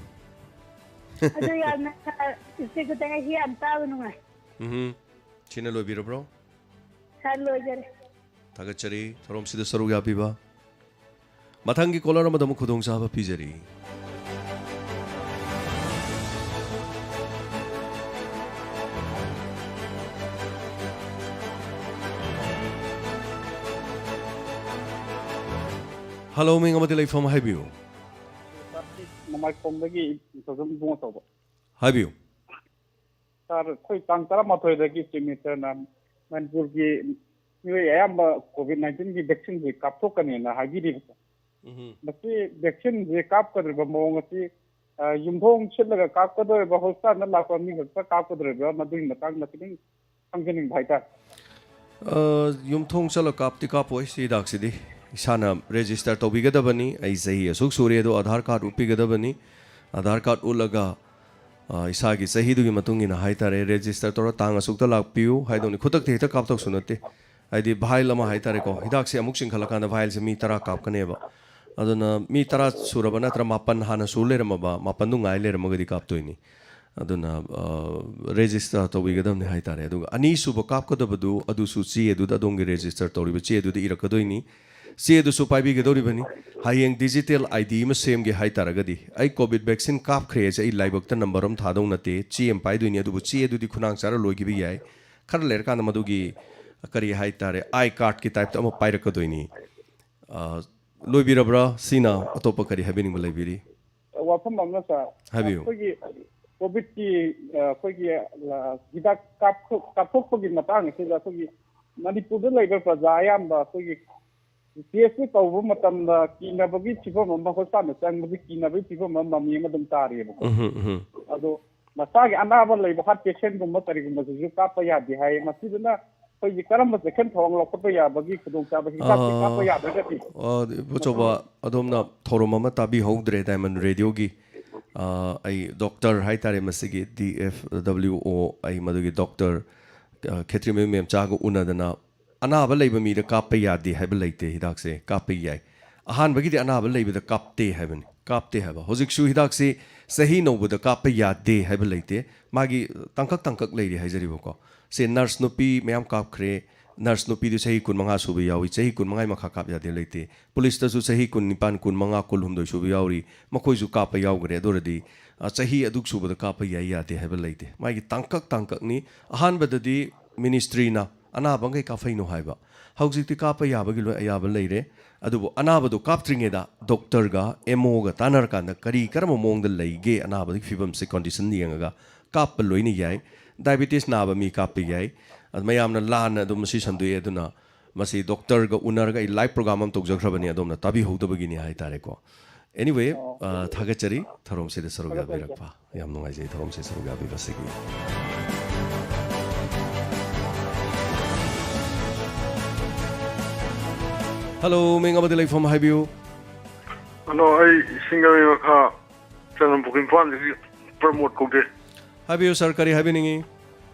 ꯑꯗꯨ ꯌꯥꯝꯅ, ꯁꯥꯔ, ꯏꯁꯇꯦꯀꯇ ꯍꯥꯏꯁꯤ ꯌꯥꯝ ꯇꯥꯕ ꯅꯨꯡꯉꯥꯏ꯫ ꯎꯝꯍꯨꯝ꯫ ꯁꯤꯅ ꯂꯣꯏꯕꯤꯔꯕ꯭ꯔꯣ? ꯁꯥꯔ, ꯂꯣꯏꯖꯔꯦ꯫ ꯊꯥꯒꯠꯆꯔꯤ ꯊꯧꯔꯝꯁꯤꯗ ꯁꯔꯨꯛ ꯌꯥꯕꯤꯕ꯫ ꯃꯊꯪꯒꯤ ꯀꯣꯂꯔ ꯑꯃꯗ ꯑꯃꯨꯛ ꯈꯨꯗꯣꯡꯆꯥꯕ ꯄꯤꯖꯔꯤ꯫ ꯍꯜꯂꯣ, ꯃꯤꯡ ꯑꯃꯗꯤ ꯂꯩꯐꯝ ꯍꯥꯏꯕꯤꯌꯨ꯫ ꯅꯃꯥꯏꯈꯣꯡꯗꯒꯤ ꯏꯟꯊꯣꯖꯝ ꯏꯕꯨꯡ ꯑꯆꯧꯕ꯫ ꯍꯥꯏꯕꯤꯌꯨ꯫ ꯁꯥꯔ, ꯑꯩꯈꯣꯏ ꯇꯥꯡ ꯇꯔꯥꯃꯥꯊꯣꯏꯗꯒꯤ ꯆꯤꯐ ꯃꯤꯅꯤꯁꯇꯔꯅ ꯃꯅꯤꯄꯨꯔꯒꯤ ꯃꯤꯑꯣꯏ ꯑꯌꯥꯝꯕ ꯀꯣꯚꯤꯗ ꯅꯥꯏꯟꯇꯤꯟꯒꯤ ꯚꯦꯛꯁꯤꯟꯁꯦ ꯀꯥꯞꯊꯣꯛꯀꯅꯤꯅ ꯍꯥꯏꯕꯤꯔꯤꯕꯀꯣ꯫ ꯎꯝ꯫ ꯃꯁꯤ ꯚꯦꯛꯁꯤꯟꯁꯦ ꯀꯥꯞꯀꯗꯧꯔꯤꯕ ꯃꯑꯣꯡ ꯑꯁꯤ, ꯑ, ꯌꯨꯝꯊꯣꯡ ꯁꯤꯠꯂꯒ ꯀꯥꯞꯀꯗꯧꯔꯤꯕ, ꯍꯣꯁꯄꯤꯇꯥꯜꯗ ꯂꯥꯛꯄ ꯃꯤ ꯈꯛꯇ ꯀꯥꯞꯀꯗꯧꯔꯤꯕ꯭ꯔꯥ? ꯃꯗꯨꯒꯤ ꯃꯇꯥꯡꯗ ꯈꯤꯇꯪ ꯈꯪꯖꯅꯤꯡꯕ ꯍꯥꯏꯇꯥꯔꯦ꯫ ꯑ, ꯌꯨꯝꯊꯣꯡ ꯆꯠꯂ ꯀꯥꯞꯇꯤ ꯀꯥꯞꯄꯣꯏ꯫ ꯁꯤ ꯍꯤꯗꯥꯛꯁꯤꯗꯤ ꯏꯁꯥꯅ ꯔꯦꯖꯤꯁꯇꯔ ꯇꯧꯕꯤꯒꯗꯕꯅꯤ꯫ ꯑꯩ ꯆꯍꯤ ꯑꯁꯨꯛ ꯁꯨꯔꯦ ꯑꯗꯣ ꯑꯥꯙꯥꯔ ꯀꯥꯔꯗ ꯎꯠꯄꯤꯒꯗꯕꯅꯤ꯫ ꯑꯥꯙꯥꯔ ꯀꯥꯔꯗ ꯎꯠꯂꯒ, ꯑ, ꯏꯁꯥꯒꯤ ꯆꯍꯤꯗꯨꯒꯤ ꯃꯇꯨꯡ ꯏꯟꯅ ꯍꯥꯏꯇꯥꯔꯦ, ꯔꯦꯖꯤꯁꯇꯔ ꯇꯧꯔ ꯇꯥꯡ ꯑꯁꯨꯛꯇ ꯂꯥꯛꯄꯤꯌꯨ ꯍꯥꯏꯗꯧꯅꯤ꯫ ꯈꯨꯗꯛꯇ ꯍꯦꯛꯇ ꯀꯥꯞꯇꯧꯁꯨ ꯅꯠꯇꯦ꯫ ꯍꯥꯏꯗꯤ ꯚꯥꯏꯜ ꯑꯃ ꯍꯥꯏꯇꯥꯔꯦꯀꯣ, ꯍꯤꯗꯥꯛꯁꯦ ꯑꯃꯨꯛ ꯆꯤꯡꯈꯠꯂꯀꯥꯟꯗ ꯚꯥꯏꯜꯁꯦ ꯃꯤ ꯇꯔꯥ ꯀꯥꯞꯀꯅꯦꯕ꯫ ꯑꯗꯨꯅ ꯃꯤ ꯇꯔꯥ ꯁꯨꯔꯕ ꯅꯠꯇ꯭ꯔ ꯃꯥꯄꯟ ꯍꯥꯟꯅ ꯁꯨ ꯂꯩꯔꯝꯃꯕ, ꯃꯥꯄꯟꯗꯨ ꯉꯥꯏ ꯂꯩꯔꯝꯃꯒꯗꯤ ꯀꯥꯞꯇꯣꯏꯅꯤ꯫ ꯑꯗꯨꯅ, ꯑ, ꯔꯦꯖꯤꯁꯇꯔ ꯇꯧꯕꯤꯒꯗꯕꯅꯤ ꯍꯥꯏꯇꯥꯔꯦ꯫ ꯑꯗꯨꯒ ꯑꯅꯤꯁꯨꯕ ꯀꯥꯞꯀꯗꯕꯗꯨ, ꯑꯗꯨꯁꯨ ꯆꯦ ꯑꯗꯨꯗ, ꯑꯗꯣꯝꯒꯤ ꯔꯦꯖꯤꯁꯇꯔ ꯇꯧꯔꯤꯕ ꯆꯦ ꯑꯗꯨꯗ ꯏꯔꯛꯀꯗꯣꯏꯅꯤ꯫ ꯆꯦ ꯑꯗꯨꯁꯨ ꯄꯥꯏꯕꯤꯒꯗꯧꯔꯤꯕꯅꯤ꯫ ꯍꯌꯦꯡ ꯗꯤꯖꯤꯇꯦꯜ ꯑꯥꯏ ꯗꯤ ꯑꯃ ꯁꯦꯝꯒꯦ ꯍꯥꯏꯇꯥꯔꯒꯗꯤ, ꯑꯩ ꯀꯣꯚꯤꯗ ꯚꯦꯛꯁꯤꯟ ꯀꯥꯞꯈ꯭ꯔꯦ ꯍꯥꯏꯁꯦ ꯑꯩ ꯂꯥꯏꯕꯛꯇ ꯅꯝꯕꯔ ꯑꯃ ꯊꯥꯗꯧ ꯅꯠꯇꯦ, ꯆꯦ ꯑꯃ ꯄꯥꯏꯗꯣꯏꯅꯤ꯫ ꯑꯗꯨꯕꯨ ꯆꯦ ꯑꯗꯨꯗꯤ ꯈꯨꯅꯥꯡ ꯆꯥꯔ ꯂꯣꯏꯈꯤꯕ ꯌꯥꯏ꯫ ꯈꯔ ꯂꯩꯔꯀꯥꯟꯗ ꯃꯗꯨꯒꯤ, ꯀꯔꯤ ꯍꯥꯏꯇꯥꯔꯦ, ꯑꯥꯏ ꯀꯥꯔꯗꯀꯤ ꯇꯥꯏꯞꯇ ꯑꯃ ꯄꯥꯏꯔꯛꯀꯗꯣꯏꯅꯤ꯫ ꯑ, ꯂꯣꯏꯕꯤꯔꯕ꯭ꯔꯥ? ꯁꯤꯅ ꯑꯇꯣꯞꯄ ꯀꯔꯤ ꯍꯥꯏꯕꯤꯅꯤꯡꯕ ꯂꯩꯕꯤꯔꯤ? ꯋꯥꯐꯝ ꯑꯃꯅ, ꯁꯥꯔ, ꯍꯥꯏꯕꯤꯌꯨ꯫ ꯑꯩꯈꯣꯏꯒꯤ ꯀꯣꯚꯤꯗꯀꯤ, ꯑ, ꯑꯩꯈꯣꯏꯒꯤ, ꯑ, ꯍꯤꯗꯥꯛ ꯀꯥꯞꯊꯣꯛ-, ꯀꯥꯞꯊꯣꯛꯄꯒꯤ ꯃꯇꯥꯡ ꯑꯁꯤꯗ ꯑꯩꯈꯣꯏꯒꯤ ꯃꯅꯤꯄꯨꯔꯗ ꯂꯩꯕ ꯄ꯭ꯔꯖꯥ ꯑꯌꯥꯝꯕ ꯑꯩꯈꯣꯏꯒꯤ ꯇꯦꯁꯇꯨ ꯇꯧꯕ ꯃꯇꯝꯗ ꯀꯤꯅꯕꯒꯤ ꯐꯤꯕꯝ ꯑꯃ, ꯍꯣꯁꯄꯤꯇꯥꯜꯗ ꯆꯪꯕꯗ ꯀꯤꯅꯕꯒꯤ ꯐꯤꯕꯝ ꯑꯃ ꯃꯃꯤ ꯑꯃ ꯑꯗꯨꯝ ꯇꯥꯔꯤꯑꯕꯀꯣ꯫ ꯎꯝ, ꯎꯝ꯫ ꯑꯗꯣ ꯃꯁꯥꯒꯤ ꯑꯅꯥꯕ ꯂꯩꯕ ꯍꯥꯔꯠ ꯄꯦꯁꯦꯟꯒꯨꯝꯕ ꯀꯔꯤꯒꯨꯝꯕꯁꯤꯁꯨ ꯀꯥꯞꯄ ꯌꯥꯗꯦ ꯍꯥꯏ꯫ ꯃꯁꯤꯗꯅ ꯑꯩꯈꯣꯏꯒꯤ ꯀꯔꯝꯕ ꯆꯦꯛꯁꯤꯟ ꯊꯧꯔꯥꯡ ꯂꯧꯈꯠꯄ ꯌꯥꯕꯒꯤ ꯈꯨꯗꯣꯡꯆꯥꯕ, ꯍꯤꯗꯥꯛꯁꯦ ꯀꯥꯞꯄ ꯑꯥ, ꯌꯥꯗ꯭ꯔꯒꯗꯤ? ꯑꯥ, ꯏꯕꯣꯆꯧꯕ, ꯑꯗꯣꯝꯅ ꯊꯧꯔꯝ ꯑꯃ ꯇꯥꯕꯤꯍꯧꯗ꯭ꯔꯦ ꯗꯥꯏꯃꯟ ꯔꯦꯗꯤꯑꯣꯒꯤ꯫ ꯑꯥ, ꯑꯩ ꯗꯣꯛꯇꯔ ꯍꯥꯏꯇꯥꯔꯦ, ꯃꯁꯤꯒꯤ ꯗꯤ ꯑꯦꯐ ꯗꯕ꯭ꯂꯤꯎ ꯑꯣ, ꯑꯩ ꯃꯗꯨꯒꯤ ꯗꯣꯛꯇꯔ, ꯑꯥ, ꯈꯦꯇ꯭ꯔꯤꯃꯌꯨꯝ ꯃꯦꯝꯆꯥꯒ ꯎꯅꯗꯅ ꯑꯅꯥꯕ ꯂꯩꯕ ꯃꯤꯗ ꯀꯥꯞꯄ ꯌꯥꯗꯦ ꯍꯥꯏꯕ ꯂꯩꯇꯦ, ꯍꯤꯗꯥꯛꯁꯦ ꯀꯥꯞꯄ ꯌꯥꯏ꯫ ꯑꯍꯥꯟꯕꯒꯤꯗꯤ ꯑꯅꯥꯕ ꯂꯩꯕꯗ ꯀꯥꯞꯇꯦ ꯍꯥꯏꯕꯅꯤ, ꯀꯥꯞꯇꯦ ꯍꯥꯏꯕ꯫ ꯍꯧꯖꯤꯛꯁꯨ ꯍꯤꯗꯥꯛꯁꯤ ꯆꯍꯤ ꯅꯧꯕꯗ ꯀꯥꯞꯄ ꯌꯥꯗꯦ ꯍꯥꯏꯕ ꯂꯩꯇꯦ, ꯃꯥꯒꯤ ꯇꯥꯡꯀꯛ ꯇꯥꯡꯀꯛ ꯂꯩꯔꯤ ꯍꯥꯏꯖꯔꯤꯕꯀꯣ꯫ ꯁꯦ ꯅꯔꯁ ꯅꯨꯄꯤ ꯃꯌꯥꯝ ꯀꯥꯞꯈ꯭ꯔꯦ, ꯅꯔꯁ ꯅꯨꯄꯤꯗꯨ ꯆꯍꯤ ꯀꯨꯟꯃꯉꯥ ꯁꯨꯕ ꯌꯥꯎꯏ, ꯆꯍꯤ ꯀꯨꯟꯃꯉꯥꯒꯤ ꯃꯈꯥ ꯀꯥꯞ ꯌꯥꯗꯦ ꯂꯩꯇꯦ꯫ ꯄꯨꯂꯤꯁꯇꯁꯨ ꯆꯍꯤ ꯀꯨꯟꯅꯤꯄꯥꯟ, ꯀꯨꯟꯃꯉꯥ, ꯀꯨꯟꯍꯨꯝꯗꯣꯏ ꯁꯨꯕ ꯌꯥꯎꯔꯤ, ꯃꯈꯣꯏꯁꯨ ꯀꯥꯞꯄ ꯌꯥꯎꯈ꯭ꯔꯦ꯫ ꯑꯗꯨ ꯑꯣꯏꯔꯗꯤ, ꯑ, ꯆꯍꯤ ꯑꯗꯨꯛ ꯁꯨꯕꯗ ꯀꯥꯞꯄ ꯌꯥꯏ ꯌꯥꯗꯦ ꯍꯥꯏꯕ ꯂꯩꯇꯦ꯫ ꯃꯥꯒꯤ ꯇꯥꯡꯀꯛ ꯇꯥꯡꯀꯛꯅꯤ꯫ ꯑꯍꯥꯟꯕꯗꯗꯤ ꯃꯤꯅꯤꯁꯇ꯭ꯔꯤꯅ ꯑꯅꯥꯕꯈꯩ ꯀꯥꯞꯐꯩꯅꯣ ꯍꯥꯏꯕ꯫ ꯍꯧꯖꯤꯛꯇꯤ ꯀꯥꯞꯄ ꯌꯥꯕꯒꯤ ꯂꯣꯏ ꯑꯌꯥꯕ ꯂꯩꯔꯦ꯫ ꯑꯗꯨꯕꯨ ꯑꯅꯥꯕꯗꯣ ꯀꯥꯞꯇ꯭ꯔꯤꯉꯩꯗ ꯗꯣꯛꯇꯔꯒ ꯑꯦꯝ ꯑꯣꯒ ꯇꯥꯟꯅꯔꯀꯥꯟꯗ ꯀꯔꯤ ꯀꯔꯝꯕ ꯃꯑꯣꯡꯗ ꯂꯩꯒꯦ, ꯑꯅꯥꯕꯒꯤ ꯐꯤꯕꯝꯁꯦ, ꯀꯣꯟꯗꯤꯁꯟ ꯌꯦꯡꯉꯒ ꯀꯥꯞꯄ ꯂꯣꯏꯅ ꯌꯥꯏ꯫ ꯗꯥꯏꯕꯤꯇꯤꯁ ꯅꯥꯕ ꯃꯤ ꯀꯥꯞꯄ ꯌꯥꯏ꯫ ꯑꯗꯨ ꯃꯌꯥꯝꯅ ꯂꯥꯟꯅ ꯑꯗꯨꯝ ꯃꯁꯤ ꯁꯟꯗꯣꯛꯑꯦ꯫ ꯑꯗꯨꯅ ꯃꯁꯤ ꯗꯣꯛꯇꯔꯒ ꯎꯅꯔꯒ ꯑꯩ ꯂꯥꯏꯚ ꯄ꯭ꯔꯣꯒ꯭ꯔꯥꯝ ꯑꯃ ꯇꯧꯖꯈ꯭ꯔꯕꯅꯤ, ꯑꯗꯣꯝꯅ ꯇꯥꯕꯤꯍꯧꯗꯕꯒꯤꯅꯤ ꯍꯥꯏꯇꯥꯔꯦꯀꯣ꯫ Anyway, ꯑꯣ, ꯑ, ꯊꯥꯒꯠꯆꯔꯤ ꯊꯧꯔꯝꯁꯤꯗ ꯁꯔꯨꯛ ꯊꯥꯒꯠꯆꯔꯤ, ꯌꯥꯕꯤꯔꯛꯄ꯫ ꯌꯥꯝ ꯅꯨꯡꯉꯥꯏꯖꯩ ꯊꯧꯔꯝꯁꯤꯗ ꯁꯔꯨꯛ ꯌꯥꯕꯤꯕꯁꯤꯒꯤ꯫ ꯍꯜꯂꯣ, ꯃꯤꯡ ꯑꯃꯗꯤ ꯂꯩꯐꯝ ꯍꯥꯏꯕꯤꯌꯨ꯫ ꯍꯜꯂꯣ, ꯑꯩ ꯁꯤꯡꯖꯃꯩ ꯃꯈꯥ ꯆꯅꯝꯄꯨꯈ꯭ꯔꯤ ꯏꯝꯐꯥꯜꯗꯒꯤ ꯄ꯭ꯔꯃꯣꯗ ꯀꯧꯖꯩ꯫ ꯍꯥꯏꯕꯤꯌꯨ ꯁꯥꯔ, ꯀꯔꯤ ꯍꯥꯏꯕꯤꯅꯤꯡꯉꯤ?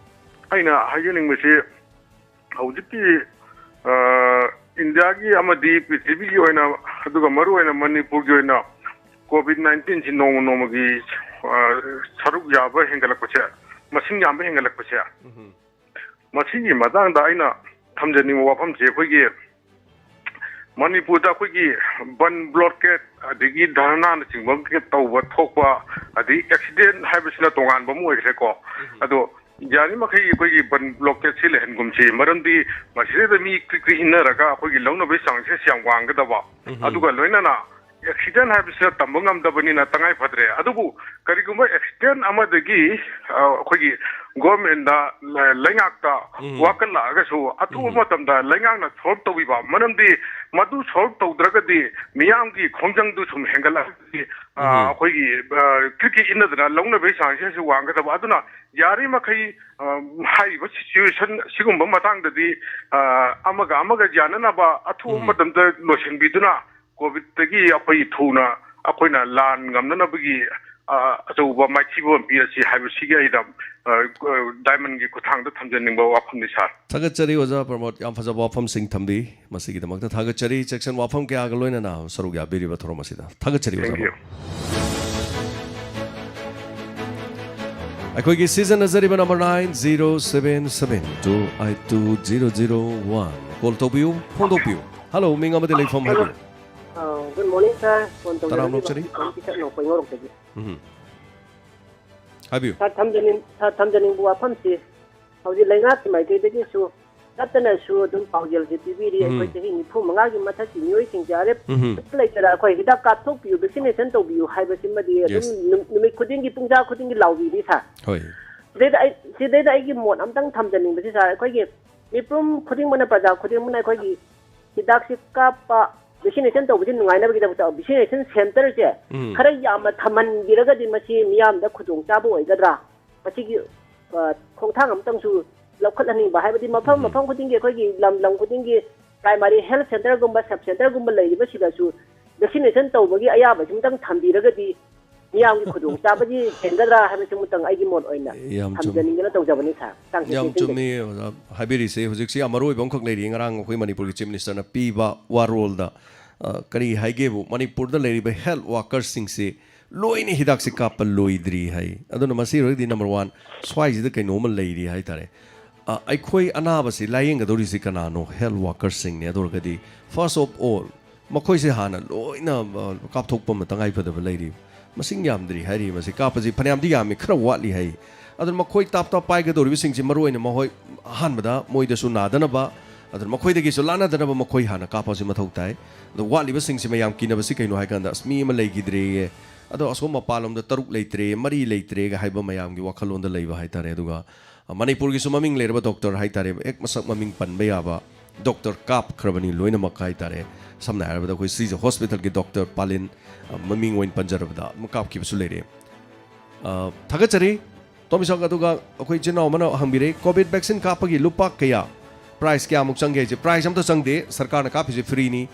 ꯑꯩꯅ ꯍꯥꯏꯖꯅꯤꯡꯕꯁꯤ, ꯍꯧꯖꯤꯛꯀꯤ, ꯑ, ꯏꯟꯗꯤꯌꯥꯒꯤ ꯑꯃꯗꯤ ꯄ꯭ꯔꯤꯊꯤꯕꯤꯒꯤ ꯑꯣꯏꯅ, ꯑꯗꯨꯒ ꯃꯔꯨꯑꯣꯏꯅ ꯃꯅꯤꯄꯨꯔꯒꯤ ꯑꯣꯏꯅ ꯀꯣꯚꯤꯗ ꯅꯥꯏꯟꯇꯤꯟꯁꯤ ꯅꯣꯡꯃ ꯅꯣꯡꯃꯒꯤ, ꯑ, ꯁꯔꯨꯛ ꯌꯥꯕ ꯍꯦꯟꯒꯠꯂꯛꯄꯁꯦ, ꯃꯁꯤꯡ ꯌꯥꯝꯕ ꯍꯦꯟꯒꯠꯂꯛꯄꯁꯦ, ꯎꯝ꯫ ꯃꯁꯤꯒꯤ ꯃꯇꯥꯡꯗ ꯑꯩꯅ ꯊꯝꯖꯅꯤꯡꯕ ꯋꯥꯐꯝꯁꯦ, ꯑꯩꯈꯣꯏꯒꯤ ꯃꯅꯤꯄꯨꯔꯗ ꯑꯩꯈꯣꯏꯒꯤ ꯕꯟ ꯕ꯭ꯂꯣꯀꯦꯠ, ꯑꯗꯒꯤ ꯙꯔꯅꯥꯅꯆꯤꯡꯕ ꯑꯃ ꯇꯧꯕ ꯊꯣꯛꯄ, ꯑꯗꯒꯤ ꯑꯦꯛꯁꯤꯗꯦꯟ ꯍꯥꯏꯕꯁꯤꯅ ꯇꯣꯉꯥꯟꯕ ꯑꯃ ꯑꯣꯏꯈ꯭ꯔꯦꯀꯣ꯫ ꯎꯝ꯫ ꯑꯗꯣ ꯌꯥꯔꯤꯃꯈꯩ ꯑꯩꯈꯣꯏꯒꯤ ꯕꯟ ꯕ꯭ꯂꯣꯀꯦꯠꯁꯤ ꯂꯩꯍꯟꯒꯨꯝꯁꯤ꯫ ꯃꯔꯝꯗꯤ ꯃꯁꯤꯗꯩꯗ ꯃꯤ ꯀ꯭ꯔꯤꯛ ꯀ꯭ꯔꯤꯛ ꯏꯟꯅꯔꯒ ꯑꯩꯈꯣꯏꯒꯤ ꯂꯧꯅꯕꯒꯤ ꯆꯥꯡꯁꯦ ꯌꯥꯝ ꯋꯥꯡꯒꯗꯕ꯫ ꯎꯝ꯫ ꯑꯗꯨꯒ ꯂꯣꯏꯅꯅ ꯑꯦꯛꯁꯤꯗꯦꯟ ꯍꯥꯏꯕꯁꯤꯅ ꯇꯝꯕ ꯉꯝꯗꯕꯅꯤꯅ ꯇꯉꯥꯏ ꯐꯗ꯭ꯔꯦ꯫ ꯑꯗꯨꯕꯨ ꯀꯔꯤꯒꯨꯝꯕ ꯑꯦꯛꯁꯤꯗꯦꯟ ꯑꯃꯗꯒꯤ, ꯑ, ꯑꯩꯈꯣꯏꯒꯤ ꯒꯣꯔꯃꯦꯟꯗ, ꯂ-, ꯂꯩꯉꯥꯛꯇ ꯎꯝ꯫ ꯋꯥꯀꯠꯂꯛꯑꯒꯁꯨ ꯑꯊꯨꯕ ꯎꯝ꯫ ꯃꯇꯝꯗ ꯂꯩꯉꯥꯛꯅ ꯁꯣꯜꯕ ꯇꯧꯕꯤꯕ꯫ ꯃꯔꯝꯗꯤ ꯃꯗꯨ ꯁꯣꯜꯕ ꯇꯧꯗ꯭ꯔꯒꯗꯤ ꯃꯤꯌꯥꯝꯒꯤ ꯈꯣꯡꯖꯪꯗꯨ ꯁꯨꯝ ꯍꯦꯟꯒꯠꯂꯛꯑꯒꯗꯤ, ꯑ, ꯎꯝ꯫ ꯑꯩꯈꯣꯏꯒꯤ, ꯑ, ꯀ꯭ꯔꯤꯛ ꯀ꯭ꯔꯤꯛ ꯏꯟꯅꯗꯅ ꯂꯧꯅꯕꯒꯤ ꯆꯥꯡꯁꯤꯁꯨ ꯋꯥꯡꯒꯗꯕ꯫ ꯑꯗꯨꯅ ꯌꯥꯔꯤꯃꯈꯩ, ꯑ, ꯍꯥꯏꯔꯤꯕ ꯁꯤꯆꯨꯋꯦꯁꯟ ꯁꯤꯒꯨꯝꯕ ꯃꯇꯥꯡꯗꯗꯤ, ꯑ, ꯑꯃꯒ ꯑꯃꯒ ꯌꯥꯅꯅꯕ ꯑꯊꯨꯕ ꯎꯝ꯫ ꯃꯇꯝꯗ ꯂꯣꯏꯁꯤꯟꯕꯤꯗꯨꯅ ꯀꯣꯚꯤꯗꯇꯒꯤ ꯑꯩꯈꯣꯏ ꯊꯨꯅ ꯑꯩꯈꯣꯏꯅ ꯂꯥꯟ ꯉꯝꯅꯅꯕꯒꯤ, ꯑ, ꯑꯆꯧꯕ ꯃꯥꯏꯊꯤꯕ ꯑꯃ ꯄꯤꯔꯁꯤ ꯍꯥꯏꯕꯁꯤꯒꯤ ꯑꯩꯅ, ꯑ, ꯗꯥꯏꯃꯟꯒꯤ ꯈꯨꯠꯊꯥꯡꯗ ꯊꯝꯖꯅꯤꯡꯕ ꯋꯥꯐꯝꯅꯤ, ꯁꯥꯔ꯫ ꯊꯥꯒꯠꯆꯔꯤ ꯑꯣꯖꯥ ꯄ꯭ꯔꯃꯣꯗ, ꯌꯥꯝ ꯐꯖꯕ ꯋꯥꯐꯝꯁꯤꯡ ꯊꯝꯕꯤ꯫ ꯃꯁꯤꯒꯤꯗꯃꯛꯇ ꯊꯥꯒꯠꯆꯔꯤ꯫ ꯆꯦꯛꯁꯤꯟ ꯋꯥꯐꯝ ꯀꯌꯥꯒ ꯂꯣꯏꯅꯅ ꯁꯔꯨꯛ ꯌꯥꯕꯤꯔꯤꯕ ꯊꯧꯔꯝ ꯑꯁꯤꯗ ꯊꯥꯒꯠꯆꯔꯤ ꯑꯣꯖꯥ꯫ Thank you꯫ ꯑꯩꯈꯣꯏꯒꯤ ꯁꯤꯖꯤꯟꯅꯖꯔꯤꯕ number nine zero seven seven two eight two zero zero one꯫ Call ꯇꯧꯕꯤꯌꯨ, ꯐꯣꯡꯗꯣꯛꯄꯤꯌꯨ꯫ Hello, ꯃꯤꯡ ꯑꯃꯗꯤ ꯂꯩꯐꯝ ꯍꯥꯏꯕꯤꯌꯨ꯫ ꯑ, good morning, sir. ꯐꯣꯟ ꯇꯔꯥꯝꯅ ꯇꯧꯖꯔꯛꯂꯤꯕ ꯑꯣꯛꯆꯔꯤ꯫ ꯄꯤꯇꯔ ꯅꯣꯡꯄꯣꯏ ꯉꯧꯔꯣꯛꯇꯒꯤ꯫ ꯎꯝ꯫ ꯍꯥꯏꯕꯤꯌꯨ꯫ Sir, ꯊꯝꯖꯅꯤꯡ-, sir, ꯊꯝꯖꯅꯤꯡꯕ ꯋꯥꯐꯝꯁꯤ, ꯍꯧꯖꯤꯛ ꯂꯩꯉꯥꯛꯀꯤ ꯃꯥꯏꯀꯩꯗꯒꯤꯁꯨ ꯅꯠꯇꯅꯁꯨ ꯑꯗꯨꯝ ꯄꯥꯎꯖꯦꯜꯁꯦ ꯄꯤꯕꯤꯔꯤ꯫ ꯎꯝ꯫ ꯑꯩꯈꯣꯏ ꯆꯍꯤ ꯅꯤꯐꯨ ꯃꯉꯥꯒꯤ ꯃꯊꯛꯀꯤ ꯃꯤꯑꯣꯏꯁꯤꯡꯁꯦ ꯑꯔꯦꯞ ꯎꯝ꯫ ꯂꯩꯇꯅ ꯑꯩꯈꯣꯏ ꯍꯤꯗꯥꯛ ꯀꯥꯞꯊꯣꯛꯄꯤꯌꯨ, vaccination ꯇꯧꯕꯤꯌꯨ ꯍꯥꯏꯕꯁꯤꯃꯗꯤ ꯑꯗꯨꯝ Yes. ꯅꯨ-, ꯅꯨꯃꯤꯠ ꯈꯨꯗꯤꯡꯒꯤ, ꯄꯨꯡꯖꯥ ꯈꯨꯗꯤꯡꯒꯤ ꯂꯥꯎꯕꯤꯔꯤ, sir꯫ ꯍꯣꯏ꯫ ꯁꯤꯗꯩꯗ ꯑꯩ, ꯁꯤꯗꯩꯗ ꯑꯩꯒꯤ ꯃꯣꯠ ꯑꯝꯇꯪ ꯊꯝꯖꯅꯤꯡꯕꯁꯤ, sir, ꯑꯩꯈꯣꯏꯒꯤ ꯃꯤꯄꯨꯝ ꯈꯨꯗꯤꯡꯃꯛꯅ, ꯄ꯭ꯔꯖꯥ ꯈꯨꯗꯤꯡꯃꯛꯅ ꯑꯩꯈꯣꯏꯒꯤ ꯍꯤꯗꯥꯛꯁꯤ ꯀꯥꯞꯄ, vaccination ꯇꯧꯕꯁꯤ ꯅꯨꯡꯉꯥꯏꯅꯕꯒꯤꯗꯃꯛꯇ vaccination centerꯁꯦ ꯎꯝ꯫ ꯈꯔ ꯌꯥꯝꯅ ꯊꯝꯍꯟꯕꯤꯔꯒꯗꯤ ꯃꯁꯤ ꯃꯤꯌꯥꯝꯗ ꯈꯨꯗꯣꯡꯆꯥꯕ ꯑꯣꯏꯒꯗ꯭ꯔꯥ? ꯃꯁꯤꯒꯤ, ꯑ, ꯈꯣꯡꯊꯥꯡ ꯑꯃꯇꯪꯁꯨ ꯂꯧꯈꯠꯍꯟꯅꯤꯡꯕ, ꯍꯥꯏꯕꯗꯤ ꯃꯐꯝ, ꯎꯝ꯫ ꯃꯐꯝ ꯈꯨꯗꯤꯡꯒꯤ ꯑꯩꯈꯣꯏꯒꯤ ꯂꯝ, ꯂꯝ ꯈꯨꯗꯤꯡꯒꯤ primary health centreꯒꯨꯝꯕ, sub centreꯒꯨꯝꯕ ꯂꯩꯔꯤꯕꯁꯤꯗꯁꯨ vaccination ꯇꯧꯕꯒꯤ ꯑꯌꯥꯕꯁꯤꯃꯇꯪ ꯊꯝꯕꯤꯔꯒꯗꯤ ꯃꯤꯌꯥꯝꯒꯤ ꯈꯨꯗꯣꯡꯆꯥꯕꯁꯤ ꯍꯦꯟꯒꯗ꯭ꯔꯥ ꯍꯥꯏꯕꯁꯤꯃꯇꯪ ꯑꯩꯒꯤ ꯃꯣꯠ ꯑꯣꯏꯅ ꯌꯥꯝ ꯆꯨꯝꯃꯤ꯫ ꯊꯝꯖꯅꯤꯡꯗꯅ ꯇꯧꯖꯕꯅꯤ, sir꯫ ꯃꯇꯥꯡꯁꯤꯗ ꯌꯥꯝ ꯇꯦꯟꯖꯒꯦ꯫ ꯆꯨꯝꯃꯤ ꯑꯣꯖꯥ ꯍꯥꯏꯕꯤꯔꯤꯁꯦ꯫ ꯍꯧꯖꯤꯛꯁꯤ ꯌꯥꯝ ꯃꯔꯨ ꯑꯣꯏꯕ ꯑꯃꯈꯛ ꯂꯩꯔꯤ꯫ ꯉꯔꯥꯡ ꯑꯩꯈꯣꯏ ꯃꯅꯤꯄꯨꯔꯒꯤ Chief Ministerꯅ ꯄꯤꯕ ꯋꯥꯔꯣꯜꯗ, ꯑ, ꯀꯔꯤ ꯍꯥꯏꯒꯦꯕꯨ, ꯃꯅꯤꯄꯨꯔꯗ ꯂꯩꯔꯤꯕ health workerꯁꯤꯡꯁꯤ ꯂꯣꯏꯅ ꯍꯤꯗꯥꯛꯁꯤ ꯀꯥꯞꯄ ꯂꯣꯏꯗ꯭ꯔꯤ ꯍꯥꯏ꯫ ꯑꯗꯨꯅ ꯃꯁꯤ ꯑꯣꯏꯔꯒꯗꯤ number one, ꯁ꯭ꯋꯥꯏꯁꯤꯗ ꯀꯩꯅꯣꯝꯃ ꯂꯩꯔꯤ ꯍꯥꯏꯇꯥꯔꯦ꯫ ꯑ, ꯑꯩꯈꯣꯏ ꯑꯅꯥꯕꯁꯤ ꯂꯥꯏꯌꯦꯡꯒꯗꯧꯔꯤꯁꯤ ꯀꯅꯥꯅꯣ? Health workerꯁꯤꯡꯅꯤ꯫ ꯑꯗꯨ ꯑꯣꯏꯔꯒꯗꯤ first of all ꯃꯈꯣꯏꯁꯦ ꯍꯥꯟꯅ ꯂꯣꯏꯅ, ꯑ, ꯀꯥꯞꯊꯣꯛꯄ ꯑꯃ ꯇꯉꯥꯏ ꯐꯗꯕ ꯂꯩꯔꯤ꯫ ꯃꯁꯤꯡ ꯌꯥꯝꯗ꯭ꯔꯤ ꯍꯥꯏꯔꯤ꯫ ꯃꯁꯤ ꯀꯥꯞꯄꯁꯤ ꯐꯅꯌꯥꯝꯗꯤ ꯌꯥꯝꯃꯤ, ꯈꯔ ꯋꯥꯠꯂꯤ ꯍꯥꯏ꯫ ꯑꯗꯨꯅ ꯃꯈꯣꯏ ꯇꯥꯞ ꯇꯥꯞ ꯄꯥꯏꯒꯗꯧꯔꯤꯕꯁꯤꯡꯁꯤ ꯃꯔꯨ ꯑꯣꯏꯅ ꯃꯈꯣꯏ ꯑꯍꯥꯟꯕꯗ ꯃꯣꯏꯗꯁꯨ ꯅꯥꯗꯅꯕ, ꯑꯗꯨꯅ ꯃꯈꯣꯏꯗꯒꯤꯁꯨ ꯂꯥꯟꯅꯗꯅꯕ ꯃꯈꯣꯏ ꯍꯥꯟꯅ ꯀꯥꯞꯄꯁꯤ ꯃꯊꯧ ꯇꯥꯏ꯫ ꯑꯗꯣ ꯋꯥꯠꯂꯤꯕꯁꯤꯡꯁꯤ ꯃꯌꯥꯝ ꯀꯤꯅꯕꯁꯤ ꯀꯩꯅꯣ ꯍꯥꯏꯀꯥꯟꯗ, "ꯑꯁ, ꯃꯤ ꯑꯃ ꯂꯩꯈꯤꯗ꯭ꯔꯦꯌꯦ, ꯑꯗꯣ ꯑꯁꯣꯝ ꯃꯄꯥꯟꯂꯣꯝꯗ ꯇꯔꯨꯛ ꯂꯩꯇ꯭ꯔꯦ, ꯃꯔꯤ ꯂꯩꯇ꯭ꯔꯦꯒ" ꯍꯥꯏꯕ ꯃꯌꯥꯝꯒꯤ ꯋꯥꯈꯜꯂꯣꯟꯗ ꯂꯩꯕ ꯍꯥꯏꯇꯥꯔꯦ꯫ ꯑꯗꯨꯒ ꯃꯅꯤꯄꯨꯔꯒꯤꯁꯨ ꯃꯃꯤꯡ ꯂꯩꯔꯕ doctor ꯍꯥꯏꯇꯥꯔꯦ, ꯍꯦꯛ ꯃꯁꯛ ꯃꯃꯤꯡ ꯄꯟꯕ ꯌꯥꯕ doctor ꯀꯥꯞꯈ꯭ꯔꯕꯅꯤ ꯂꯣꯏꯅꯃꯛ ꯍꯥꯏꯇꯥꯔꯦ꯫ ꯁꯝꯅ ꯍꯥꯏꯔꯕꯗ ꯑꯩꯈꯣꯏ ꯁꯤꯖ hospitalꯒꯤ doctor ꯄꯥꯂꯤꯟ, ꯑ, ꯃꯃꯤꯡ ꯑꯣꯏꯅ ꯄꯟꯖꯔꯕꯗ, ꯑꯃ ꯀꯥꯞꯈꯤꯕꯁꯨ ꯂꯩꯔꯦ꯫ ꯑ, ꯊꯥꯒꯠꯆꯔꯤ꯫ ꯇꯣꯝꯕꯤꯁꯛ, ꯑꯗꯨꯒ ꯑꯩꯈꯣꯏ ꯏꯆꯤꯟ ꯏꯅꯥꯎ ꯑꯃꯅ ꯍꯪꯕꯤꯔꯦ, COVID vaccine ꯀꯥꯞꯄꯒꯤ ꯂꯨꯄꯥ ꯀꯌꯥ, price ꯀꯌꯥꯃꯨꯛ ꯆꯪꯒꯦ ꯍꯥꯏꯁꯦ? Price ꯑꯝꯇ ꯆꯪꯗꯦ, ꯁꯔꯀꯥꯔꯅ ꯀꯥꯞꯄꯤꯁꯦ freeꯅꯤ꯫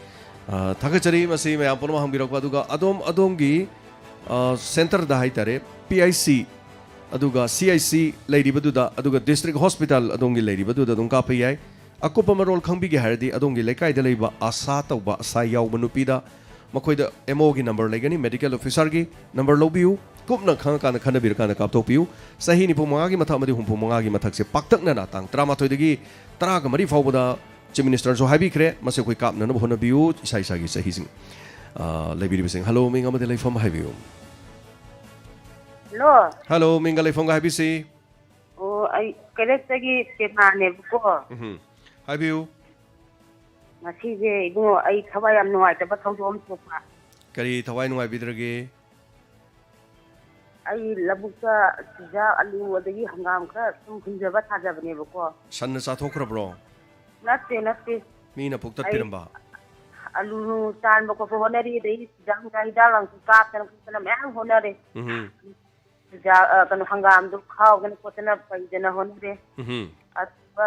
ꯑ, ꯊꯥꯒꯠꯆꯔꯤ ꯃꯁꯤ ꯃꯌꯥꯝ ꯄꯨꯝꯅꯃꯛ ꯍꯪꯕꯤꯔꯛꯄ꯫ ꯑꯗꯨꯒ ꯑꯗꯣꯝ, ꯑꯗꯣꯝꯒꯤ, ꯑ, centreꯗ ꯍꯥꯏꯇꯥꯔꯦ, PIC, ꯑꯗꯨꯒ CIC ꯂꯩꯔꯤꯕꯗꯨꯗ, ꯑꯗꯨꯒ district hospital ꯑꯗꯣꯝꯒꯤ ꯂꯩꯔꯤꯕꯗꯨꯗ ꯑꯗꯨꯝ ꯀꯥꯞꯄ ꯌꯥꯏ꯫ ꯑꯀꯨꯞꯄ ꯃꯔꯣꯜ ꯈꯪꯕꯤꯒꯦ ꯍꯥꯏꯔꯗꯤ ꯑꯗꯣꯝꯒꯤ ꯂꯩꯀꯥꯏꯗ ꯂꯩꯕ ꯑꯁꯥ ꯇꯧꯕ, ꯑꯁꯥ ꯌꯥꯎꯕ ꯅꯨꯄꯤꯗ ꯃꯈꯣꯏꯗ ꯑꯦꯝ ꯑꯣꯒꯤ ꯅꯝꯕꯔ ꯂꯩꯒꯅꯤ, ꯃꯦꯗꯤꯀꯦꯜ ꯑꯣꯐꯤꯁꯥꯔꯒꯤ ꯅꯝꯕꯔ ꯂꯧꯕꯤꯌꯨ꯫ ꯀꯨꯞꯅ ꯈꯪꯉꯀꯥꯟꯗ ꯈꯟꯅꯕꯤꯔꯀꯥꯟꯗ ꯀꯥꯞꯊꯣꯛꯄꯤꯌꯨ꯫ ꯆꯍꯤ ꯅꯤꯐꯨ ꯃꯉꯥꯒꯤ ꯃꯊꯛ ꯑꯃꯗꯤ ꯍꯨꯝꯐꯨ ꯃꯉꯥꯒꯤ ꯃꯊꯛꯁꯦ ꯄꯥꯛꯇꯛꯅꯅ ꯇꯥꯡ ꯇꯔꯥꯃꯥꯊꯣꯏꯗꯒꯤ ꯇꯔꯥꯒ ꯃꯔꯤ ꯐꯥꯎꯕꯗ ꯆꯤꯐ ꯃꯤꯅꯤꯁꯇꯔꯁꯨ ꯍꯥꯏꯕꯤꯈ꯭ꯔꯦ, ꯃꯁꯤ ꯑꯩꯈꯣꯏ ꯀꯥꯞꯅꯅꯕ ꯍꯣꯠꯅꯕꯤꯌꯨ, ꯏꯁꯥ ꯏꯁꯥꯒꯤ ꯆꯍꯤꯁꯤꯡ꯫ ꯑ, ꯂꯩꯕꯤꯔꯤꯕꯁꯤꯡ, ꯍꯜꯂꯣ, ꯃꯤꯡ ꯑꯃꯗꯤ ꯂꯩꯐꯝ ꯍꯥꯏꯕꯤꯌꯨ꯫ ꯍꯜꯂꯣ꯫ ꯍꯜꯂꯣ, ꯃꯤꯡꯒ ꯂꯩꯐꯝꯒ ꯍꯥꯏꯕꯤꯁꯤ꯫ ꯑꯣ, ꯑꯩ ꯀꯩꯔꯛꯇꯒꯤ ꯄꯦꯃꯥꯅꯦꯕꯀꯣ꯫ ꯎꯝꯍꯨꯝ꯫ ꯍꯥꯏꯕꯤꯌꯨ꯫ ꯉꯁꯤꯁꯦ ꯏꯕꯨꯡꯉꯣ, ꯑꯩ ꯊꯋꯥꯏ ꯌꯥꯝ ꯅꯨꯡꯉꯥꯏꯇꯕ ꯊꯧꯗꯣꯛ ꯑꯃ ꯊꯣꯛꯄ꯫ ꯀꯔꯤ ꯊꯋꯥꯏ ꯅꯨꯡꯉꯥꯏꯕꯤꯗ꯭ꯔꯒꯦ? ꯑꯩ ꯂꯧꯕꯨꯛꯇ ꯆꯨꯖꯥꯛ, ꯑꯂꯨ, ꯑꯗꯒꯤ ꯍꯪꯒꯥꯝ ꯈꯔ ꯁꯨꯝ ꯍꯨꯟꯖꯕ ꯊꯥꯖꯕꯅꯦꯕꯀꯣ꯫ ꯁꯟꯅ ꯆꯥꯊꯣꯛꯈ꯭ꯔꯕ꯭ꯔꯣ? ꯅꯠꯇꯦ, ꯅꯠꯇꯦ꯫ ꯃꯤꯅ ꯑꯩ ꯐꯨꯛꯇꯠꯄꯤꯔꯝꯕ? ꯑꯂꯨ ꯅꯨꯡ ꯆꯥꯟꯕ ꯈꯣꯠꯄ ꯍꯣꯠꯅꯔꯤ, ꯑꯗꯩ ꯆꯨꯖꯥꯛ ꯅꯨꯡꯖꯥꯛ ꯍꯤꯗꯥꯛ ꯂꯥꯡꯊꯛ ꯀꯥꯞꯇꯅ ꯈꯣꯠꯇꯅ ꯃꯌꯥꯝ ꯍꯣꯠꯅꯔꯦ꯫ ꯎꯝꯍꯨꯝ꯫ ꯆꯨꯖꯥꯛ, ꯑ, ꯀꯩꯅꯣ, ꯍꯪꯒꯥꯝꯗꯣ ꯈꯥꯎꯗꯅ ꯈꯣꯠꯇꯅ ꯄꯩꯗꯅ ꯍꯣꯠꯅꯔꯦ꯫ ꯎꯝꯍꯨꯝ꯫ ꯑꯗꯨꯒ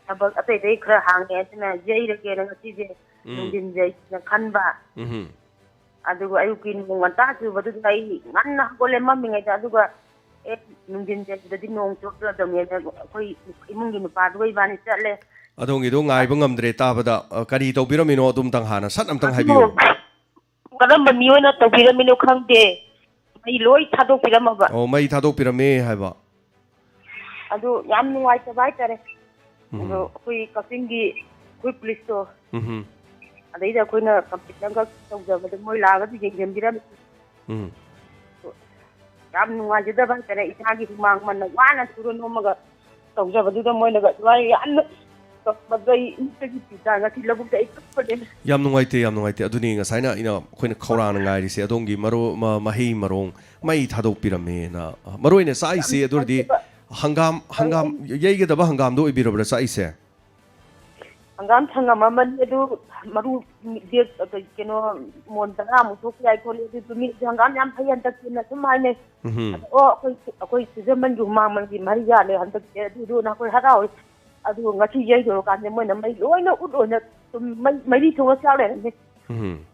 ꯊꯕꯛ ꯑꯇꯩ ꯑꯇꯩ ꯈꯔ ꯍꯥꯡꯉꯦ, ꯑꯗꯨꯅ ꯌꯩꯔꯒꯦꯅ ꯉꯁꯤꯁꯦ ꯎꯝ꯫ ꯅꯨꯡꯊꯤꯟ ꯌꯩꯒꯦꯅ ꯈꯟꯕ꯫ ꯎꯝꯍꯨꯝ꯫ ꯑꯗꯨꯒ ꯑꯌꯨꯛꯀꯤ ꯅꯣꯡ ꯉꯟꯇꯥ ꯆꯨꯕꯗꯨꯗ ꯑꯩ ꯉꯟꯅ ꯍꯧꯒꯠꯂꯦ ꯃꯝꯃꯤꯉꯩꯗ, ꯑꯗꯨꯒ ꯑꯦ, ꯅꯨꯡꯊꯤꯟ ꯆꯠꯄꯗꯗꯤ ꯅꯣꯡ ꯆꯣꯠꯂꯗꯝꯅꯦꯅ ꯑꯩꯈꯣꯏ ꯏꯃꯨꯡꯒꯤ ꯅꯨꯄꯥꯗꯨꯒ ꯏꯕꯥꯅꯤ ꯆꯠꯂꯦ꯫ ꯑꯗꯣꯝꯒꯤꯗꯣ ꯉꯥꯏꯕ ꯉꯝꯗ꯭ꯔꯦ ꯇꯥꯕꯗ, ꯑ, ꯀꯔꯤ ꯇꯧꯕꯤꯔꯝꯃꯤꯅꯣ ꯑꯗꯨꯝꯇꯪ ꯍꯥꯟꯅ ꯁꯠ ꯑꯝꯇꯪ ꯑꯗꯨ ꯍꯥꯏꯕꯤꯌꯨ꯫ ꯀꯔꯝꯕ ꯃꯤꯑꯣꯏꯅ ꯇꯧꯕꯤꯔꯝꯃꯤꯅꯣ ꯈꯪꯗꯦ, ꯃꯩ ꯂꯣꯏ ꯊꯥꯗꯣꯛꯄꯤꯔꯝꯃꯕ꯫ ꯑꯣ, ꯃꯩ ꯊꯥꯗꯣꯛꯄꯤꯔꯝꯃꯦ ꯍꯥꯏꯕ꯫ ꯑꯗꯨ ꯌꯥꯝ ꯅꯨꯡꯉꯥꯏꯇꯕ ꯍꯥꯏꯇꯥꯔꯦ꯫ ꯎꯝ꯫ ꯑꯗꯣ ꯑꯩꯈꯣꯏ ꯀꯛꯆꯤꯡꯒꯤ ꯑꯩꯈꯣꯏ ꯄꯨꯂꯤꯁꯇꯣ, ꯎꯝ꯫ ꯑꯗꯩꯗ ꯑꯩꯈꯣꯏꯅ ꯀꯝꯄ꯭ꯂꯦꯟ ꯑꯃꯈꯛ ꯇꯧꯖꯕꯗ ꯃꯣꯏ ꯂꯥꯛꯑꯒꯁꯨ ꯌꯦꯡꯁꯤꯟꯕꯤꯔꯝꯃꯤ꯫ ꯎꯝ꯫ ꯌꯥꯝ ꯅꯨꯡꯉꯥꯏꯖꯗꯕ ꯍꯥꯏꯇꯥꯔꯦ, ꯏꯁꯥꯒꯤ ꯍꯨꯃꯥꯡ ꯃꯟꯅ ꯋꯥꯅ ꯁꯨꯔ ꯅꯣꯝꯃꯒ ꯇꯧꯖꯕꯗꯨꯗ ꯃꯣꯏꯅꯒ ꯑꯗꯨꯃꯥꯏꯅ ꯌꯥꯝꯅ ꯇꯧꯕꯗꯣ ꯑꯩ ꯃꯤꯠꯇꯒꯤ ꯄꯤ ꯇꯥꯔꯦ꯫ ꯉꯁꯤ ꯂꯧꯕꯨꯛꯇ ꯑꯩ ꯀꯞꯄꯅꯦ꯫ ꯌꯥꯝ ꯅꯨꯡꯉꯥꯏꯇꯦ, ꯌꯥꯝ ꯅꯨꯡꯉꯥꯏꯇꯦ꯫ ꯑꯗꯨꯅꯤ ꯉꯁꯥꯏꯅ ꯑꯩꯅ, ꯑꯩꯈꯣꯏꯅ ꯈꯧꯔꯥꯡꯅ ꯉꯥꯏꯔꯤꯁꯦ, ꯑꯗꯣꯝꯒꯤ ꯃꯔꯨ-, ꯃ-, ꯃꯍꯩ ꯃꯔꯣꯡ, ꯃꯩ ꯊꯥꯗꯣꯛꯄꯤꯔꯝꯃꯦꯅ꯫ ꯃꯔꯨ ꯑꯣꯏꯅ ꯆꯥꯛꯏꯁꯦ ꯑꯗꯨ ꯑꯣꯏꯔꯗꯤ ꯍꯪꯒꯥꯝ, ꯍꯪꯒꯥꯝ, ꯌꯩꯒꯗꯕ ꯍꯪꯒꯥꯝꯗꯣ ꯑꯣꯏꯕꯤꯔꯕ꯭ꯔꯥ ꯆꯥꯛꯏꯁꯦ? ꯍꯪꯒꯥꯝ ꯁꯪꯉꯝ ꯑꯃꯅꯤ, ꯑꯗꯨ ꯃꯔꯨ ꯕꯦꯛ, ꯀꯩꯅꯣ, ꯃꯣꯟ ꯇꯔꯥꯃꯨꯛ ꯊꯣꯛꯄ ꯌꯥꯏ ꯈꯣꯠꯂꯤ, ꯑꯗꯨ ꯃꯤꯁꯦ ꯍꯪꯒꯥꯝ ꯌꯥꯝ ꯐꯩ ꯍꯟꯗꯛꯇꯤꯅ ꯁꯨꯝ ꯍꯥꯏꯅꯩ꯫ ꯎꯝꯍꯨꯝ꯫ ꯑꯗꯣ, ꯑꯣ, ꯑꯩꯈꯣꯏ, ꯑꯩꯈꯣꯏ ꯁꯤꯖꯃꯟꯒꯤ ꯍꯨꯃꯥꯡ ꯃꯟꯒꯤ ꯃꯍꯩ ꯌꯥꯜꯂꯦ ꯍꯟꯗꯛꯇꯤ, ꯑꯗꯨꯗꯨꯅ ꯑꯩꯈꯣꯏ ꯍꯔꯥꯎꯋꯦ꯫ ꯑꯗꯨꯒ ꯉꯁꯤ ꯌꯩꯗꯧꯔꯀꯥꯟꯗ ꯃꯣꯏꯅ ꯃꯩ ꯂꯣꯏꯅ ꯎꯠ ꯑꯣꯏꯅ ꯁꯨꯝ ꯃꯩ, ꯃꯩꯔꯤ ꯊꯣꯛꯑ ꯆꯥꯛ ꯂꯩꯔꯝꯃꯦ꯫ ꯎꯝꯍꯨꯝ꯫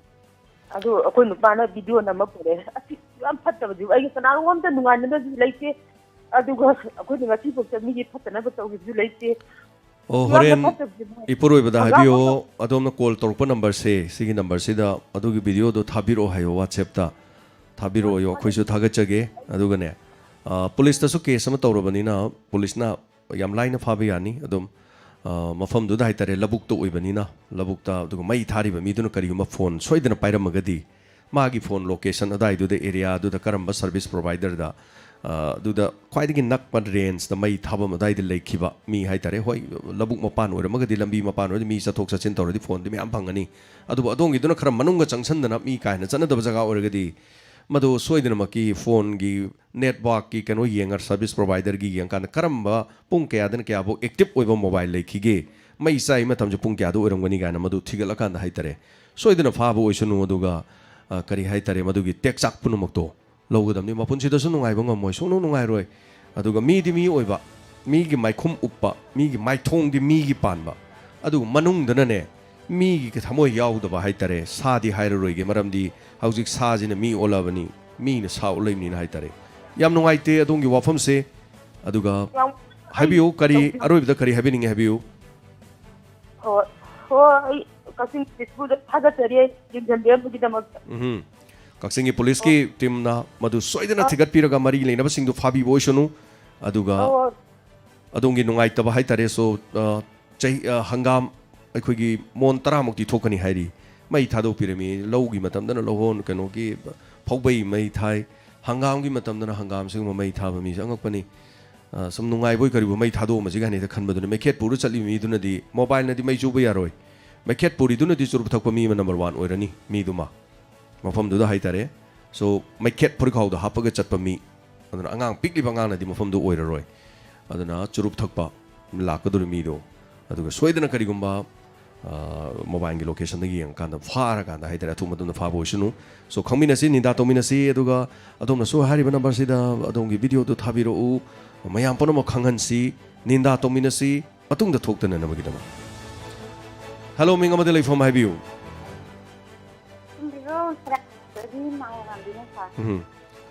ꯑꯗꯨ ꯑꯩꯈꯣꯏ ꯅꯨꯄꯥꯅ ꯚꯤꯗꯤꯑꯣ ꯅꯝꯃ ꯄꯨꯔꯛꯑꯦ꯫ ꯑꯁ, ꯌꯥꯝ ꯐꯠꯇꯕꯗꯤ ꯑꯩꯒꯤ ꯀꯅꯥꯒꯨꯝꯕ ꯑꯝꯇ ꯅꯨꯡꯉꯥꯏꯅꯗꯕꯁꯨ ꯂꯩꯇꯦ꯫ ꯑꯗꯨꯒ ꯑꯩꯈꯣꯏꯅ ꯉꯁꯤꯐꯥꯎꯗ ꯃꯤꯒꯤ ꯐꯠꯇꯅꯕ ꯇꯧꯈꯤꯕꯁꯨ ꯂꯩꯇꯦ꯫ ꯑꯣ, ꯍꯣꯔꯦꯟ ꯏꯄꯨꯔꯣꯏꯕꯗ ꯍꯥꯏꯕꯤꯌꯣ, ꯑꯗꯣꯝꯅ ꯀꯣꯜ ꯇꯧꯔꯛꯄ ꯅꯝꯕꯔꯁꯦ, ꯁꯤꯒꯤ ꯅꯝꯕꯔꯁꯤꯗ ꯑꯗꯨꯒꯤ ꯚꯤꯗꯤꯑꯣꯗꯣ ꯊꯥꯕꯤꯔꯛꯑꯣ ꯍꯥꯏꯌꯣ, ꯋꯥꯆꯦꯞꯇ ꯊꯥꯕꯤꯔꯛꯑꯣ, ꯑꯩꯈꯣꯏꯁꯨ ꯊꯥꯒꯠꯆꯒꯦ꯫ ꯑꯗꯨꯒꯅꯦ, ꯑ, ꯄꯨꯂꯤꯁꯇꯁꯨ ꯀꯦꯁ ꯑꯃ ꯇꯧꯔꯕꯅꯤꯅ ꯄꯨꯂꯤꯁꯅ ꯌꯥꯝ ꯂꯥꯏꯅ ꯐꯥꯕ ꯌꯥꯅꯤ꯫ ꯑꯗꯨꯝ, ꯑ, ꯃꯐꯝꯗꯨꯗ ꯍꯥꯏꯇꯥꯔꯦ, ꯂꯧꯕꯨꯛꯇ ꯑꯣꯏꯕꯅꯤꯅ, ꯂꯧꯕꯨꯛꯇ, ꯑꯗꯨꯒ ꯃꯩ ꯊꯥꯔꯤꯕ ꯃꯤꯗꯨꯅ ꯀꯔꯤꯒꯨꯝꯕ ꯐꯣꯟ ꯁꯣꯏꯗꯅ ꯄꯥꯏꯔꯝꯃꯒꯗꯤ, ꯃꯥꯒꯤ ꯐꯣꯟ ꯂꯣꯀꯦꯁꯟ ꯑꯗꯥꯏꯗꯨꯗ, ꯑꯦꯔꯤꯌꯥꯗꯨꯗ ꯀꯔꯝꯕ ꯁꯔꯚꯤꯁ ꯄ꯭ꯔꯣꯚꯥꯏꯗꯔꯗ, ꯑ, ꯑꯗꯨꯗ ꯈ꯭ꯋꯥꯏꯗꯒꯤ ꯅꯛꯄ ꯔꯦꯟꯖꯇ ꯃꯩ ꯊꯥꯐꯝ ꯑꯗꯥꯏꯗ ꯂꯩꯈꯤꯕ ꯃꯤ ꯍꯥꯏꯇꯥꯔꯦ꯫ ꯍꯣꯏ, ꯂꯧꯕꯨꯛ ꯃꯄꯥꯟ ꯑꯣꯏꯔꯝꯃꯒꯗꯤ, ꯂꯝꯕꯤ ꯃꯄꯥꯟ ꯑꯣꯏꯔꯗꯤ ꯃꯤ ꯆꯠꯊꯣꯛ ꯆꯠꯁꯤꯟ ꯇꯧꯔꯗꯤ ꯐꯣꯟꯗꯤ ꯃꯌꯥꯝ ꯐꯪꯒꯅꯤ꯫ ꯑꯗꯨꯕꯨ ꯑꯗꯣꯝꯒꯤꯗꯨꯅ ꯈꯔ ꯃꯅꯨꯡꯒ ꯆꯪꯁꯟꯗꯅ, ꯃꯤ ꯀꯥ ꯍꯦꯟꯅ ꯆꯠꯅꯗꯕ ꯖꯒꯥ ꯑꯣꯏꯔꯒꯗꯤ, ꯃꯗꯨ ꯁꯣꯏꯗꯅꯃꯛꯀꯤ ꯐꯣꯟꯒꯤ ꯅꯦꯠꯋꯥꯛꯀꯤ ꯀꯩꯅꯣ ꯌꯦꯡꯉ, ꯁꯔꯚꯤꯁ ꯄ꯭ꯔꯣꯚꯥꯏꯗꯔꯒꯤ ꯌꯦꯡꯉꯀꯥꯟꯗ ꯀꯔꯝꯕ ꯄꯨꯡ ꯀꯌꯥꯗꯅ ꯀꯌꯥꯐꯥꯎ ꯑꯦꯛꯇꯤꯚ ꯑꯣꯏꯕ ꯃꯣꯕꯥꯏꯜ ꯂꯩꯈꯤꯒꯦ, ꯃꯩ ꯆꯥꯏ ꯃꯇꯝꯁꯦ ꯄꯨꯡ ꯀꯌꯥꯗ ꯑꯣꯏꯔꯝꯒꯅꯤ ꯀꯥꯏꯅ ꯃꯗꯨ ꯊꯤꯒꯠꯂꯀꯥꯟꯗ ꯍꯥꯏꯇꯥꯔꯦ, ꯁꯣꯏꯗꯅ ꯐꯥꯕ ꯑꯣꯏꯁꯅꯨ꯫ ꯑꯗꯨꯒ, ꯑ, ꯀꯔꯤ ꯍꯥꯏꯇꯥꯔꯦ, ꯃꯗꯨꯒꯤ ꯇꯦꯛꯆꯥꯛ ꯄꯨꯝꯅꯃꯛꯇꯣ ꯂꯧꯒꯗꯕꯅꯤ꯫ ꯃꯄꯨꯟꯁꯤꯗꯁꯨ ꯅꯨꯡꯉꯥꯏꯕ ꯉꯝꯃꯣꯏ, ꯁꯨꯡꯅꯨꯡ ꯅꯨꯡꯉꯥꯏꯔꯣꯏ꯫ ꯑꯗꯨꯒ ꯃꯤꯗꯤ ꯃꯤ ꯑꯣꯏꯕ, ꯃꯤꯒꯤ ꯃꯥꯏꯈꯨꯝ ꯎꯞꯄ, ꯃꯤꯒꯤ ꯃꯥꯏꯊꯣꯡꯗꯤ ꯃꯤꯒꯤ ꯄꯥꯟꯕ, ꯑꯗꯨꯒ ꯃꯅꯨꯡꯗꯅꯅꯦ, ꯃꯤꯒꯤ ꯊꯃꯣꯏ ꯌꯥꯎꯗꯕ ꯍꯥꯏꯇꯥꯔꯦ꯫ ꯁꯥꯗꯤ ꯍꯥꯏꯔꯔꯣꯏꯒꯦ, ꯃꯔꯝꯗꯤ ꯍꯧꯖꯤꯛ ꯁꯥꯁꯤꯅ ꯃꯤ ꯑꯣꯜꯂꯛꯑꯕꯅꯤ, ꯃꯤꯅ ꯁꯥ ꯑꯣꯜꯂꯛꯏꯕꯅꯤꯅ ꯍꯥꯏꯇꯥꯔꯦ꯫ ꯌꯥꯝ ꯅꯨꯡꯉꯥꯏꯇꯦ ꯑꯗꯣꯝꯒꯤ ꯋꯥꯐꯝꯁꯦ꯫ ꯑꯗꯨꯒ ꯌꯥꯝ ꯍꯥꯏꯕꯤꯌꯨ, ꯀꯔꯤ, ꯇꯧꯕꯤꯌꯨ꯫ ꯑꯔꯣꯏꯕꯗ ꯀꯔꯤ ꯍꯥꯏꯕꯤꯅꯤꯡꯉꯤ ꯍꯥꯏꯕꯤꯌꯨ꯫ ꯍꯣꯏ, ꯍꯣꯏ, ꯑꯩ ꯀꯛꯆꯤꯡ ꯗꯤꯁꯇ꯭ꯔꯤꯛꯄꯨꯗ ꯊꯥꯒꯠꯆꯔꯤ, ꯑꯩ ꯌꯦꯡꯁꯤꯟꯕꯤꯔꯝꯕꯒꯤꯗꯃꯛꯇ꯫ ꯎꯝ꯫ ꯀꯛꯆꯤꯡꯒꯤ ꯄꯨꯂꯤꯁꯀꯤ ꯇꯤꯝꯅ ꯃꯗꯨ ꯁꯣꯏꯗꯅ ꯑ꯫ ꯊꯤꯒꯠꯄꯤꯔꯒ ꯃꯔꯤ ꯂꯩꯅꯕꯁꯤꯡꯗꯨ ꯐꯥꯕꯤꯕ ꯑꯣꯏꯁꯅꯨ꯫ ꯑꯗꯨꯒ ꯑꯣ꯫ ꯑꯗꯣꯝꯒꯤ ꯅꯨꯡꯉꯥꯏꯇꯕ ꯍꯥꯏꯇꯥꯔꯦ, so, ꯑ, ꯆꯍꯤ, ꯑ, ꯍꯪꯒꯥꯝ ꯑꯩꯈꯣꯏꯒꯤ ꯃꯣꯟ ꯇꯔꯥꯃꯨꯛꯇꯤ ꯊꯣꯛꯀꯅꯤ ꯍꯥꯏꯔꯤ꯫ ꯃꯩ ꯊꯥꯗꯣꯛꯄꯤꯔꯝꯃꯤ꯫ ꯂꯧꯒꯤ ꯃꯇꯝꯗꯅ ꯂꯧꯍꯣꯟ, ꯀꯩꯅꯣꯒꯤ, ꯐꯧꯕꯩ ꯃꯩ ꯊꯥꯏ꯫ ꯍꯪꯒꯥꯝꯒꯤ ꯃꯇꯝꯗꯅ ꯍꯪꯒꯥꯝ ꯁꯤꯒꯨꯝꯕ ꯃꯩ ꯊꯥꯕ ꯃꯤꯁꯦ ꯑꯉꯛꯄꯅꯤ꯫ ꯑ, ꯁꯨꯝ ꯅꯨꯡꯉꯥꯏꯕꯣꯏ ꯀꯔꯤꯕꯣꯏ ꯃꯩ ꯊꯥꯗꯣꯛꯑꯝꯃꯁꯤ ꯀꯥꯏꯅ ꯍꯦꯛꯇ ꯈꯟꯕꯗꯨꯅꯤ꯫ ꯃꯩꯈꯦꯠ ꯄꯨꯔ ꯆꯠꯂꯤꯕ ꯃꯤꯗꯨꯅꯗꯤ, ꯃꯣꯕꯥꯏꯜꯅꯗꯤ ꯃꯩ ꯆꯨꯕ ꯌꯥꯔꯣꯏ꯫ ꯃꯩꯈꯦꯠ ꯄꯨꯔꯤꯗꯨꯅꯗꯤ ꯆꯨꯔꯨꯞ ꯊꯛꯄ ꯃꯤ ꯑꯃ ꯅꯝꯕꯔ ꯋꯥꯟ ꯑꯣꯏꯔꯅꯤ, ꯃꯤꯗꯨꯃ꯫ ꯃꯐꯝꯗꯨꯗ ꯍꯥꯏꯇꯥꯔꯦ꯫ So, ꯃꯩꯈꯦꯠ ꯐꯨꯔꯤꯈꯥꯎꯗ ꯍꯥꯞꯄꯒ ꯆꯠꯄ ꯃꯤ, ꯑꯗꯨꯅ ꯑꯉꯥꯡ, ꯄꯤꯛꯂꯤꯕ ꯑꯉꯥꯡꯅꯗꯤ ꯃꯐꯝꯗꯨ ꯑꯣꯏꯔꯔꯣꯏ꯫ ꯑꯗꯨꯅ ꯆꯨꯔꯨꯞ ꯊꯛꯄ ꯂꯥꯛꯀꯗꯧꯔꯤ ꯃꯤꯗꯣ, ꯑꯗꯨꯒ ꯁꯣꯏꯗꯅ ꯀꯔꯤꯒꯨꯝꯕ, ꯑ, ꯃꯣꯕꯥꯏꯜꯒꯤ ꯂꯣꯀꯦꯁꯟꯗ ꯌꯦꯡꯉꯀꯥꯟꯗ ꯐꯥꯔꯀꯥꯟꯗ ꯍꯥꯏꯇꯥꯔꯦ, ꯑꯊꯨꯕ ꯃꯇꯝꯗ ꯐꯥꯕ ꯑꯣꯏꯁꯅꯨ꯫ So, ꯈꯪꯃꯤꯟꯅꯁꯤ, ꯅꯤꯟꯗꯥ ꯇꯧꯃꯤꯟꯅꯁꯤ, ꯑꯗꯨꯒ ꯑꯗꯣꯝꯅꯁꯨ ꯍꯥꯏꯔꯤꯕ ꯅꯝꯕꯔꯁꯤꯗ ꯑꯗꯣꯝꯒꯤ ꯚꯤꯗꯤꯑꯣꯗꯨ ꯊꯥꯕꯤꯔꯛꯎ, ꯃꯌꯥꯝ ꯄꯨꯝꯅꯃꯛ ꯈꯪꯍꯟꯁꯤ, ꯅꯤꯟꯗꯥ ꯇꯧꯃꯤꯟꯅꯁꯤ, ꯃꯇꯨꯡꯗ ꯊꯣꯛꯇꯅꯅꯕꯒꯤꯗꯃꯛ꯫ ꯍꯦꯂꯣ, ꯃꯤꯡ ꯑꯃꯗꯤ ꯂꯩꯐꯝ ꯍꯥꯏꯕꯤꯌꯨ꯫ ꯈꯨꯝꯕꯤꯔꯣ, ꯁꯔꯥꯏꯗꯒꯤ ꯃꯥꯌꯥ ꯒꯥꯟꯙꯤꯅꯦ, ꯁꯥꯔ꯫ ꯎꯝ꯫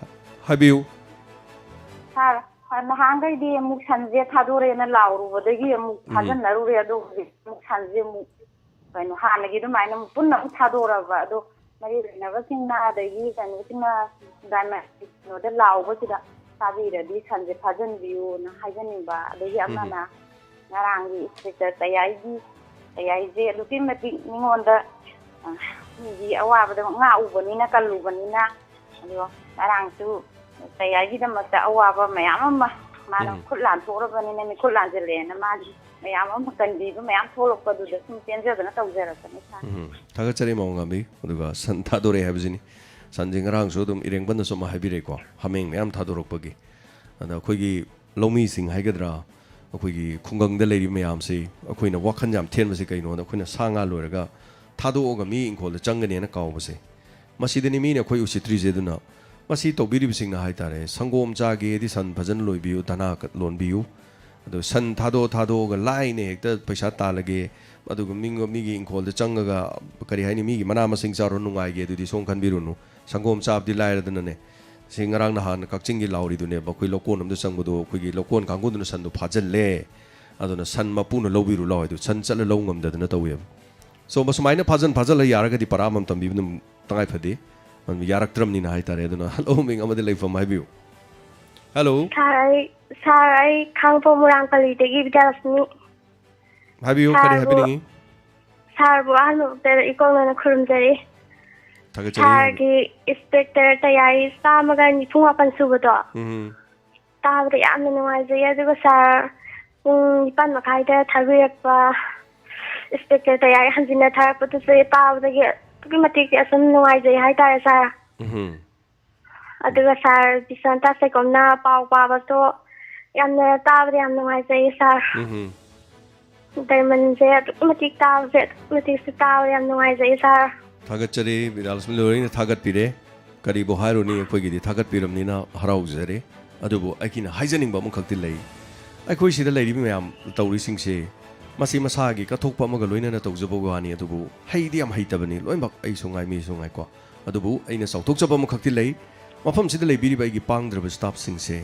ꯍꯥꯏꯕꯤꯌꯨ꯫ ꯁꯥꯔ, ꯅꯍꯥꯟꯈꯩꯗꯤ ꯑꯃꯨꯛ ꯁꯟꯁꯦ ꯊꯥꯗꯣꯔꯦꯅ ꯂꯥꯎꯔꯨꯕꯗꯒꯤ ꯑꯃꯨꯛ ꯎꯝ꯫ ꯊꯥꯖꯟꯅꯔꯨꯔꯦ꯫ ꯑꯗꯣ ꯍꯧꯖꯤꯛ ꯑꯃꯨꯛ ꯁꯟꯁꯦ ꯑꯃꯨꯛ ꯀꯩꯅꯣ, ꯍꯥꯟꯅꯒꯤ ꯑꯗꯨꯃꯥꯏꯅ ꯑꯃꯨꯛ ꯄꯨꯟꯅ ꯑꯃꯨꯛ ꯊꯥꯗꯣꯔꯕ꯫ ꯑꯗꯣ ꯃꯔꯤ ꯂꯩꯅꯕꯁꯤꯡꯅ ꯑꯗꯒꯤ ꯀꯩꯅꯣꯁꯤꯡꯅ ꯒꯥꯔꯃꯦꯟ ꯀꯩꯅꯣꯗ ꯂꯥꯎꯕꯁꯤꯗ ꯇꯥꯕꯤꯔꯗꯤ ꯁꯟꯁꯦ ꯐꯥꯖꯟꯕꯤꯌꯨꯅ ꯍꯥꯏꯖꯅꯤꯡꯕ꯫ ꯑꯗꯒꯤ ꯎꯝ꯫ ꯑꯃꯅ ꯉꯔꯥꯡꯒꯤ ꯏꯟꯁꯄꯦꯛꯇꯔ ꯇꯌꯥꯏꯒꯤ, ꯇꯌꯥꯏꯁꯦ ꯑꯗꯨꯛꯀꯤ ꯃꯇꯤꯛ ꯃꯤꯉꯣꯟꯗ, ꯑ, ꯃꯤꯒꯤ ꯑꯋꯥꯕꯗ ꯉꯥꯛꯎꯕꯅꯤꯅ, ꯀꯜꯂꯨꯕꯅꯤꯅ, ꯑꯗꯣ ꯉꯔꯥꯡꯁꯨ ꯇꯌꯥꯏꯒꯤꯗꯃꯛꯇ ꯑꯋꯥꯕ ꯃꯌꯥꯝ ꯑꯃ ꯃꯥꯅ ꯎꯝ꯫ ꯈꯨꯠ ꯂꯥꯟꯊꯣꯛꯎꯔꯕꯅꯤꯅ, ꯃꯤꯈꯨꯠ ꯂꯥꯟꯁꯤꯜꯂꯦꯅ ꯃꯥꯒꯤ ꯃꯌꯥꯝ ꯑꯃ ꯀꯟꯕꯤꯕ ꯃꯌꯥꯝ ꯊꯣꯛꯂꯛꯄꯗꯨꯗ ꯁꯨꯝ ꯄꯦꯟꯖꯗꯅ ꯇꯧꯖꯔꯛꯄꯅꯤ, ꯁꯥꯔ꯫ ꯎꯝ꯫ ꯊꯥꯒꯠꯆꯔꯤ, ꯃꯧ ꯉꯥꯝꯕꯤ꯫ ꯑꯗꯨꯒ ꯁꯟ ꯊꯥꯗꯣꯔꯛꯑꯦ ꯍꯥꯏꯕꯁꯤꯅꯤ꯫ ꯁꯟꯁꯦ ꯉꯔꯥꯡꯁꯨ ꯑꯗꯨꯝ ꯏꯔꯦꯡꯕꯝꯅꯁꯨ ꯑꯃ ꯍꯥꯏꯕꯤꯔꯦꯀꯣ, ꯍꯥꯃꯦꯡ ꯃꯌꯥꯝ ꯊꯥꯗꯣꯔꯛꯄꯒꯤ꯫ ꯑꯗ ꯑꯩꯈꯣꯏꯒꯤ ꯂꯧꯃꯤꯁꯤꯡ ꯍꯥꯏꯒꯗ꯭ꯔꯥ, ꯑꯩꯈꯣꯏꯒꯤ ꯈꯨꯡꯒꯪꯗ ꯂꯩꯔꯤꯕ ꯃꯌꯥꯝꯁꯤ ꯑꯩꯈꯣꯏꯅ ꯋꯥꯈꯜ ꯌꯥꯝ ꯊꯦꯟꯕꯁꯦ ꯀꯩꯅꯣꯗ, ꯑꯩꯈꯣꯏꯅ ꯁꯥ ꯉꯥ ꯂꯣꯏꯔꯒ ꯊꯥꯗꯣꯛꯑꯒ ꯃꯤ ꯏꯪꯈꯣꯜꯗ ꯆꯪꯒꯅꯦꯅ ꯀꯥꯎꯕꯁꯦ, ꯃꯁꯤꯗꯅꯤ ꯃꯤꯅ ꯑꯩꯈꯣꯏ ꯎꯁꯤꯠꯇ꯭ꯔꯤꯁꯦ꯫ ꯑꯗꯨꯅ ꯃꯁꯤ ꯇꯧꯕꯤꯔꯤꯕꯁꯤꯡꯅ ꯍꯥꯏꯇꯥꯔꯦ, ꯁꯪꯒꯣꯝ ꯆꯥꯒꯦꯗꯤ ꯁꯟ ꯐꯖꯅ ꯂꯣꯏꯕꯤꯌꯨ, ꯙꯅꯥ ꯂꯣꯟꯕꯤꯌꯨ꯫ ꯑꯗꯣ ꯁꯟ ꯊꯥꯗꯣꯛ ꯊꯥꯗꯣꯛꯑꯒ ꯂꯥꯏꯅ ꯍꯦꯛꯇ ꯄꯩꯁꯥ ꯇꯥꯜꯂꯒꯦ, ꯑꯗꯨꯒ ꯃꯤꯉꯣ-, ꯃꯤꯒꯤ ꯏꯪꯈꯣꯜꯗ ꯆꯪꯉꯒ, ꯀꯔꯤ ꯍꯥꯏꯅꯤ, ꯃꯤꯒꯤ ꯃꯅꯥ ꯃꯁꯤꯡ ꯆꯥꯔꯨ ꯅꯨꯡꯉꯥꯏꯒꯦ, ꯑꯗꯨꯗꯤ ꯁꯣꯝ ꯈꯟꯕꯤꯔꯨꯅꯨ꯫ ꯁꯪꯒꯣꯝ ꯆꯥꯕꯗꯤ ꯂꯥꯏꯔꯗꯅꯅꯦ꯫ ꯁꯤ ꯉꯔꯥꯡ ꯅꯍꯥꯟ ꯀꯛꯆꯤꯡꯒꯤ ꯂꯥꯎꯔꯤꯗꯨꯅꯦꯕ, ꯑꯩꯈꯣꯏ ꯂꯧꯀꯣꯟ ꯑꯃꯗ ꯆꯪꯕꯗꯣ, ꯑꯩꯈꯣꯏꯒꯤ ꯂꯧꯀꯣꯟ ꯀꯥꯡꯕꯨꯗꯨꯅ ꯁꯟꯗꯣ ꯐꯥꯖꯤꯜꯂꯦ, ꯑꯗꯨꯅ ꯁꯟ ꯃꯄꯨꯅ ꯂꯧꯕꯤꯔꯨ ꯂꯥꯎ ꯍꯥꯏꯗꯣ, ꯁꯟ ꯆꯠꯂ ꯂꯧ ꯉꯝꯗꯗꯅ ꯇꯧꯋꯦꯕ꯫ So, ꯃꯁꯨꯃꯥꯏꯅ ꯐꯥꯖꯟ ꯐꯥꯖꯜꯂ ꯌꯥꯔꯒꯗꯤ ꯄꯔꯥ ꯑꯃꯃꯝ ꯇꯝꯕꯤꯕ ꯑꯗꯨꯝ ꯇꯉꯥꯏ ꯐꯗꯦ꯫ ꯑꯗꯨꯝ ꯌꯥꯔꯛꯇ꯭ꯔꯕꯅꯤꯅ ꯍꯥꯏꯇꯥꯔꯦ꯫ ꯑꯗꯨꯅ ꯍꯜꯂꯣ, ꯃꯤꯡ ꯑꯃꯗꯤ ꯂꯩꯐꯝ ꯍꯥꯏꯕꯤꯌꯨ꯫ ꯍꯜꯂꯣ꯫ ꯁꯥꯔ, ꯑꯩ, ꯁꯥꯔ, ꯑꯩ ꯈꯥꯡꯉꯕꯣꯛ ꯃꯣꯏꯔꯥꯡ ꯄꯜꯂꯤꯗꯒꯤ ꯕꯤꯗ꯭ꯌꯥꯂꯛꯁꯃꯤ꯫ ꯍꯥꯏꯕꯤꯌꯨ, ꯀꯔꯤ ꯁꯥꯔꯕꯨ, ꯍꯥꯏꯕꯤꯅꯤꯡꯉꯤ? ꯁꯥꯔꯕꯨ ꯑꯍꯥꯟꯕ ꯃꯛꯇꯗ ꯏꯀꯣꯛꯅꯅ ꯈꯨꯔꯨꯝꯖꯔꯤ꯫ ꯊꯥꯒꯠꯆꯔꯤ꯫ ꯁꯥꯔꯒꯤ ꯏꯟꯁꯄꯦꯛꯇꯔ ꯇꯌꯥꯔꯤ ꯆꯥꯝꯃꯒ ꯅꯤꯐꯨ ꯃꯥꯄꯟ ꯁꯨꯕꯗꯣ ꯎꯝ꯫ ꯇꯥꯕꯗ ꯌꯥꯝꯅ ꯅꯨꯡꯉꯥꯏꯖꯩ꯫ ꯑꯗꯨꯒ ꯁꯥꯔ, ꯄꯨꯡ ꯅꯤꯄꯥꯟ ꯃꯈꯥꯏꯗ ꯊꯥꯕꯤꯔꯛꯄ ꯏꯟꯁꯄꯦꯛꯇꯔ ꯇꯌꯥꯔꯤ ꯍꯟꯖꯤꯟꯅ ꯊꯥꯔꯛꯄꯗꯨꯁꯨ ꯇꯥꯕꯗꯒꯤ ꯑꯗꯨꯛꯀꯤ ꯃꯇꯤꯛ ꯑꯁꯨꯝ ꯅꯨꯡꯉꯥꯏꯖꯩ ꯍꯥꯏꯇꯥꯔꯦ ꯁꯥꯔ꯫ ꯎꯝ꯫ ꯑꯗꯨꯒ ꯁꯥꯔ ꯕꯤꯁ꯭ꯋꯥꯟꯇ ꯁꯥꯏꯀꯣꯝꯅ ꯄꯥꯎ ꯄꯥꯕꯗꯣ ꯌꯥꯝꯅ ꯇꯥꯕꯗ ꯌꯥꯝ ꯅꯨꯡꯉꯥꯏꯖꯩ ꯁꯥꯔ꯫ ꯎꯝ꯫ ꯗꯥꯏꯃꯟꯁꯦ ꯑꯗꯨꯛꯀꯤ ꯃꯇꯤꯛ ꯇꯥꯕꯁꯦ, ꯑꯗꯨꯛꯀꯤ ꯃꯇꯤꯛꯁꯨ ꯇꯥꯕ ꯌꯥꯝ ꯅꯨꯡꯉꯥꯏꯖꯩ ꯁꯥꯔ꯫ ꯊꯥꯒꯠꯆꯔꯤ, ꯕꯤꯗ꯭ꯌꯥꯂꯛꯁꯃꯤ ꯂꯣꯏꯅ ꯊꯥꯒꯠꯄꯤꯔꯦ꯫ ꯀꯔꯤꯕꯨ ꯍꯥꯏꯔꯨꯅꯤ, ꯑꯩꯈꯣꯏꯒꯤꯗꯤ ꯊꯥꯒꯠꯄꯤꯔꯕꯅꯤꯅ ꯍꯔꯥꯎꯖꯔꯦ꯫ ꯑꯗꯨꯕꯨ ꯑꯩꯒꯤꯅ ꯍꯥꯏꯖꯅꯤꯡꯕ ꯑꯃꯈꯛꯇꯤ ꯂꯩ꯫ ꯑꯩꯈꯣꯏ ꯁꯤꯗ ꯂꯩꯔꯤꯕ ꯃꯌꯥꯝ ꯇꯧꯔꯤꯁꯤꯡꯁꯦ, ꯃꯁꯤ ꯃꯁꯥꯒꯤ ꯀꯠꯊꯣꯛꯄ ꯑꯃꯒ ꯂꯣꯏꯅꯅ ꯇꯧꯖꯕ ꯋꯥꯅꯤ, ꯑꯗꯨꯕꯨ ꯍꯩꯗꯤ ꯌꯥꯝ ꯍꯩꯇꯕꯅꯤ, ꯂꯣꯏꯅꯃꯛ ꯑꯩꯁꯨ ꯉꯥꯏ, ꯃꯤꯁꯨ ꯉꯥꯏꯀꯣ꯫ ꯑꯗꯨꯕꯨ ꯑꯩꯅ ꯆꯥꯎꯊꯣꯛꯆꯕ ꯑꯃꯈꯛꯇꯤ ꯂꯩ, ꯃꯐꯝꯁꯤꯗ ꯂꯩꯕꯤꯔꯤꯕ ꯑꯩꯒꯤ ꯄꯥꯡꯗ꯭ꯔꯕ ꯁ꯭ꯇꯥꯐꯁꯤꯡꯁꯦ,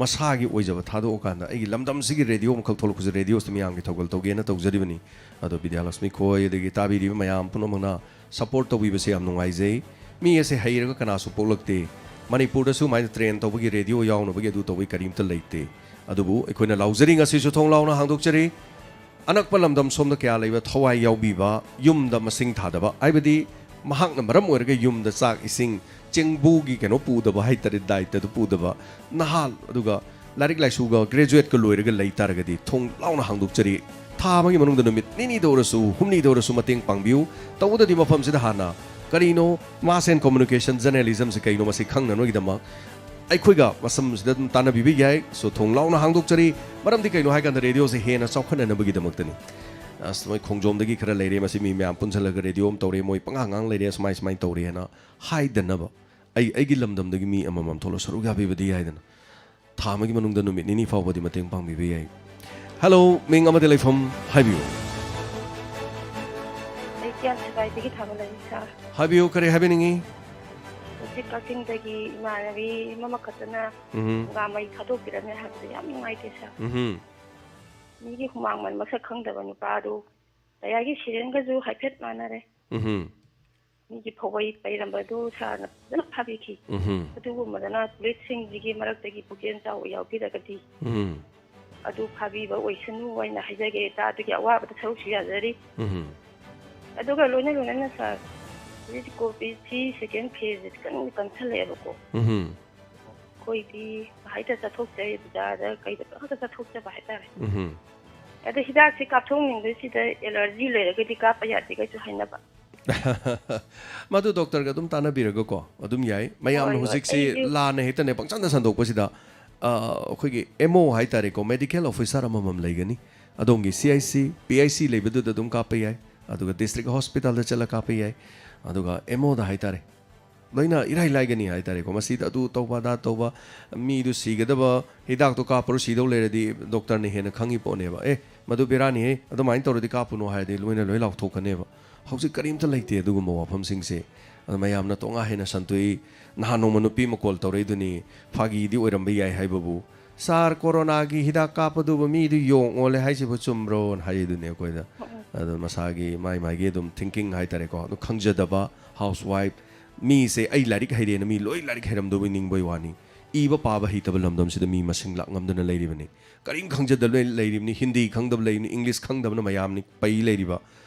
ꯃꯁꯥꯒꯤ ꯑꯣꯏꯖꯕ ꯊꯥꯗꯣꯛꯑꯀꯥꯟꯗ ꯑꯩꯒꯤ ꯂꯝꯗꯝꯁꯤꯒꯤ ꯔꯦꯗꯤꯑꯣ ꯑꯃꯈꯛ ꯊꯣꯛꯂꯛꯄꯁꯦ, ꯔꯦꯗꯤꯑꯣꯁꯤꯗ ꯃꯌꯥꯝꯒꯤ ꯊꯧꯒꯜ ꯇꯧꯒꯦꯅ ꯇꯧꯖꯔꯤꯕꯅꯤ꯫ ꯑꯗꯣ ꯕꯤꯗ꯭ꯌꯥꯂꯛꯁꯃꯤ ꯈꯣꯏ, ꯑꯗꯒꯤ ꯇꯥꯕꯤꯔꯤꯕ ꯃꯌꯥꯝ ꯄꯨꯝꯅꯃꯛꯅ ꯁꯄꯣꯔꯠ ꯇꯧꯕꯤꯕꯁꯦ ꯌꯥꯝ ꯅꯨꯡꯉꯥꯏꯖꯩ꯫ ꯃꯤ ꯑꯁꯦ ꯍꯩꯔꯒ ꯀꯅꯥꯁꯨ ꯄꯣꯛꯂꯛꯇꯦ꯫ ꯃꯅꯤꯄꯨꯔꯗꯁꯨ ꯁꯨꯃꯥꯏꯅ ꯇ꯭ꯔꯦꯟ ꯇꯧꯕꯒꯤ, ꯔꯦꯗꯤꯑꯣ ꯌꯥꯎꯅꯕꯒꯤ ꯑꯗꯨ ꯇꯧꯕꯒꯤ ꯀꯔꯤꯝꯇ ꯂꯩꯇꯦ꯫ ꯑꯗꯨꯕꯨ ꯑꯩꯈꯣꯏꯅ ꯂꯥꯎꯖꯔꯤ, ꯉꯁꯤꯁꯨ ꯊꯣꯡ ꯂꯥꯎꯅ ꯍꯥꯡꯗꯣꯛꯆꯔꯤ꯫ ꯑꯅꯛꯄ ꯂꯝꯗꯝ ꯁꯣꯝꯗ ꯀꯌꯥ ꯂꯩꯕ, ꯊꯋꯥꯏ ꯌꯥꯎꯕꯤꯕ, ꯌꯨꯝꯗ ꯃꯁꯤꯡ ꯊꯥꯗꯕ, ꯍꯥꯏꯕꯗꯤ ꯃꯍꯥꯛꯅ ꯃꯔꯝ ꯑꯣꯏꯔꯒ ꯌꯨꯝꯗ ꯆꯥꯛ ꯏꯁꯤꯡ, ꯆꯦꯡꯕꯨꯒꯤ ꯀꯩꯅꯣ ꯄꯨꯗꯕ ꯍꯥꯏꯇꯥꯔꯦ, ꯗꯥꯏꯇꯗꯨ ꯄꯨꯗꯕ ꯅꯍꯥ, ꯑꯗꯨꯒ ꯂꯥꯏꯔꯤꯛ ꯂꯥꯏꯁꯨꯒ ꯒ꯭ꯔꯦꯖꯨꯑꯦꯠꯀ ꯂꯣꯏꯔꯒ ꯂꯩ ꯇꯥꯔꯒꯗꯤ ꯊꯣꯡ ꯂꯥꯎꯅ ꯍꯥꯡꯗꯣꯛꯆꯔꯤ꯫ ꯊꯥ ꯑꯃꯒꯤ ꯃꯅꯨꯡꯗ ꯅꯨꯃꯤꯠ ꯅꯤꯅꯤꯗ ꯑꯣꯏꯔꯁꯨ, ꯍꯨꯝꯅꯤꯗ ꯑꯣꯏꯔꯁꯨ ꯃꯇꯦꯡ ꯄꯥꯡꯕꯤꯌꯨ꯫ ꯇꯧꯕꯗꯗꯤ ꯃꯐꯝꯁꯤꯗ ꯍꯥꯟꯅ ꯀꯔꯤꯅꯣ, mass and communication journalismꯁꯦ ꯀꯩꯅꯣ, ꯃꯁꯤ ꯈꯪꯅꯅꯕꯒꯤꯗꯃꯛ ꯑꯩꯈꯣꯏꯒ ꯃꯁꯝꯁꯤꯗ ꯑꯗꯨꯝ ꯇꯥꯟꯅꯕꯤꯕ ꯌꯥꯏ꯫ So, ꯊꯣꯡ ꯂꯥꯎꯅ ꯍꯥꯡꯗꯣꯛꯆꯔꯤ꯫ ꯃꯔꯝꯗꯤ ꯀꯩꯅꯣ ꯍꯥꯏꯀꯥꯟꯗ, ꯔꯦꯗꯤꯑꯣꯁꯦ ꯍꯦꯟꯅ ꯆꯥꯎꯈꯠꯅꯅꯕꯒꯤꯗꯃꯛꯇꯅꯤ꯫ ꯑꯁ, ꯃꯣꯏ ꯈꯣꯡꯖꯣꯝꯗꯒꯤ ꯈꯔ ꯂꯩꯔꯦ, ꯃꯁꯤ ꯃꯤ ꯃꯌꯥꯝ ꯄꯨꯟꯁꯤꯜꯂꯒ ꯔꯦꯗꯤꯑꯣ ꯑꯃ ꯇꯧꯔꯦ, ꯃꯣꯏ ꯄꯉꯥꯡ ꯉꯥꯡ ꯂꯩꯔꯦ, ꯁꯨꯃꯥꯏ ꯁꯨꯃꯥꯏꯅ ꯇꯧꯔꯦ ꯍꯥꯏꯅ ꯍꯥꯏꯗꯅꯕ, ꯑꯩ, ꯑꯩꯒꯤ ꯂꯝꯗꯝꯗꯒꯤ ꯃꯤ ꯑꯃꯃꯝ ꯊꯣꯛꯂꯒ ꯁꯔꯨꯛ ꯌꯥꯕꯤꯕꯗꯤ ꯌꯥꯏꯗꯅ꯫ ꯊꯥ ꯑꯃꯒꯤ ꯃꯅꯨꯡꯗ ꯅꯨꯃꯤꯠ ꯅꯤꯅꯤ ꯐꯥꯎꯕꯗꯤ ꯃꯇꯦꯡ ꯄꯥꯡꯕꯤꯕ ꯌꯥꯏ꯫ ꯍꯦꯜꯂꯣ, ꯃꯤꯡ ꯑꯃꯗꯤ ꯂꯩꯐꯝ ꯍꯥꯏꯕꯤꯌꯨ꯫ ꯑꯩ ꯀ꯭ꯌꯥꯝ ꯁꯤꯕꯥꯏꯗꯒꯤ ꯊꯥꯕ ꯂꯩ, ꯁꯥꯔ꯫ ꯍꯥꯏꯕꯤꯌꯨ, ꯀꯔꯤ ꯍꯥꯏꯕꯤꯅꯤꯡꯉꯤ? ꯍꯧꯖꯤꯛ ꯀꯛꯆꯤꯡꯗꯒꯤ ꯏꯃꯥꯟꯅꯕꯤ ꯑꯃꯈꯛꯇꯅ ꯎꯝ꯫ ꯍꯪꯒꯥꯝ ꯃꯩ ꯊꯥꯗꯣꯛꯄꯤꯔꯝꯃꯦ ꯍꯥꯏꯕꯗꯣ ꯌꯥꯝ ꯅꯨꯡꯉꯥꯏꯇꯦ, ꯁꯥꯔ꯫ ꯎꯝ꯫ ꯃꯤꯒꯤ ꯍꯨꯃꯥꯡ ꯃꯟ ꯃꯁꯛ ꯈꯪꯗꯕ ꯅꯨꯄꯥꯗꯨ, ꯇꯌꯥꯔꯒꯤ ꯁꯤꯔꯦꯟꯒꯁꯨ ꯍꯥꯏꯐꯦꯠ ꯃꯥꯟꯅꯔꯦ꯫ ꯎꯝ꯫ ꯃꯤꯒꯤ ꯐꯧꯕꯩ ꯄꯩꯔꯝꯕꯗꯨ ꯁꯥꯔꯅ ꯐꯖꯅ ꯐꯥꯕꯤꯈꯤ꯫ ꯎꯝ꯫ ꯑꯗꯨꯒꯨꯝꯕꯗꯅ ꯄꯨꯂꯤꯁꯁꯤꯡꯁꯤꯒꯤ ꯃꯔꯛꯇꯒꯤ ꯄꯨꯛꯆꯦꯜ ꯆꯥꯎꯕ ꯌꯥꯎꯕꯤꯔꯒꯗꯤ ꯎꯝ꯫ ꯑꯗꯨ ꯐꯥꯕꯤꯕ ꯑꯣꯏꯁꯅꯨ ꯍꯥꯏꯅ ꯍꯥꯏꯖꯒꯦ꯫ ꯏꯇꯥ ꯑꯗꯨꯒꯤ ꯑꯋꯥꯕꯗ ꯁꯔꯨꯛꯁꯨ ꯌꯥꯖꯔꯤ꯫ ꯎꯝ꯫ ꯑꯗꯨꯒ ꯂꯣꯏꯅ ꯂꯣꯏꯅꯅ, ꯁꯥꯔ, ꯍꯧꯖꯤꯛ ꯀꯣꯚꯤꯠꯁꯤ ꯁꯦꯀꯦꯟ ꯐꯦꯁꯁꯦ ꯈꯤꯇꯪ ꯀꯟꯁꯜꯂꯛꯑꯦꯕꯀꯣ꯫ ꯎꯝ꯫ ꯑꯩꯈꯣꯏꯗꯤ ꯍꯦꯛꯇ ꯆꯠꯊꯣꯛꯆꯩ, ꯕꯖꯥꯔꯗ ꯀꯩꯗ ꯄꯪꯆꯠꯇ ꯆꯠꯊꯣꯛꯆꯕ ꯍꯥꯏꯇꯥꯔꯦ꯫ ꯎꯝ꯫ ꯑꯗꯣ ꯍꯤꯗꯥꯛꯁꯦ ꯀꯥꯞꯊꯣꯛꯅꯤꯡꯕꯁꯤꯗ ꯑꯦꯂꯔꯖꯤ ꯂꯩꯔꯒꯗꯤ ꯀꯥꯞꯄ ꯌꯥꯗꯦ ꯀꯩꯁꯨ ꯍꯥꯏꯅꯕ꯫ ꯃꯗꯨ ꯗꯣꯛꯇꯔꯒ ꯑꯗꯨꯝ ꯇꯥꯟꯅꯕꯤꯔꯒꯀꯣ ꯑꯗꯨꯝ ꯌꯥꯏ꯫ ꯃꯌꯥꯝꯅ ꯍꯣꯏ, ꯍꯣꯏ, ꯍꯧꯖꯤꯛꯁꯤ ꯑꯩꯁꯨ ꯂꯥꯟꯅ ꯍꯦꯛꯇꯅꯦ ꯄꯪꯆꯟꯗ ꯁꯟꯗꯣꯛꯄꯁꯤꯗ, ꯑ, ꯑꯩꯈꯣꯏꯒꯤ ꯑꯦꯝ ꯑꯣ ꯍꯥꯏꯇꯥꯔꯦꯀꯣ, ꯃꯦꯗꯤꯀꯦꯜ ꯑꯣꯐꯤꯁꯥꯔ ꯑꯃꯃꯝ ꯂꯩꯒꯅꯤ꯫ ꯑꯗꯣꯝꯒꯤ C I C, P I C ꯂꯩꯕꯗꯨꯗ ꯑꯗꯨꯝ ꯀꯥꯞꯄ ꯌꯥꯏ, ꯑꯗꯨꯒ ꯗꯤꯁꯇ꯭ꯔꯤꯛ ꯍꯣꯁꯄꯤꯇꯥꯜꯗ ꯆꯠꯂ ꯀꯥꯞꯄ ꯌꯥꯏ, ꯑꯗꯨꯒ ꯑꯦꯝ ꯑꯣꯗ ꯍꯥꯏꯇꯥꯔꯦ, ꯂꯣꯏꯅ ꯏꯔꯥꯏ ꯂꯥꯏꯒꯅꯤ ꯍꯥꯏꯇꯥꯔꯦꯀꯣ꯫ ꯃꯁꯤꯗ ꯑꯗꯨ ꯇꯧꯕ ꯑꯗꯥ ꯇꯧꯕ, ꯃꯤꯗꯨ ꯁꯤꯒꯗꯕ, ꯍꯤꯗꯥꯛꯇꯣ ꯀꯥꯞꯄ꯭ꯔꯣ ꯁꯤꯗꯧ ꯂꯩꯔꯗꯤ ꯗꯣꯛꯇꯔꯅ ꯍꯦꯟꯅ ꯈꯪꯉꯤ ꯄꯣꯠꯅꯦꯕ꯫ "ꯑꯦ, ꯃꯗꯨ ꯕꯦꯔꯥꯅꯤꯍꯦ, ꯑꯗꯨꯃꯥꯏꯅ ꯇꯧꯔꯗꯤ ꯀꯥꯞꯄꯨꯅꯣ" ꯍꯥꯏꯔꯗꯤ ꯂꯣꯏꯅ ꯂꯣꯏ ꯂꯥꯎꯊꯣꯛꯀꯅꯦꯕ꯫ ꯍꯧꯖꯤꯛ ꯀꯔꯤꯝꯇ ꯂꯩꯇꯦ ꯑꯗꯨꯒꯨꯝꯕ ꯋꯥꯐꯝꯁꯤꯡꯁꯦ꯫ ꯑꯗ ꯃꯌꯥꯝꯅ ꯇꯣꯉꯥ ꯍꯦꯟꯅ ꯁꯟꯗꯣꯛꯏ꯫ ꯅꯍꯥꯟ ꯅꯣꯡꯃ ꯅꯨꯄꯤ ꯑꯃ ꯀꯣꯜ ꯇꯧꯔꯛꯏꯗꯨꯅꯤ, ꯐꯥꯒꯤꯗꯤ ꯑꯣꯏꯔꯝꯕ ꯌꯥꯏ ꯍꯥꯏꯕꯕꯨ, "ꯁꯥꯔ, ꯀꯣꯔꯣꯅꯥꯒꯤ ꯍꯤꯗꯥꯛ ꯀꯥꯞꯄꯗꯨꯕꯨ ꯃꯤꯗꯨ ꯌꯣꯡ ꯑꯣꯜꯂꯦ ꯍꯥꯏꯁꯤꯕꯨ ꯆꯨꯝꯕ꯭ꯔꯣꯅ?" ꯍꯥꯏꯗꯨꯅꯤ ꯑꯩꯈꯣꯏꯗ꯫ ꯑꯗꯣ ꯃꯁꯥꯒꯤ ꯃꯥꯏ ꯃꯥꯏꯒꯤ ꯑꯗꯨꯝ ꯊꯤꯡꯀꯤꯡ ꯍꯥꯏꯇꯥꯔꯦꯀꯣ, ꯑꯗꯨ ꯈꯪꯖꯗꯕ ꯍꯥꯎꯁ ꯋꯥꯏꯐ, ꯃꯤꯁꯦ ꯑꯩ ꯂꯥꯏꯔꯤꯛ ꯍꯩꯔꯦꯅ ꯃꯤ ꯂꯣꯏ ꯂꯥꯏꯔꯤꯛ ꯍꯩꯔꯝꯗꯧꯕꯩ ꯅꯤꯡꯕꯩ ꯋꯥꯅꯤ꯫ ꯏꯕ ꯄꯥꯕ ꯍꯩꯇꯕ ꯂꯝꯗꯝꯁꯤꯗ ꯃꯤ ꯃꯁꯤꯡ ꯂꯥꯛ ꯉꯝꯗꯅ ꯂꯩꯔꯤꯕꯅꯤ꯫ ꯀꯔꯤꯝ ꯈꯪꯖꯗꯕ ꯂꯩ-, ꯂꯩꯔꯤꯕꯅꯤ, ꯍꯤꯟꯗꯤ ꯈꯪꯗꯕ ꯂꯩꯔꯤꯕꯅꯤ, ꯏꯪꯂꯤꯁ ꯈꯪꯗꯕꯅ ꯃꯌꯥꯝꯅꯤ ꯄꯩ ꯂꯩꯔꯤꯕ꯫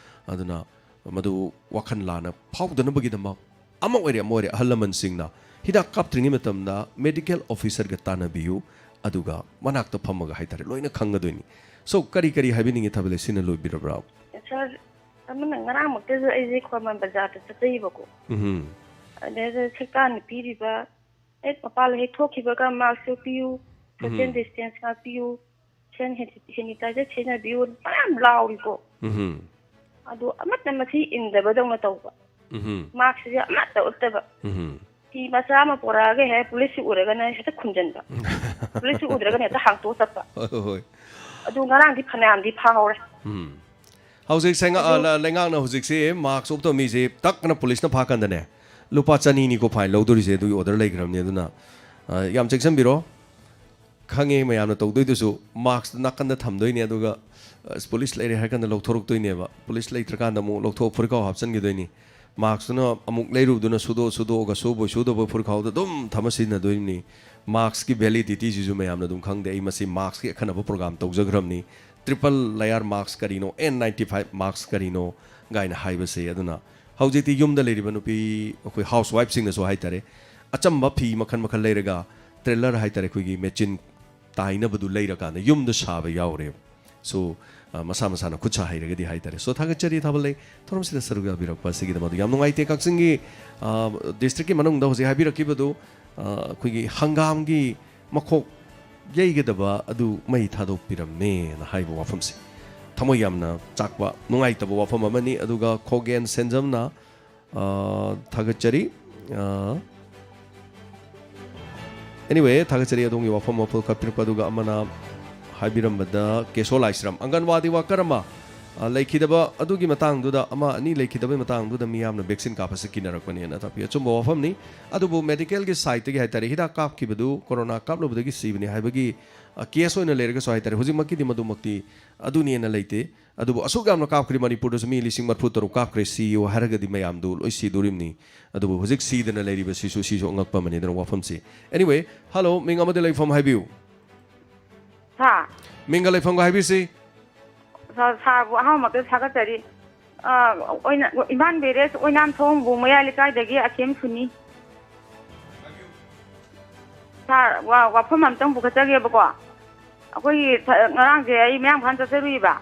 ꯑꯗꯨꯅ ꯃꯗꯨ ꯋꯥꯈꯜ ꯂꯥꯟꯅ ꯐꯥꯎꯗꯅꯕꯒꯤꯗꯃꯛ ꯑꯃ ꯑꯣꯏꯔꯦ ꯑꯃ ꯑꯣꯏꯔꯦ ꯑꯍꯜ ꯂꯃꯟꯁꯤꯡꯅ ꯍꯤꯗꯥꯛ ꯀꯥꯞꯇ꯭ꯔꯤꯉꯩ ꯃꯇꯝꯗ ꯃꯦꯗꯤꯀꯦꯜ ꯑꯣꯐꯤꯁꯔꯒ ꯇꯥꯟꯅꯕꯤꯌꯨ, ꯑꯗꯨꯒ ꯃꯅꯥꯛꯇ ꯐꯝꯃꯒ ꯍꯥꯏꯇꯥꯔꯦ ꯂꯣꯏꯅ ꯈꯪꯒꯗꯣꯏꯅꯤ꯫ ꯁꯣ ꯀꯔꯤ ꯀꯔꯤ ꯍꯥꯏꯕꯤꯅꯤꯡꯉꯤ ꯊꯥꯕꯂꯩ, ꯁꯤꯅ ꯂꯣꯏꯕꯤꯔꯕ꯭ꯔꯥ? ꯁꯥꯔ, ꯑꯃꯅ ꯉꯔꯥꯡꯃꯛꯇꯁꯨ ꯑꯩꯁꯦ ꯈ꯭ꯋꯥꯏꯔꯝꯕꯟ ꯕꯖꯥꯔꯗ ꯆꯠꯆꯩꯕꯀꯣ꯫ ꯎꯝ꯫ ꯑꯗꯩꯗ ꯁꯔꯀꯥꯔꯅ ꯄꯤꯔꯤꯕ ꯍꯦꯛ ꯃꯄꯥꯟ ꯍꯦꯛ ꯊꯣꯛꯈꯤꯕꯒ ꯃꯥꯛꯁ ꯎꯞꯄꯤꯌꯨ, ꯁꯣꯁꯤꯌꯦꯜ ꯎꯝ꯫ ꯗꯤꯁꯇꯦꯟꯁ ꯉꯥꯛꯄꯤꯌꯨ, ꯍꯦꯟ ꯁꯦꯅꯤꯇꯥꯏꯖꯔ ꯁꯤꯖꯤꯟꯅꯕꯤꯌꯨ ꯃꯌꯥꯝ ꯂꯥꯎꯔꯤꯀꯣ꯫ ꯎꯝ꯫ ꯑꯗꯣ ꯑꯃꯠꯇ ꯃꯁꯤ ꯏꯟꯗꯕꯗꯧꯅ ꯇꯧꯕ꯫ ꯎꯝ꯫ ꯃꯥꯛꯁꯁꯤꯁꯨ ꯑꯃꯠꯇ ꯎꯞꯇꯕ꯫ ꯎꯝ꯫ ꯐꯤ ꯃꯆꯥ ꯑꯃ ꯄꯣꯔꯛꯑꯒ ꯍꯦꯛ ꯄꯨꯂꯤꯁꯁꯤ ꯎꯔꯒꯅ ꯍꯦꯛꯇ ꯈꯨꯝꯖꯤꯟꯕ꯫ ꯄꯨꯂꯤꯁꯁꯤ ꯎꯗ꯭ꯔꯒꯅ ꯍꯦꯛꯇ ꯍꯥꯡꯇꯣꯛꯑ ꯆꯠꯄ꯫ ꯍꯣꯏ, ꯍꯣꯏ, ꯍꯣꯏ꯫ ꯑꯗꯨ ꯉꯔꯥꯡꯗꯤ ꯐꯅꯌꯥꯝꯗꯤ ꯐꯥꯍꯧꯔꯦ꯫ ꯎꯝ꯫ ꯍꯧꯖꯤꯛ ꯁꯩꯉꯥ-, ꯑꯗꯨ ꯑ, ꯂ-, ꯂꯩꯉꯥꯛꯅ ꯍꯧꯖꯤꯛꯁꯤ ꯃꯥꯛꯁ ꯎꯞꯇꯕ ꯃꯤꯁꯤ ꯇꯛꯅ ꯄꯨꯂꯤꯁꯅ ꯐꯥꯀꯥꯟꯗꯅꯦ, ꯂꯨꯄꯥ ꯆꯅꯤꯅꯤꯀꯣ ꯐꯥꯏꯟ ꯂꯧꯗꯣꯔꯤꯁꯦ, ꯑꯗꯨꯒꯤ ꯑꯣꯔꯗꯔ ꯂꯩꯈ꯭ꯔꯕꯅꯤ꯫ ꯑꯗꯨꯅ, ꯑ, ꯌꯥꯝ ꯆꯦꯛꯁꯤꯟꯕꯤꯔꯣ꯫ ꯈꯪꯉꯦ ꯃꯌꯥꯝꯅ ꯇꯧꯗꯣꯏꯗꯨꯁꯨ, ꯃꯥꯛꯁꯇꯨ ꯅꯥꯀꯟꯗ ꯊꯝꯗꯣꯏꯅꯦ, ꯑꯗꯨꯒ, ꯑ, ꯄꯨꯂꯤꯁ ꯂꯩꯔꯦ ꯍꯥꯏꯔ ꯀꯥꯟꯗ ꯂꯧꯊꯣꯔꯛꯇꯣꯏꯅꯦꯕ꯫ ꯄꯨꯂꯤꯁ ꯂꯩꯇ꯭ꯔꯀꯥꯟꯗ ꯑꯃꯨꯛ ꯂꯧꯊꯣꯛꯑ ꯐꯨꯔꯤꯠꯈꯥꯎ ꯍꯥꯞꯆꯤꯟꯈꯤꯗꯣꯏꯅꯤ꯫ ꯃꯥꯛꯁꯇꯨꯅ ꯑꯃꯨꯛ ꯂꯩꯔꯨꯕꯗꯨꯅ ꯁꯨꯗꯣꯛ ꯁꯨꯗꯣꯛꯑꯒ ꯁꯨꯕꯣꯏ ꯁꯨꯗꯕꯣꯏ ꯐꯨꯔꯤꯠꯈꯥꯎꯗ ꯑꯗꯨꯝ ꯊꯝꯃ ꯁꯤꯖꯤꯟꯅꯗꯣꯏꯅꯤ꯫ ꯃꯥꯛꯁꯀꯤ ꯚꯦꯂꯤꯗꯤꯇꯤꯁꯤꯁꯨ ꯃꯌꯥꯝꯅ ꯑꯗꯨꯝ ꯈꯪꯗꯦ꯫ ꯑꯩ ꯃꯁꯤ ꯃꯥꯛꯁꯀꯤ ꯑꯈꯟꯅꯕ ꯄ꯭ꯔꯣꯒ꯭ꯔꯥꯝ ꯇꯧꯖꯈ꯭ꯔꯕꯅꯤ꯫ ꯇ꯭ꯔꯤꯄꯜ ꯂꯦꯌꯔ ꯃꯥꯛꯁ ꯀꯔꯤꯅꯣ, ꯑꯦꯟ ꯅꯥꯏꯟꯇꯤ ꯐꯥꯏꯚ ꯃꯥꯛꯁ ꯀꯔꯤꯅꯣ ꯒꯥꯏꯅ ꯍꯥꯏꯕꯁꯦ꯫ ꯑꯗꯨꯅ ꯍꯧꯖꯤꯛꯇꯤ ꯌꯨꯝꯗ ꯂꯩꯔꯤꯕ ꯅꯨꯄꯤ, ꯑꯩꯈꯣꯏ ꯍꯥꯎꯁ ꯋꯥꯏꯐꯁꯤꯡꯅꯁꯨ ꯍꯥꯏꯇꯥꯔꯦ, ꯑꯆꯝꯕ ꯐꯤ ꯃꯈꯜ ꯃꯈꯜ ꯂꯩꯔꯒ, ꯇ꯭ꯔꯦꯂꯔ ꯍꯥꯏꯇꯥꯔꯦ, ꯑꯩꯈꯣꯏꯒꯤ ꯃꯦꯆꯤꯟ ꯇꯥꯏꯅꯕꯗꯨ ꯂꯩꯔꯀꯥꯟꯗ ꯌꯨꯝꯗ ꯁꯥꯕ ꯌꯥꯎꯔꯦꯕ꯫ ꯁꯣ, ꯑ, ꯃꯁꯥ ꯃꯁꯥꯅ ꯈꯨꯠ ꯁꯥ ꯍꯩꯔꯒꯗꯤ ꯍꯥꯏꯇꯥꯔꯦ꯫ ꯁꯣ, ꯊꯥꯒꯠꯆꯔꯤ ꯊꯥꯕꯂꯩ, ꯊꯧꯔꯝꯁꯤꯗ ꯁꯔꯨꯛ ꯌꯥꯕꯤꯔꯛꯄ ꯑꯁꯤꯒꯤꯗꯃꯛꯇ꯫ ꯌꯥꯝ ꯅꯨꯡꯉꯥꯏꯇꯦ, ꯀꯛꯆꯤꯡꯒꯤ, ꯑ, ꯗꯤꯁꯇ꯭ꯔꯤꯛꯀꯤ ꯃꯅꯨꯡꯗ ꯍꯧꯖꯤꯛ ꯍꯥꯏꯕꯤꯔꯛꯈꯤꯕꯗꯨ, ꯑ, ꯑꯩꯈꯣꯏꯒꯤ ꯍꯪꯒꯥꯝꯒꯤ ꯃꯈꯣꯛ ꯌꯩꯒꯗꯕ ꯑꯗꯨ ꯃꯩ ꯊꯥꯗꯣꯛꯄꯤꯔꯝꯃꯦꯅ ꯍꯥꯏꯕ ꯋꯥꯐꯝꯁꯦ ꯊꯃꯣꯏ ꯌꯥꯝꯅ ꯆꯥꯛꯄ, ꯅꯨꯡꯉꯥꯏꯇꯕ ꯋꯥꯐꯝ ꯑꯃꯅꯤ꯫ ꯑꯗꯨꯒ ꯈꯣꯒꯦꯟ ꯁꯦꯟꯖꯝꯅ, ꯑ, ꯊꯥꯒꯠꯆꯔꯤ꯫ ꯑ, anyway, ꯊꯥꯒꯠꯆꯔꯤ ꯑꯗꯣꯝꯒꯤ ꯋꯥꯐꯝ ꯋꯥꯐꯜ ꯀꯠꯄꯤꯔꯛꯄ꯫ ꯑꯗꯨꯒ ꯑꯃꯅ ꯍꯥꯏꯕꯤꯔꯝꯕꯗ, ꯀꯦꯁꯣ ꯂꯥꯏꯁ꯭ꯔꯝ, ꯑꯪꯒꯟꯋꯥꯗꯤ ꯋꯥꯀꯔ ꯑꯃ ꯑ, ꯂꯩꯈꯤꯗꯕ ꯑꯗꯨꯒꯤ ꯃꯇꯥꯡꯗꯨꯗ, ꯑꯃ ꯑꯅꯤ ꯂꯩꯈꯤꯗꯕꯒꯤ ꯃꯇꯥꯡꯗꯨꯗ ꯃꯤꯌꯥꯝꯅ vaccine ꯀꯥꯞꯄꯁꯤ ꯀꯤꯅꯔꯛꯄꯅꯦꯅ ꯇꯥꯛꯄꯤ꯫ ꯑꯆꯨꯝꯕ ꯋꯥꯐꯝꯅꯤ꯫ ꯑꯗꯨꯕꯨ medical ꯒꯤ side ꯇꯒꯤ ꯍꯥꯏꯇꯥꯔꯦ, ꯍꯤꯗꯥꯛ ꯀꯥꯞꯈꯤꯕꯗꯨ ꯀꯣꯔꯣꯅꯥ ꯀꯥꯞꯂꯨꯕꯗꯒꯤ ꯁꯤꯕꯅꯤ ꯍꯥꯏꯕꯒꯤ, ꯑ, case ꯑꯣꯏꯅ ꯂꯩꯔꯒꯁꯨ ꯍꯥꯏꯇꯥꯔꯦ, ꯍꯧꯖꯤꯛꯃꯛꯀꯤꯗꯤ ꯃꯗꯨꯃꯛꯇꯤ ꯑꯗꯨꯅꯦꯅ ꯂꯩꯇꯦ꯫ ꯑꯗꯨꯕꯨ ꯑꯁꯨꯛ ꯌꯥꯝꯅ ꯀꯥꯞꯈ꯭ꯔꯦ, ꯃꯅꯤꯄꯨꯔꯗꯁꯨ ꯃꯤ ꯂꯤꯁꯤꯡ ꯃꯔꯤꯐꯨ ꯇꯔꯨꯛ ꯀꯥꯞꯈ꯭ꯔꯦ, ꯁꯤꯌꯨ ꯍꯥꯏꯔꯒꯗꯤ ꯃꯌꯥꯝꯗꯨ ꯂꯣꯏ ꯁꯤꯗꯣꯔꯤꯕꯅꯤ꯫ ꯑꯗꯨꯕꯨ ꯍꯧꯖꯤꯛ ꯁꯤꯗꯅ ꯂꯩꯔꯤꯕꯁꯤꯁꯨ, ꯁꯤꯁꯨ ꯑꯉꯛꯄ ꯑꯃꯅꯤꯗꯅ ꯋꯥꯐꯝꯁꯤ꯫ Anyway, hello, ꯃꯤꯡ ꯑꯃꯗꯤ ꯂꯩꯐꯝ ꯍꯥꯏꯕꯤꯌꯨ꯫ ꯁꯥꯔ꯫ ꯃꯤꯡꯒ ꯂꯩꯐꯝꯒ ꯍꯥꯏꯕꯤꯁꯤ꯫ ꯁꯥꯔ, ꯁꯥꯔꯕꯨ ꯑꯍꯥꯟꯕꯃꯛꯇ ꯊꯥꯒꯠꯆꯔꯤ꯫ ꯑ, ꯑꯣꯏꯅ-, ꯏꯝꯐꯥꯜ ꯕꯦꯔꯦꯖ ꯑꯣꯏꯅꯥꯝꯊꯣꯡ ꯕꯣꯡꯃꯌꯥꯏ ꯂꯩꯀꯥꯏꯗꯒꯤ ꯑꯀꯦꯝ ꯁꯨꯅꯤ꯫ ꯁꯥꯔ, ꯋꯥ-, ꯋꯥꯐꯝ ꯑꯝꯇꯪ ꯄꯨꯈꯠꯆꯒꯦꯕꯀꯣ꯫ ꯑꯩꯈꯣꯏꯒꯤ ꯊ-, ꯉꯔꯥꯡꯁꯦ ꯑꯩ ꯃꯌꯥꯡ ꯏꯝꯐꯥꯜ ꯆꯠꯆꯔꯨꯏꯕ꯫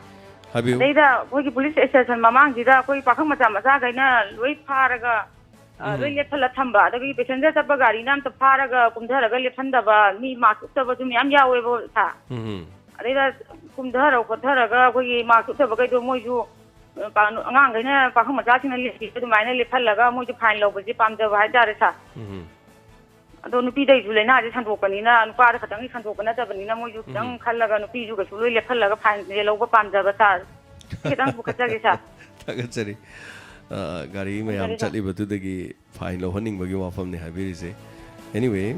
ꯍꯥꯏꯕꯤꯌꯨ꯫ ꯑꯗꯩꯗ ꯑꯩꯈꯣꯏꯒꯤ ꯄꯨꯂꯤꯁ ꯁ꯭ꯇꯦꯁꯟ ꯃꯃꯥꯡꯁꯤꯗ ꯑꯩꯈꯣꯏ ꯄꯥꯈꯪ ꯃꯆꯥ ꯃꯆꯥꯈꯩꯅ ꯂꯣꯏ ꯐꯥꯔꯒ, ꯑ, ꯎꯝ꯫ ꯂꯣꯏ ꯂꯦꯞꯍꯜꯂ ꯊꯝꯕ꯫ ꯑꯗꯒꯤ ꯄꯦꯁꯦꯟꯖꯔ ꯆꯠꯄ ꯒꯥꯔꯤꯅ ꯑꯝꯇ ꯐꯥꯔꯒ ꯀꯨꯝꯊꯔꯒ ꯂꯦꯞꯍꯟꯗꯕ, ꯃꯤ ꯃꯥꯛꯁ ꯎꯞꯇꯕꯁꯨ ꯃꯌꯥꯝ ꯌꯥꯎꯋꯦꯕ, ꯁꯥꯔ꯫ ꯎꯝ꯫ ꯑꯗꯩꯗ ꯀꯨꯝꯊꯔ ꯈꯣꯠꯊꯔꯒ ꯑꯩꯈꯣꯏꯒꯤ ꯃꯥꯛꯁ ꯎꯞꯇꯕꯈꯩꯗꯣ ꯃꯣꯏꯁꯨ, ꯑ, ꯄꯥ-, ꯑꯉꯥꯡꯈꯩꯅ, ꯄꯥꯈꯪ ꯃꯆꯥꯁꯤꯡꯅ ꯂꯦꯞꯄꯤꯕ ꯑꯗꯨꯃꯥꯏꯅ ꯂꯦꯞꯍꯜꯂꯒ ꯃꯣꯏꯁꯨ ꯐꯥꯏꯟ ꯂꯧꯕꯁꯦ ꯄꯥꯝꯖꯕ ꯍꯥꯏꯇꯥꯔꯦ, ꯁꯥꯔ꯫ ꯎꯝ꯫ ꯑꯗꯣ ꯅꯨꯄꯤꯗꯩꯁꯨ ꯂꯥꯏꯅꯥꯁꯦ ꯁꯟꯗꯣꯛꯄꯅꯤꯅ, ꯅꯨꯄꯥꯗ ꯈꯛꯇꯪꯒꯤ ꯁꯟꯗꯣꯛꯄ ꯅꯠꯇꯕꯅꯤꯅ, ꯃꯣꯏꯁꯨ ꯈꯤꯇꯪ ꯎꯝ꯫ ꯈꯜꯂꯒ ꯅꯨꯄꯤꯁꯨ ꯀꯩꯁꯨ ꯂꯣꯏ ꯂꯦꯞꯍꯜꯂꯒ ꯐꯥꯏꯟꯁꯦ ꯂꯧꯕ ꯄꯥꯝꯖꯕ, ꯁꯥꯔ꯫ ꯁꯤ ꯈꯤꯇꯪ ꯄꯨꯈꯠꯆꯒꯦ, ꯁꯥꯔ꯫ ꯊꯥꯒꯠꯆꯔꯤ꯫ ꯑ, ꯒꯥꯔꯤ ꯃꯌꯥꯝ ꯊꯝꯖꯔꯦ, ꯁꯥꯔ꯫ ꯆꯠꯂꯤꯕꯗꯨꯗꯒꯤ ꯐꯥꯏꯟ ꯂꯧꯍꯟꯅꯤꯡꯕꯒꯤ ꯋꯥꯐꯝꯅꯤ ꯍꯥꯏꯕꯤꯔꯤꯁꯦ꯫ Anyway,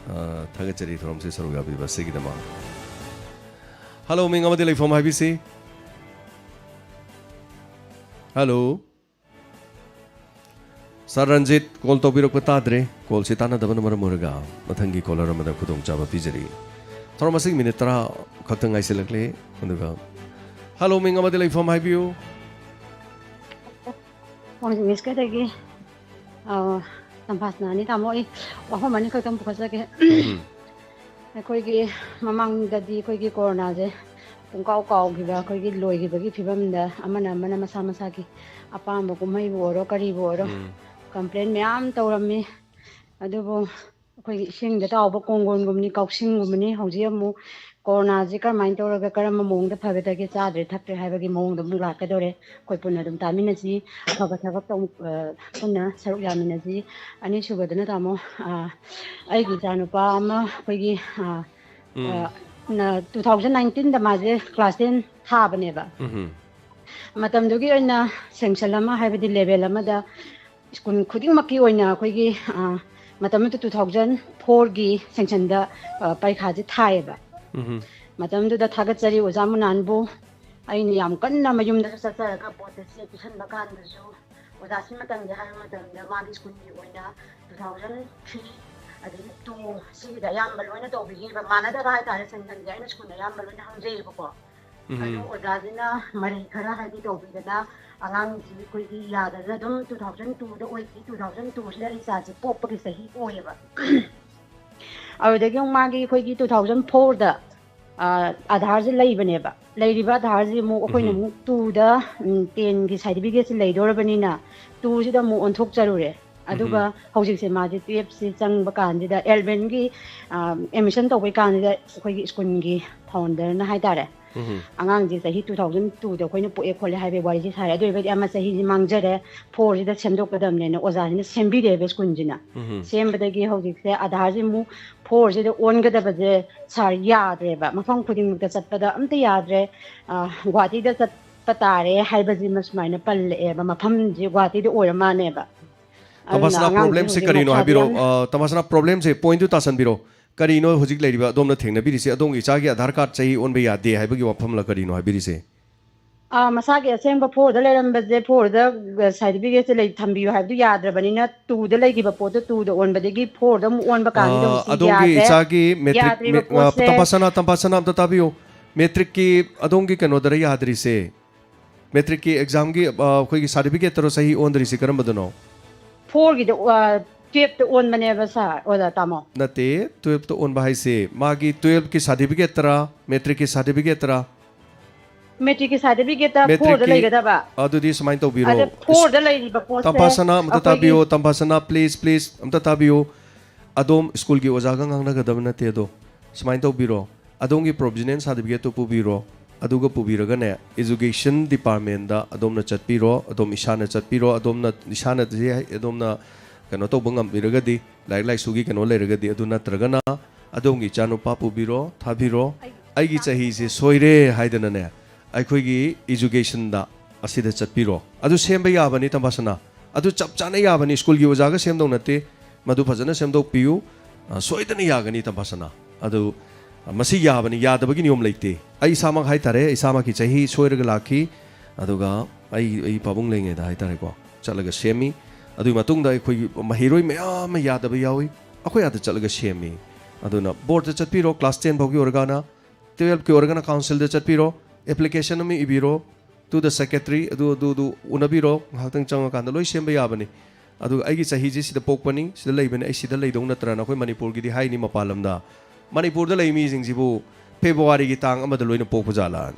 ꯑ, ꯊꯥꯒꯠꯆꯔꯤ ꯊꯧꯔꯝꯁꯤ ꯁꯔꯨꯛ ꯌꯥꯕꯤꯕ ꯑꯁꯤꯒꯤꯗꯃꯛ꯫ Hello, ꯃꯤꯡ ꯑꯃꯗꯤ ꯂꯩꯐꯝ ꯍꯥꯏꯕꯤꯁꯤ꯫ Hello꯫ ꯁꯥꯔ ꯔꯟꯖꯤꯠ, call ꯇꯧꯕꯤꯔꯛꯄ ꯇꯥꯗ꯭ꯔꯦ꯫ Call ꯁꯤ ꯇꯥꯟꯅꯗꯕꯅ ꯃꯔꯝ ꯑꯣꯏꯔꯒ ꯃꯊꯪꯒꯤ caller ꯑꯃꯗ ꯈꯨꯗꯣꯡꯆꯥꯕ ꯄꯤꯖꯔꯤ꯫ ꯊꯧꯔꯝ ꯑꯁꯤꯒꯤ minute ꯇꯔꯥ ꯈꯛꯇ ꯉꯥꯏꯁꯤꯜꯂꯛꯂꯦ꯫ ꯑꯗꯨꯒ, hello, ꯃꯤꯡ ꯑꯃꯗꯤ ꯂꯩꯐꯝ ꯍꯥꯏꯕꯤꯌꯨ꯫ ꯋꯥꯡꯖꯤꯡ ꯏꯁꯀꯗꯒꯤ, ꯑ, ꯇꯝꯐꯥꯁꯅꯥꯅꯤ ꯇꯥꯃꯣ꯫ ꯑꯩ ꯋꯥꯐꯝ ꯑꯅꯤꯈꯛꯇꯪ ꯄꯨꯈꯠꯆꯒꯦ꯫ ꯎꯝ꯫ ꯑꯩꯈꯣꯏꯒꯤ ꯃꯃꯥꯡꯗꯗꯤ ꯑꯩꯈꯣꯏꯒꯤ ꯀꯣꯔꯣꯅꯥꯁꯦ ꯄꯨꯡꯀꯥꯎ ꯀꯥꯎꯈꯤꯕ, ꯑꯩꯈꯣꯏꯒꯤ ꯂꯣꯏꯈꯤꯕꯒꯤ ꯐꯤꯕꯝꯗ ꯑꯃꯅ ꯑꯃꯅ ꯃꯁꯥ ꯃꯁꯥꯒꯤ ꯑꯄꯥꯝꯕ ꯀꯨꯝꯍꯩꯕꯨ ꯑꯣꯏꯔꯣ ꯀꯔꯤꯕꯨ ꯑꯣꯏꯔꯣ ꯎꯝ꯫ Complain ꯃꯌꯥꯝ ꯇꯧꯔꯝꯃꯤ꯫ ꯑꯗꯨꯕꯨ ꯑꯩꯈꯣꯏꯒꯤ ꯏꯁꯤꯡꯗ ꯇꯥꯎꯕ ꯀꯣꯡꯒꯣꯟꯒꯨꯝꯕꯅꯤ, ꯀꯥꯎꯁꯤꯡꯒꯨꯝꯕꯅꯤ꯫ ꯍꯧꯖꯤꯛ ꯑꯃꯨꯛ ꯀꯣꯔꯣꯅꯥꯁꯤ ꯀꯔꯝꯍꯥꯏꯅ ꯇꯧꯔꯒ ꯀꯔꯝꯕ ꯃꯑꯣꯡꯗ ꯐꯒꯗꯒꯦ, ꯆꯥꯗ꯭ꯔꯦ ꯊꯛꯇ꯭ꯔꯦ ꯍꯥꯏꯕꯒꯤ ꯃꯑꯣꯡꯗ ꯑꯃꯨꯛ ꯂꯥꯛꯀꯗꯧꯔꯦ꯫ ꯑꯩꯈꯣꯏ ꯄꯨꯟꯅ ꯑꯗꯨꯝ ꯇꯥꯃꯤꯟꯅꯁꯤ, ꯑꯐꯕ ꯊꯕꯛꯇ ꯑꯃꯨꯛ, ꯑ, ꯄꯨꯟꯅ ꯁꯔꯨꯛ ꯌꯥꯃꯤꯟꯅꯁꯤ꯫ ꯑꯅꯤꯁꯨꯕꯗꯅ ꯇꯥꯃꯣ, ꯑ, ꯑꯩꯒꯤ ꯏꯆꯥꯅꯨꯄꯥ ꯑꯃ ꯑꯩꯈꯣꯏꯒꯤ, ꯑ, ꯎꯝ꯫ ꯑ, ꯅ-, two thousand nineteen ꯗ ꯃꯥꯁꯦ class ten ꯊꯥꯕꯅꯦꯕ꯫ ꯎꯝ꯫ ꯃꯇꯝꯗꯨꯒꯤ ꯑꯣꯏꯅ ꯁꯦꯡꯁꯟ ꯑꯃ, ꯍꯥꯏꯕꯗꯤ ꯂꯦꯚꯦꯜ ꯑꯃꯗ ꯁ꯭ꯀꯨꯜ ꯈꯨꯗꯤꯡꯃꯛꯀꯤ ꯑꯣꯏꯅ ꯑꯩꯈꯣꯏꯒꯤ, ꯑ, ꯃꯇꯝꯗꯨꯗ ꯇꯨ ꯊꯥꯎꯖꯟ ꯐꯣꯔꯒꯤ ꯁꯦꯡꯁꯟꯗ, ꯑ, ꯄꯔꯤꯈꯥꯁꯦ ꯊꯥꯏꯌꯦꯕ꯫ ꯎꯝꯍꯨꯝ꯫ ꯃꯇꯝꯗꯨꯗ ꯊꯥꯒꯠꯆꯔꯤ ꯑꯣꯖꯥ ꯃꯨꯅꯥꯟꯕꯨ꯫ ꯑꯩꯅ ꯌꯥꯝ ꯀꯟꯅ ꯃꯌꯨꯝꯗꯁꯨ ꯆꯠꯆꯔꯒ ꯕꯣꯠꯇ ꯆꯦ ꯄꯤꯁꯟꯕ ꯀꯥꯟꯗꯁꯨ, ꯑꯣꯖꯥꯁꯤ ꯃꯇꯝꯁꯦ ꯍꯥꯏꯕ ꯃꯇꯝꯗ ꯃꯥꯒꯤ ꯁ꯭ꯀꯨꯜꯒꯤ ꯑꯣꯏꯅ ꯇꯨ ꯊꯥꯎꯖꯟ ꯊ꯭ꯔꯤ ꯑꯗꯒꯤ ꯇꯨ, ꯁꯤꯒꯤꯗ ꯑꯌꯥꯝꯕ ꯂꯣꯏꯅ ꯇꯧꯕꯤꯈꯤꯕ, ꯃꯥꯟꯅꯗꯕ ꯍꯥꯏꯇꯥꯔꯦ, ꯁꯦꯡꯁꯟꯁꯦ ꯑꯩꯅ ꯁ꯭ꯀꯨꯜ ꯑꯌꯥꯝꯕ ꯂꯣꯏꯅ ꯍꯪꯖꯩꯌꯦꯕꯀꯣ꯫ ꯑꯗꯣ ꯎꯝ꯫ ꯑꯣꯖꯥꯁꯤꯅ ꯃꯔꯩ ꯈꯔ ꯍꯥꯏꯗꯤ ꯇꯧꯕꯤꯗꯅ, ꯑꯉꯥꯡꯁꯤ ꯑꯩꯈꯣꯏꯒꯤ ꯌꯥꯗꯗꯅ ꯑꯗꯨꯝ ꯇꯨ ꯊꯥꯎꯖꯟ ꯇꯨꯗ ꯑꯣꯏꯈꯤ꯫ ꯇꯨ ꯊꯥꯎꯖꯟ ꯇꯨꯁꯤꯗ ꯑꯩ ꯏꯆꯥꯁꯦ ꯄꯣꯛꯄꯒꯤ ꯆꯍꯤ ꯑꯣꯏꯌꯦꯕ꯫ ꯑꯗꯨꯗꯒꯤ ꯑꯃꯨꯛ ꯃꯥꯒꯤ ꯑꯩꯈꯣꯏꯒꯤ ꯇꯨ ꯊꯥꯎꯖꯟ ꯐꯣꯔꯗ, ꯑ, ꯑꯥꯙꯥꯔꯁꯦ ꯂꯩꯕꯅꯦꯕ꯫ ꯂꯩꯔꯤꯕ ꯑꯥꯙꯥꯔꯁꯤ ꯑꯃꯨꯛ ꯑꯩꯈꯣꯏꯅ ꯎꯝꯍꯨꯝ꯫ ꯑꯃꯨꯛ ꯇꯨꯗ, ꯎꯝ, ꯇꯦꯟꯒꯤ ꯁꯥꯔꯇꯤꯐꯤꯀꯦꯠꯁꯦ ꯂꯩꯗꯣꯔꯕꯅꯤꯅ, ꯇꯨꯁꯤꯗ ꯑꯃꯨꯛ ꯑꯣꯟꯊꯣꯛꯆꯔꯨꯔꯦ꯫ ꯑꯗꯨꯒ ꯎꯝꯍꯨꯝ꯫ ꯍꯧꯖꯤꯛꯁꯦ ꯃꯥꯁꯦ ꯇꯨꯌꯦꯜꯞꯁꯤ ꯆꯪꯕ ꯀꯥꯟꯁꯤꯗ, ꯑꯦꯂꯚꯦꯟꯒꯤ, ꯑ, ꯑꯦꯗꯃꯤꯁꯟ ꯇꯧꯕꯩ ꯀꯥꯟꯁꯤꯗ ꯑꯩꯈꯣꯏꯒꯤ ꯁ꯭ꯀꯨꯜꯒꯤ ꯐꯥꯎꯟꯗꯔꯅ ꯍꯥꯏꯇꯥꯔꯦ, ꯎꯝꯍꯨꯝ꯫ ꯑꯉꯥꯡꯁꯦ ꯆꯍꯤ ꯇꯨ ꯊꯥꯎꯖꯟ ꯇꯨꯗ ꯑꯩꯈꯣꯏꯅ ꯄꯣꯛꯑꯦ ꯈꯣꯠꯂꯦ ꯍꯥꯏꯕꯒꯤ ꯋꯥꯔꯤꯁꯦ ꯁꯥꯔꯦ꯫ ꯑꯗꯨ ꯑꯣꯏꯔꯒꯗꯤ ꯑꯃ ꯆꯍꯤꯁꯤ ꯃꯥꯡꯖꯔꯦ, ꯐꯣꯔꯁꯤꯗ ꯁꯦꯝꯗꯣꯛꯀꯗꯕꯅꯦꯅ ꯑꯣꯖꯥꯁꯤꯅ ꯁꯦꯝꯕꯤꯔꯦꯕ ꯁ꯭ꯀꯨꯜꯁꯤꯅ꯫ ꯎꯝꯍꯨꯝ꯫ ꯁꯦꯝꯕꯗꯒꯤ ꯍꯧꯖꯤꯛꯁꯦ ꯑꯥꯙꯥꯔꯁꯤ ꯑꯃꯨꯛ ꯐꯣꯔꯁꯤꯗ ꯑꯣꯟꯒꯗꯕꯁꯦ ꯁꯥꯔ ꯌꯥꯗ꯭ꯔꯦꯕ, ꯃꯐꯝ ꯈꯨꯗꯤꯡꯃꯛꯇ ꯆꯠꯄꯗ ꯑꯝꯇ ꯌꯥꯗ꯭ꯔꯦ꯫ ꯑ, ꯒꯨꯍꯥꯇꯤꯗ ꯆꯠꯄ ꯇꯥꯔꯦ ꯍꯥꯏꯕꯁꯤꯃ ꯁꯨꯃꯥꯏꯅ ꯄꯜꯂꯛꯑꯦꯕ, ꯃꯐꯝꯁꯦ ꯒꯨꯍꯥꯇꯤꯗ ꯑꯣꯏꯔ ꯃꯥꯜꯂꯦꯕ꯫ ꯑꯗꯨꯅ ꯇꯝꯐꯥꯁꯅꯥ, ꯑꯉꯥꯡꯁꯦ ꯄ꯭ꯔꯣꯕ꯭ꯂꯦꯝꯁꯦ ꯍꯧꯖꯤꯛ ꯀꯔꯤꯅꯣ ꯃꯁꯥꯁꯦ ꯍꯥꯏꯕꯤꯔꯣ? ꯌꯥꯝꯅ ꯑ, ꯇꯝꯐꯥꯁꯅꯥ, ꯄ꯭ꯔꯣꯕ꯭ꯂꯦꯝꯁꯦ, ꯄꯣꯏꯟꯠꯇꯨ ꯇꯥꯁꯟꯕꯤꯔꯣ꯫ ꯀꯔꯤꯅꯣ ꯍꯧꯖꯤꯛ ꯂꯩꯔꯤꯕ ꯑꯗꯣꯝꯅ ꯊꯦꯡꯅꯕꯤꯔꯤꯁꯦ? ꯑꯗꯣꯝꯒꯤ ꯏꯆꯥꯒꯤ ꯑꯥꯙꯥꯔ ꯀꯥꯔꯗ ꯆꯍꯤ ꯑꯣꯟꯕ ꯌꯥꯗꯦ ꯍꯥꯏꯕꯒꯤ ꯋꯥꯐꯝꯂ ꯀꯔꯤꯅꯣ ꯍꯥꯏꯕꯤꯔꯤꯁꯦ? ꯑꯥ, ꯃꯁꯥꯒꯤ ꯑꯁꯦꯡꯕ ꯐꯣꯔꯗ ꯂꯩꯔꯝꯕꯁꯦ, ꯐꯣꯔꯗ ꯁꯥꯔꯇꯤꯐꯤꯀꯦꯠꯁꯦ ꯂꯩ-, ꯊꯝꯕꯤꯌꯨ ꯍꯥꯏꯕꯗꯨ ꯌꯥꯗ꯭ꯔꯕꯅꯤꯅ, ꯇꯨꯗ ꯂꯩꯈꯤꯕ ꯄꯣꯠꯇꯣ ꯇꯨꯗ ꯑꯣꯟꯕꯗꯒꯤ ꯐꯣꯔꯗ ꯑꯃꯨꯛ ꯑꯣꯟꯕ ꯀꯥꯟꯁꯤꯗ ꯑ, ꯍꯧꯖꯤꯛꯁꯤ ꯑꯗꯣꯝꯒꯤ ꯌꯥꯗ꯭ꯔꯦ꯫ ꯏꯆꯥꯒꯤ ꯃꯦꯇ꯭ꯔꯤꯛ, ꯌꯥꯗ꯭ꯔꯤꯕ ꯃꯦ-, ꯑ, ꯄꯣꯠꯁꯦ ꯇꯝꯐꯥꯁꯅꯥ, ꯇꯝꯐꯥꯁꯅꯥ, ꯑꯝꯇ ꯇꯥꯕꯤꯌꯨ꯫ ꯃꯦꯇ꯭ꯔꯤꯛꯀꯤ ꯑꯗꯣꯝꯒꯤ ꯀꯩꯅꯣꯗꯔ ꯌꯥꯗ꯭ꯔꯤꯁꯦ? ꯃꯦꯇ꯭ꯔꯤꯛꯀꯤ ꯑꯦꯛꯖꯥꯝꯒꯤ, ꯑ, ꯑꯩꯈꯣꯏꯒꯤ ꯁꯥꯔꯇꯤꯐꯤꯀꯦꯠꯇꯔꯣ ꯆꯍꯤ ꯑꯣꯟꯗ꯭ꯔꯤꯁꯦ? ꯀꯔꯝꯕꯗꯅꯣ? ꯐꯣꯔꯒꯤꯗ, ꯑ, ꯇꯨꯌꯦꯜꯞꯇ ꯑꯣꯟꯕꯅꯦꯕ, ꯁꯥꯔ, ꯑꯣꯖꯥ ꯇꯥꯃꯣ꯫ ꯅꯠꯇꯦ, ꯇꯨꯌꯦꯜꯞꯇ ꯑꯣꯟꯕ ꯍꯥꯏꯁꯦ ꯃꯥꯒꯤ ꯇꯨꯌꯦꯜꯞꯀꯤ ꯁꯥꯔꯇꯤꯐꯤꯀꯦꯠꯇꯔꯥ, ꯃꯦꯇ꯭ꯔꯤꯛꯀꯤ ꯁꯥꯔꯇꯤꯐꯤꯀꯦꯠꯇꯔꯥ? ꯃꯦꯇ꯭ꯔꯤꯛꯀꯤ ꯁꯥꯔꯇꯤꯐꯤꯀꯦꯠꯇ ꯐꯣꯔꯗ ꯃꯦꯇ꯭ꯔꯤꯛꯀꯤ, ꯂꯩꯒꯗꯕ꯫ ꯑꯗꯨꯗꯤ ꯁꯨꯃꯥꯏꯅ ꯇꯧꯕꯤꯔꯣ꯫ ꯑꯗ ꯐꯣꯔꯗ ꯂꯩꯔꯤꯕ ꯄꯣꯠꯁꯦ ꯇꯝꯐꯥꯁꯅꯥ, ꯑꯝꯇ ꯑꯩꯈꯣꯏꯒꯤ ꯇꯥꯕꯤꯌꯣ, ꯇꯝꯐꯥꯁꯅꯥ, ꯄ꯭ꯂꯤꯖ, ꯄ꯭ꯂꯤꯖ, ꯑꯝꯇ ꯇꯥꯕꯤꯌꯣ꯫ ꯑꯗꯣꯝ ꯁ꯭ꯀꯨꯜꯒꯤ ꯑꯣꯖꯥꯒ ꯉꯥꯡꯅꯒꯗꯕ ꯅꯠꯇꯦ꯫ ꯑꯗꯣ ꯁꯨꯃꯥꯏꯅ ꯇꯧꯕꯤꯔꯣ, ꯑꯗꯣꯝꯒꯤ ꯄ꯭ꯔꯣꯕꯤꯖꯅꯦꯜ ꯁꯥꯔꯇꯤꯐꯤꯀꯦꯠꯇꯨ ꯄꯨꯕꯤꯔꯣ, ꯑꯗꯨꯒ ꯄꯨꯕꯤꯔꯒꯅꯦ, ꯏꯖꯨꯀꯦꯁꯟ ꯗꯤꯄꯥꯔꯠꯃꯦꯟꯗ ꯑꯗꯣꯝꯅ ꯆꯠꯄꯤꯔꯣ, ꯑꯗꯣꯝ ꯏꯁꯥꯅ ꯆꯠꯄꯤꯔꯣ, ꯑꯗꯣꯝꯅ ꯏꯁꯥꯅ, ꯑꯗꯣꯝꯅ ꯀꯩꯅꯣ ꯇꯧꯕ ꯉꯝꯕꯤꯔꯒꯗꯤ, ꯂꯥꯏꯔꯤꯛ ꯂꯥꯏꯁꯨꯒꯤ ꯀꯩꯅꯣ ꯂꯩꯔꯒꯗꯤ, ꯑꯗꯨ ꯅꯠꯇ꯭ꯔꯒꯅ ꯑꯗꯣꯝꯒꯤ ꯏꯆꯥꯅꯨꯄꯥ ꯄꯨꯕꯤꯔꯣ, ꯊꯥꯕꯤꯔꯣ꯫ ꯑꯩꯒꯤ ꯆꯍꯤꯁꯦ ꯁꯣꯏꯔꯦ ꯍꯥꯏꯗꯅꯅꯦ, ꯑꯩꯈꯣꯏꯒꯤ educationꯗ ꯑꯁꯤꯗ ꯆꯠꯄꯤꯔꯣ꯫ ꯑꯗꯨ ꯁꯦꯝꯕ ꯌꯥꯕꯅꯤ, ꯇꯝꯐꯥꯁꯅꯥ꯫ ꯑꯗꯨ ꯆꯞ ꯆꯥꯅ ꯌꯥꯕꯅꯤ, ꯁ꯭ꯀꯨꯜꯒꯤ ꯑꯣꯖꯥꯒ ꯁꯦꯝꯗꯧ ꯅꯠꯇꯦ꯫ ꯃꯗꯨ ꯐꯖꯅ ꯁꯦꯝꯗꯣꯛꯄꯤꯌꯨ꯫ ꯑ, ꯁꯣꯏꯗꯅ ꯌꯥꯒꯅꯤ, ꯇꯝꯐꯥꯁꯅꯥ꯫ ꯑꯗꯨ, ꯑ, ꯃꯁꯤ ꯌꯥꯕꯅꯤ, ꯌꯥꯗꯕꯒꯤ ꯅꯤꯌꯣꯝ ꯂꯩꯇꯦ꯫ ꯑꯩ ꯏꯁꯥꯃꯛ ꯍꯥꯏꯇꯥꯔꯦ, ꯏꯁꯥꯃꯛꯀꯤ ꯆꯍꯤ ꯁꯣꯏꯔꯒ ꯂꯥꯛꯈꯤ꯫ ꯑꯗꯨꯒ ꯑꯩ, ꯑꯩ ꯄꯥꯕꯨꯡ ꯂꯩꯉꯩꯗ ꯍꯥꯏꯇꯥꯔꯦꯀꯣ, ꯆꯠꯂꯒ ꯁꯦꯝꯃꯤ꯫ ꯑꯗꯨꯒꯤ ꯃꯇꯨꯡꯗ ꯑꯩꯈꯣꯏꯒꯤ ꯃꯍꯩꯔꯣꯏ ꯃꯌꯥꯝ ꯑꯃ ꯌꯥꯗꯕ ꯌꯥꯎꯏ, ꯑꯩꯈꯣꯏ ꯑꯥꯗ ꯆꯠꯂꯒ ꯁꯦꯝꯃꯤ꯫ ꯑꯗꯨꯅ boardꯇ ꯆꯠꯄꯤꯔꯣ, class ten ꯐꯥꯎꯒꯤ ꯑꯣꯏꯔꯒꯅ, twelveꯀꯤ ꯑꯣꯏꯔꯒꯅ councilꯗ ꯆꯠꯄꯤꯔꯣ, application ꯑꯃ ꯏꯕꯤꯔꯣ, to the secretary, ꯑꯗꯨ, ꯑꯗꯨ, ꯑꯗꯨ ꯎꯅꯕꯤꯔꯣ, ꯉꯥꯏꯍꯥꯛꯇꯪ ꯆꯪꯉꯀꯥꯟꯗ ꯂꯣꯏ ꯁꯦꯝꯕ ꯌꯥꯕꯅꯤ꯫ ꯑꯗꯨꯒ ꯑꯩꯒꯤ ꯆꯍꯤꯁꯦ ꯁꯤꯗ ꯄꯣꯛꯄꯅꯤ, ꯁꯤꯗ ꯂꯩꯕꯅꯤ, ꯑꯩ ꯁꯤꯗ ꯂꯩꯗꯧ ꯅꯠꯇ꯭ꯔꯅ ꯑꯩꯈꯣꯏ ꯃꯅꯤꯄꯨꯔꯒꯤꯗꯤ ꯍꯥꯏꯅꯤ ꯃꯄꯥꯟ ꯂꯝꯗ꯫ ꯃꯅꯤꯄꯨꯔꯗ ꯂꯩ ꯃꯤꯁꯤꯡꯁꯤꯕꯨ Februaryꯒꯤ ꯇꯥꯡ ꯑꯃꯗ ꯂꯣꯏꯅ ꯄꯣꯛꯄ ꯖꯥꯠꯂꯥ?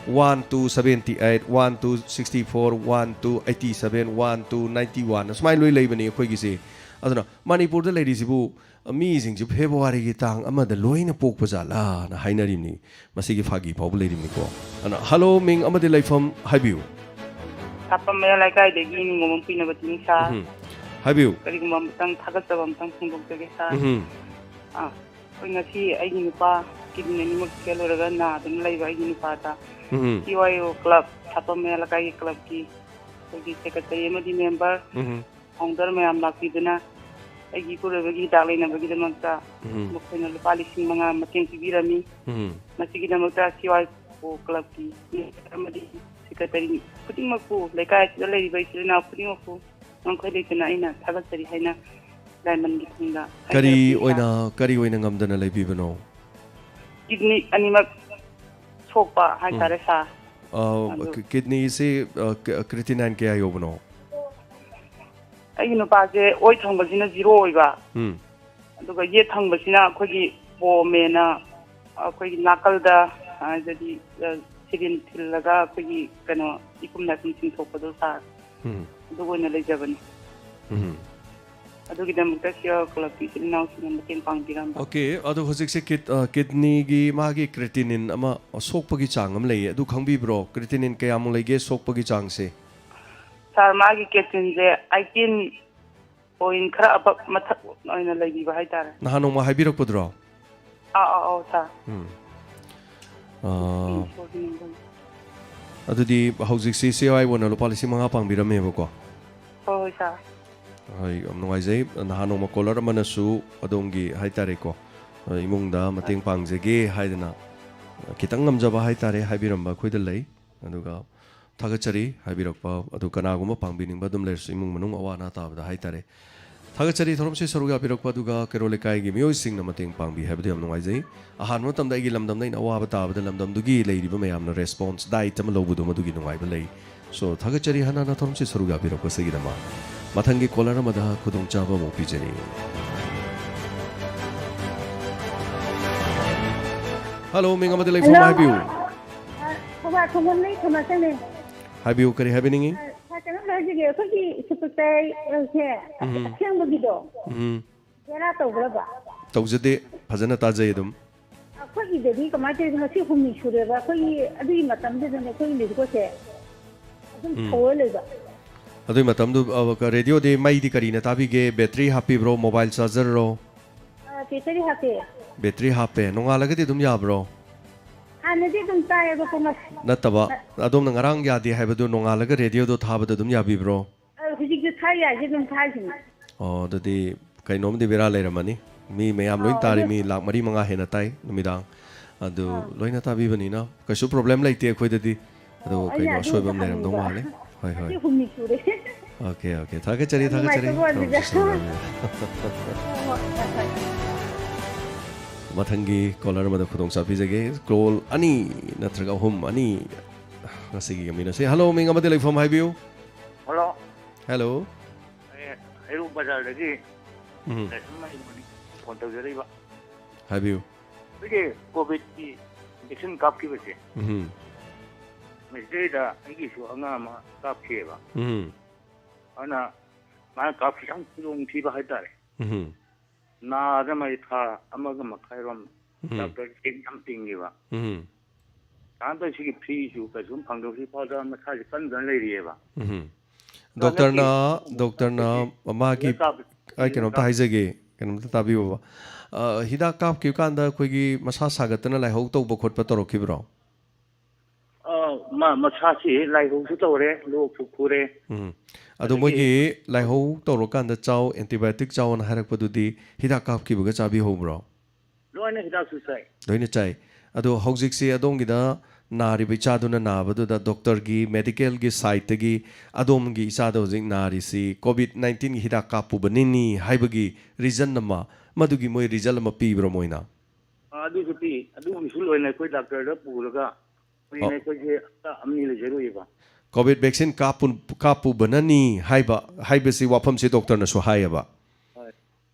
One to seventy eight, one to sixty four, one to eighty seven, one to ninety one, ꯑꯁꯨꯃꯥꯏꯅ ꯂꯣꯏ ꯂꯩꯕꯅꯤ ꯑꯩꯈꯣꯏꯒꯤꯁꯦ꯫ ꯑꯗꯨꯅ ꯃꯅꯤꯄꯨꯔꯗ ꯂꯩꯔꯤꯁꯤꯕꯨ ꯃꯤꯁꯤꯡꯁꯤ Februaryꯒꯤ ꯇꯥꯡ ꯑꯃꯗ ꯂꯣꯏꯅ ꯄꯣꯛꯄ ꯖꯥꯠꯂꯥꯅ ꯍꯥꯏꯅꯔꯤꯕꯅꯤ꯫ ꯃꯁꯤꯒꯤ ꯐꯥꯒꯤ ꯐꯥꯎꯕ ꯂꯩꯔꯤꯕꯅꯤꯀꯣ꯫ ꯑꯗꯨꯅ, hello, ꯃꯤꯡ ꯑꯃꯗꯤ ꯂꯩꯐꯝ ꯍꯥꯏꯕꯤꯌꯨ꯫ ꯁꯥꯄꯝ ꯃꯌꯥ ꯂꯩꯀꯥꯏꯗꯒꯤ ꯅꯤꯡꯉꯣꯝꯕꯝ ꯀꯨꯏꯅꯕ ꯇꯤꯅꯤ ꯁꯥꯔ꯫ ꯎꯝ꯫ ꯍꯥꯏꯕꯤꯌꯨ꯫ ꯀꯔꯤꯒꯨꯝꯕ ꯑꯃꯇꯪ ꯊꯥꯒꯠꯆꯕ ꯑꯃꯇꯪ ꯐꯣꯡꯗꯣꯛꯆꯒꯦ ꯁꯥꯔ꯫ ꯎꯝ꯫ ꯑꯥ, ꯑꯩꯈꯣꯏ ꯉꯁꯤ ꯑꯩꯒꯤ ꯅꯨꯄꯥ kidney ꯑꯅꯤꯃꯛ fail ꯑꯣꯏꯔꯒ ꯅꯥꯗꯨꯅ ꯂꯩꯕ ꯑꯩꯒꯤ ꯅꯨꯄꯥꯗ ꯎꯝ꯫ C Y O club, ꯁꯥꯄꯝ ꯃꯌꯥ ꯂꯩꯀꯥꯏꯒꯤ clubꯀꯤ ꯑꯩꯈꯣꯏꯒꯤ secretary ꯑꯃꯗꯤ member, ꯎꯝ꯫ Founder ꯃꯌꯥꯝ ꯂꯥꯛꯄꯤꯗꯨꯅ ꯑꯩꯒꯤ ꯏꯄꯨꯔꯣꯏꯕꯒꯤ ꯍꯤꯗꯥꯛ ꯂꯩꯅꯕꯒꯤꯗꯃꯛꯇ ꯎꯝ꯫ ꯃꯈꯣꯏꯅ ꯂꯨꯄꯥ ꯂꯤꯁꯤꯡ ꯃꯉꯥ ꯃꯇꯦꯡ ꯄꯤꯕꯤꯔꯝꯃꯤ꯫ ꯎꯝ꯫ ꯃꯁꯤꯒꯤꯗꯃꯛꯇ C Y O clubꯀꯤ member ꯑꯃꯗꯤ secretary ꯈꯨꯗꯤꯡꯃꯛꯄꯨ, ꯂꯩꯀꯥꯏ ꯑꯁꯤꯗ ꯂꯩꯔꯤꯕ ꯏꯆꯤꯜ ꯏꯅꯥꯎ ꯈꯨꯗꯤꯡꯃꯛꯄꯨ ꯉꯝꯈꯩ ꯂꯩꯇꯅ ꯑꯩꯅ ꯊꯥꯒꯠꯆꯔꯤ ꯍꯥꯏꯅ ꯂꯥꯏꯃꯟꯒꯤ ꯊꯣꯡꯗ ꯀꯔꯤ ꯍꯥꯏꯖꯔꯛꯄꯅꯤ, ꯑꯣꯏꯅ, ꯁꯥꯔ꯫ ꯀꯔꯤ ꯑꯣꯏꯅ ꯉꯝꯗꯅ ꯂꯩꯕꯤꯕꯅꯣ? Kidney ꯑꯅꯤꯃꯛ ꯁꯣꯛꯄ ꯍꯥꯏꯇꯥꯔꯦ, ꯎꯝ꯫ ꯁꯥꯔ꯫ ꯑ, ꯑꯗꯨ ꯀꯤ-, kidneyꯁꯤ, ꯑ, ꯀ-, creatinine ꯀꯌꯥ ꯌꯧꯕꯅꯣ? ꯑꯩꯒꯤ ꯅꯨꯄꯥꯁꯦ ꯑꯣꯏ ꯊꯪꯕꯁꯤꯅ zero ꯑꯣꯏꯕ, ꯎꯝ꯫ ꯑꯗꯨꯒ ꯌꯦꯠ ꯊꯪꯕꯁꯤꯅ ꯑꯩꯈꯣꯏꯒꯤ ꯄꯣꯝꯃꯦꯅ ꯑꯩꯈꯣꯏꯒꯤ ꯅꯥꯀꯜꯗ, ꯍꯥꯏꯗꯤ, ꯑ, syringe ꯊꯤꯜꯂꯒ ꯑꯩꯈꯣꯏꯒꯤ ꯀꯩꯅꯣ ꯏꯄꯨꯝ ꯅꯥꯏꯄꯨꯝ ꯆꯤꯡꯊꯣꯛꯄꯗꯣ, ꯁꯥꯔ꯫ ꯎꯝ꯫ ꯑꯗꯨꯒ ꯑꯣꯏꯅ ꯂꯩꯖꯕꯅꯤ꯫ ꯎꯝ꯫ ꯑꯗꯨꯒꯤꯗꯃꯛꯇ C Y O clubꯀꯤ ꯏꯆꯤꯜ ꯏꯅꯥꯎꯁꯤꯡꯅ ꯃꯇꯦꯡ ꯄꯥꯡꯕꯤꯔꯝꯕ꯫ Okay, ꯑꯗꯣ ꯍꯧꯖꯤꯛꯁꯦ kid-, ꯑ, kidneyꯒꯤ ꯃꯥꯒꯤ creatinine ꯑꯃ ꯁꯣꯛꯄꯒꯤ ꯆꯥꯡ ꯑꯃ ꯂꯩꯌꯦ, ꯑꯗꯨ ꯈꯪꯕꯤꯕ꯭ꯔꯣ? Creatinine ꯀꯌꯥꯃꯨꯛ ꯂꯩꯒꯦ ꯁꯣꯛꯄꯒꯤ ꯆꯥꯡꯁꯦ? ꯁꯥꯔ, ꯃꯥꯒꯤ creatineꯁꯦ eighteen point ꯈꯔ above ꯃꯊꯛ ꯑꯣꯏꯅ ꯂꯩꯕꯤꯕ ꯍꯥꯏꯇꯥꯔꯦ꯫ ꯅꯍꯥꯟ ꯅꯣꯡꯃ ꯍꯥꯏꯕꯤꯔꯛꯄꯗꯨꯔꯣ? ꯑꯥ, ꯑꯥ, ꯑꯧ, ꯁꯥꯔ꯫ ꯎꯝ꯫ ꯑꯥ, ꯎꯝ, ꯁꯣꯔꯒꯤ ꯅꯝꯕꯔ꯫ ꯑꯗꯨꯗꯤ ꯍꯧꯖꯤꯛꯁꯤ ꯁꯤ ꯑꯥꯏ ꯑꯣꯅ ꯂꯨꯄꯥ ꯂꯤꯁꯤꯡ ꯃꯉꯥ ꯄꯥꯡꯕꯤꯔꯝꯃꯦꯕꯀꯣ? ꯍꯣꯏ ꯍꯣꯏ ꯁꯥꯔ꯫ ꯍꯣꯏ, ꯌꯥꯝ ꯅꯨꯡꯉꯥꯏꯖꯩ꯫ ꯅꯍꯥꯟ ꯅꯣꯡꯃ ꯀꯣꯂꯔ ꯑꯃꯅꯁꯨ ꯑꯗꯣꯝꯒꯤ ꯍꯥꯏꯇꯥꯔꯦꯀꯣ, ꯏꯃꯨꯡꯗ ꯃꯇꯦꯡ ꯄꯥꯡꯖꯒꯦ ꯍꯥꯏꯗꯅ ꯈꯤꯇꯪ ꯉꯝꯖꯕ ꯍꯥꯏꯇꯥꯔꯦ ꯍꯥꯏꯕꯤꯔꯝꯕ ꯑꯩꯈꯣꯏꯗ ꯂꯩ꯫ ꯑꯗꯨꯒ ꯊꯥꯒꯠꯆꯔꯤ ꯍꯥꯏꯕꯤꯔꯛꯄ꯫ ꯑꯗꯨ ꯀꯅꯥꯒꯨꯝꯕ ꯄꯥꯡꯕꯤꯅꯤꯡꯕ ꯑꯗꯨꯝ ꯂꯩꯔꯁꯨ, ꯏꯃꯨꯡ ꯃꯅꯨꯡ ꯑꯋꯥ ꯑꯅꯥ ꯇꯥꯕꯗ ꯍꯥꯏꯇꯥꯔꯦ꯫ ꯊꯥꯒꯠꯆꯔꯤ ꯊꯧꯔꯝꯁꯤ ꯁꯔꯨꯛ ꯌꯥꯕꯤꯔꯛꯄ ꯑꯗꯨꯒ ꯀꯩꯔꯣꯜ ꯂꯩꯀꯥꯏꯒꯤ ꯃꯤꯑꯣꯏꯁꯤꯡꯅ ꯃꯇꯦꯡ ꯄꯥꯡꯕꯤ ꯍꯥꯏꯕꯗꯨ ꯌꯥꯝ ꯅꯨꯡꯉꯥꯏꯖꯩ꯫ ꯑꯍꯥꯟꯕ ꯃꯇꯝꯗ ꯑꯩꯒꯤ ꯂꯝꯗꯝꯗ ꯑꯩꯅ ꯑꯋꯥꯕ ꯇꯥꯕꯗ ꯂꯝꯗꯝꯗꯨꯒꯤ ꯂꯩꯔꯤꯕ ꯃꯌꯥꯝꯅ ꯔꯦꯁꯄꯣꯟꯁ ꯗꯥꯏꯠ ꯑꯃ ꯂꯧꯕꯗꯣ ꯃꯗꯨꯒꯤ ꯅꯨꯡꯉꯥꯏꯕ ꯂꯩ꯫ ꯁꯣ, ꯊꯥꯒꯠꯆꯔꯤ ꯍꯥꯟꯅ ꯊꯧꯔꯝꯁꯤ ꯁꯔꯨꯛ ꯌꯥꯕꯤꯔꯛꯄꯁꯤꯒꯤꯗꯃꯛ꯫ ꯃꯊꯪꯒꯤ ꯀꯣꯂꯔ ꯑꯃꯗ ꯈꯨꯗꯣꯡꯆꯥꯕ ꯑꯃꯨꯛ ꯄꯤꯖꯔꯤ꯫ ꯍꯜꯂꯣ, ꯃꯤꯡ ꯑꯃꯗꯤ ꯂꯩꯐꯝ ꯍꯜꯂꯣ꯫ ꯍꯥꯏꯕꯤꯌꯨ꯫ ꯊꯧꯕꯥꯜ ꯈꯣꯡꯕꯝꯗꯒꯤ ꯊꯣꯃꯥꯁꯅꯦ꯫ ꯍꯥꯏꯕꯤꯌꯨ, ꯀꯔꯤ ꯍꯥꯏꯕꯤꯅꯤꯡꯉꯤ? ꯁꯥꯔ, ꯀꯩꯅꯣꯝꯇ ꯍꯥꯏꯖꯒꯦ, ꯑꯩꯈꯣꯏꯒꯤ ꯁꯨꯄꯔ ꯁꯦꯜꯁꯦ ꯎꯝ꯫ ꯑꯁꯦꯡꯕꯒꯤꯗꯣ ꯎꯝ꯫ ꯕꯦꯔꯥ ꯇꯧꯕ꯭ꯔꯕ? ꯇꯧꯖꯗꯦ, ꯐꯖꯅ ꯇꯥꯖꯩ ꯑꯗꯨꯝ꯫ ꯑꯩꯈꯣꯏꯒꯤꯗꯗꯤ ꯀꯃꯥꯏꯅ ꯇꯧꯔꯤꯅꯣ? ꯉꯁꯤ ꯍꯨꯝꯅꯤ ꯁꯨꯔꯦꯕ꯫ ꯑꯩꯈꯣꯏꯒꯤ ꯑꯗꯨꯒꯤ ꯃꯇꯝꯗꯨꯗꯅꯦ ꯑꯩꯈꯣꯏꯒꯤ ꯂꯤꯁꯀꯣꯠꯁꯦ ꯑꯗꯨꯝ ꯎꯝ꯫ ꯁꯧꯔ ꯂꯩꯕ꯫ ꯑꯗꯨꯒꯤ ꯃꯇꯝꯗꯨ, ꯑ, ꯀ-, ꯔꯦꯗꯤꯑꯣꯗꯤ ꯃꯩꯗꯤ ꯀꯔꯤꯅ ꯇꯥꯕꯤꯒꯦ? ꯕꯦꯇ꯭ꯔꯤ ꯍꯥꯞꯄꯤꯕ꯭ꯔꯣ? ꯃꯣꯕꯥꯏꯜ ꯆꯥꯔꯖꯔꯔꯣ? ꯑ, ꯕꯦꯇꯔꯤ ꯍꯥꯞꯄꯦ꯫ ꯕꯦꯇ꯭ꯔꯤ ꯍꯥꯞꯄꯦ꯫ ꯅꯣꯡꯉꯥꯜꯂꯒꯗꯤ ꯑꯗꯨꯝ ꯌꯥꯕ꯭ꯔꯣ? ꯍꯥꯟꯅꯗꯤ ꯑꯗꯨꯝ ꯇꯥꯏꯌꯦꯕꯀꯣ, ꯉꯁꯤ ꯅꯠꯇꯕ, ꯑꯗꯣꯝꯅ ꯉꯔꯥꯡ ꯌꯥꯗꯦ ꯍꯥꯏꯕꯗꯨ ꯅꯣꯡꯉꯥꯜꯂꯒ ꯔꯦꯗꯤꯑꯣꯗꯣ ꯊꯥꯕꯗ ꯑꯗꯨꯝ ꯌꯥꯕꯤꯕ꯭ꯔꯣ? ꯑ, ꯍꯧꯖꯤꯛꯁꯨ ꯊꯥ ꯌꯥꯏꯁꯦ ꯑꯗꯨꯝ ꯊꯥꯏꯁꯤꯅꯦ꯫ ꯑꯣ, ꯑꯗꯨꯗꯤ ꯀꯩꯅꯣꯝꯗꯤ ꯕꯦꯔꯥ ꯂꯩꯔꯝꯃꯅꯤ꯫ ꯃꯤ ꯃꯌꯥꯝ ꯂꯣꯏ ꯑꯥꯎ, ꯇꯥꯔꯤ, ꯑꯗꯨ ꯃꯤ ꯂꯥꯛ ꯃꯔꯤ ꯃꯉꯥ ꯍꯦꯟꯅ ꯇꯥꯏ ꯅꯨꯃꯤꯗꯥꯡ꯫ ꯑꯗꯨ ꯑꯥ꯫ ꯂꯣꯏꯅ ꯇꯥꯕꯤꯕꯅꯤꯅ ꯀꯩꯁꯨ ꯄ꯭ꯔꯣꯕ꯭ꯂꯦꯝ ꯂꯩꯇꯦ ꯑꯩꯈꯣꯏꯗꯗꯤ꯫ ꯑꯗꯨ ꯑꯣ, ꯑꯩꯅ ꯀꯩꯅꯣ ꯑꯗꯨ ꯑꯁꯣꯏꯕ ꯑꯝꯇ ꯑꯃ ꯂꯩꯔꯝꯗꯧ ꯍꯪꯅꯤꯡꯕ꯫ ꯃꯥꯜꯂꯦ꯫ ꯍꯣꯏ, ꯍꯣꯏ꯫ ꯉꯁꯤ ꯍꯨꯝꯅꯤ ꯁꯨꯔꯦ꯫ Okay, okay. ꯊꯥꯒꯠꯆꯔꯤ, ꯌꯥꯝ ꯊꯥꯒꯠꯆꯔꯤ꯫ ꯅꯨꯡꯉꯥꯏꯇꯕ ꯋꯥꯅꯤꯗ꯫ ꯊꯧꯔꯝꯁꯤ ꯁꯔꯨꯛ ꯌꯥꯕꯤꯔꯕ꯫ ꯍꯣꯏ, ꯍꯣꯏ, ꯍꯣꯏ, ꯍꯣꯏ꯫ ꯃꯊꯪꯒꯤ ꯀꯣꯂꯔ ꯑꯃꯗ ꯈꯨꯗꯣꯡꯆꯥꯕ ꯄꯤꯖꯒꯦ꯫ ꯀꯣꯜ ꯑꯅꯤ ꯅꯠꯇ꯭ꯔꯒ ꯑꯍꯨꯝ, ꯑꯅꯤ ꯉꯁꯤꯒꯤ ꯌꯦꯡꯃꯤꯟꯅꯁꯤ꯫ ꯍꯜꯂꯣ, ꯃꯤꯡ ꯑꯃꯗꯤ ꯂꯩꯐꯝ ꯍꯥꯏꯕꯤꯌꯨ꯫ ꯍꯜꯂꯣ꯫ ꯍꯜꯂꯣ꯫ ꯑꯦ, ꯍꯩꯔꯣꯛ ꯕꯖꯥꯔꯗꯒꯤ ꯎꯝ꯫ ꯂꯥꯏꯁ꯭ꯔꯝ ꯃꯍꯦꯁꯅꯤ ꯐꯣꯟ ꯇꯧꯖꯔꯛꯏꯕ꯫ ꯍꯥꯏꯕꯤꯌꯨ꯫ ꯑꯩꯈꯣꯏꯒꯤ ꯀꯣꯚꯤꯗꯀꯤ ꯚꯦꯛꯁꯤꯟ ꯀꯥꯞꯈꯤꯕꯁꯦ, ꯎꯝ꯫ ꯃꯁꯤꯗꯩꯗ ꯑꯩꯒꯤꯁꯨ ꯑꯉꯥꯡ ꯑꯃ ꯀꯥꯞꯈꯤꯑꯕ꯫ ꯎꯝ꯫ ꯑꯗꯨꯅ ꯃꯥꯅ ꯀꯥꯞꯈꯤ ꯌꯥꯝ ꯈꯨꯗꯣꯡꯊꯤꯕ ꯍꯥꯏꯇꯥꯔꯦ꯫ ꯎꯝ꯫ ꯅꯥꯗ ꯃꯩ ꯊꯥ ꯑꯃꯒ ꯃꯈꯥꯏꯔꯣꯝ ꯎꯝ꯫ ꯗꯥꯛꯇꯔ ꯆꯦꯛ ꯌꯥꯝ ꯇꯤꯡꯉꯦꯕ꯫ ꯎꯝ꯫ ꯀꯅꯥꯝꯇ ꯁꯤꯒꯤ ꯐ꯭ꯔꯤꯁꯨ ꯀꯩꯁꯨ ꯐꯪꯗꯧꯁꯤ ꯐꯥꯎꯗ ꯃꯁꯥꯁꯦ ꯀꯟꯗꯅ ꯂꯩꯔꯤꯑꯕ꯫ ꯎꯝ꯫ ꯑꯗꯣ ꯗꯣꯛꯇꯔꯅ ꯍꯟꯗꯛꯀꯤ ꯗꯣꯛꯇꯔꯅ ꯃꯥꯒꯤ ꯍꯤꯗꯥꯛ ꯀꯥꯞ-, ꯑꯩ ꯀꯩꯅꯣꯝꯇ ꯍꯤꯗꯥꯛ ꯍꯥꯏꯖꯒꯦ, ꯀꯩꯅꯣꯝꯇ ꯇꯥꯕꯤꯌꯣꯕ꯫ ꯑ, ꯍꯤꯗꯥꯛ ꯀꯥꯞꯈꯤꯕ ꯀꯥꯟꯗ ꯑꯩꯈꯣꯏꯒꯤ ꯃꯁꯥ ꯁꯥꯒꯠꯇꯅ ꯂꯥꯏꯍꯧ ꯇꯧꯕ ꯈꯣꯠꯄ ꯇꯧꯔꯛꯈꯤꯕ꯭ꯔꯣ? ꯑꯥ, ꯃꯥ ꯃꯁꯥꯁꯤ ꯂꯥꯏꯍꯧꯁꯨ ꯇꯧꯔꯦ, ꯂꯣꯛꯁꯨ ꯈꯨꯔꯦ꯫ ꯎꯝ꯫ ꯑꯗꯣ ꯃꯣꯏꯒꯤ ꯂꯥꯏꯍꯧ ꯇꯧꯔꯀꯥꯟꯗ ꯆꯥꯎ, ꯑꯦꯟꯇꯤꯕꯥꯏꯑꯣꯇꯤꯛ ꯆꯥꯎꯅ ꯍꯥꯏꯔꯛꯄꯗꯨꯗꯤ ꯍꯤꯗꯥꯛ ꯀꯥꯞꯈꯤꯕꯒ ꯆꯥꯕꯤꯍꯧꯕ꯭ꯔꯣ? ꯂꯣꯏꯅ ꯍꯤꯗꯥꯛꯁꯨ ꯆꯥꯏ꯫ ꯂꯣꯏꯅ ꯆꯥꯏ꯫ ꯑꯗꯣ ꯍꯧꯖꯤꯛꯁꯤ ꯑꯗꯣꯝꯒꯤꯗ ꯅꯥꯔꯤꯕ ꯏꯆꯥꯗꯨꯅ ꯅꯥꯕꯗꯨꯗ ꯗꯣꯛꯇꯔꯒꯤ, ꯃꯦꯗꯤꯀꯦꯜꯒꯤ ꯁꯥꯏꯠꯇꯒꯤ ꯑꯗꯣꯝꯒꯤ ꯏꯆꯥꯗ ꯍꯧꯖꯤꯛ ꯅꯥꯔꯤꯁꯤ ꯀꯣꯚꯤꯗ ꯅꯥꯏꯟꯇꯤꯟꯒꯤ ꯍꯤꯗꯥꯛ ꯀꯥꯞꯄꯨꯕꯅꯤꯅꯤ ꯍꯥꯏꯕꯒꯤ ꯔꯤꯖꯟ ꯑꯃ, ꯃꯗꯨꯒꯤ ꯃꯣꯏ ꯔꯤꯖꯜ ꯑꯃ ꯄꯤꯕ꯭ꯔꯣ ꯃꯣꯏꯅ? ꯑꯥ, ꯑꯗꯨꯁꯨ ꯄꯤ꯫ ꯑꯗꯨꯒꯤꯁꯨ ꯂꯣꯏꯅ ꯑꯩꯈꯣꯏ ꯗꯥꯛꯇꯔꯗ ꯄꯨꯔꯒ ꯀꯨꯏꯅ ꯑꯣ꯫ ꯑꯩꯈꯣꯏꯁꯦ ꯍꯞꯇꯥ ꯑꯃꯅꯤ ꯂꯩꯖꯔꯨꯏꯕ꯫ ꯀꯣꯚꯤꯗ ꯚꯦꯛꯁꯤꯟ ꯀꯥꯞꯄꯨ-, ꯀꯥꯞꯄꯨꯕꯅꯅꯤ ꯍꯥꯏꯕ, ꯍꯥꯏꯕꯁꯤ ꯋꯥꯐꯝꯁꯤ ꯗꯣꯛꯇꯔꯅꯁꯨ ꯍꯥꯏꯌꯦꯕ꯫ ꯍꯣꯏ꯫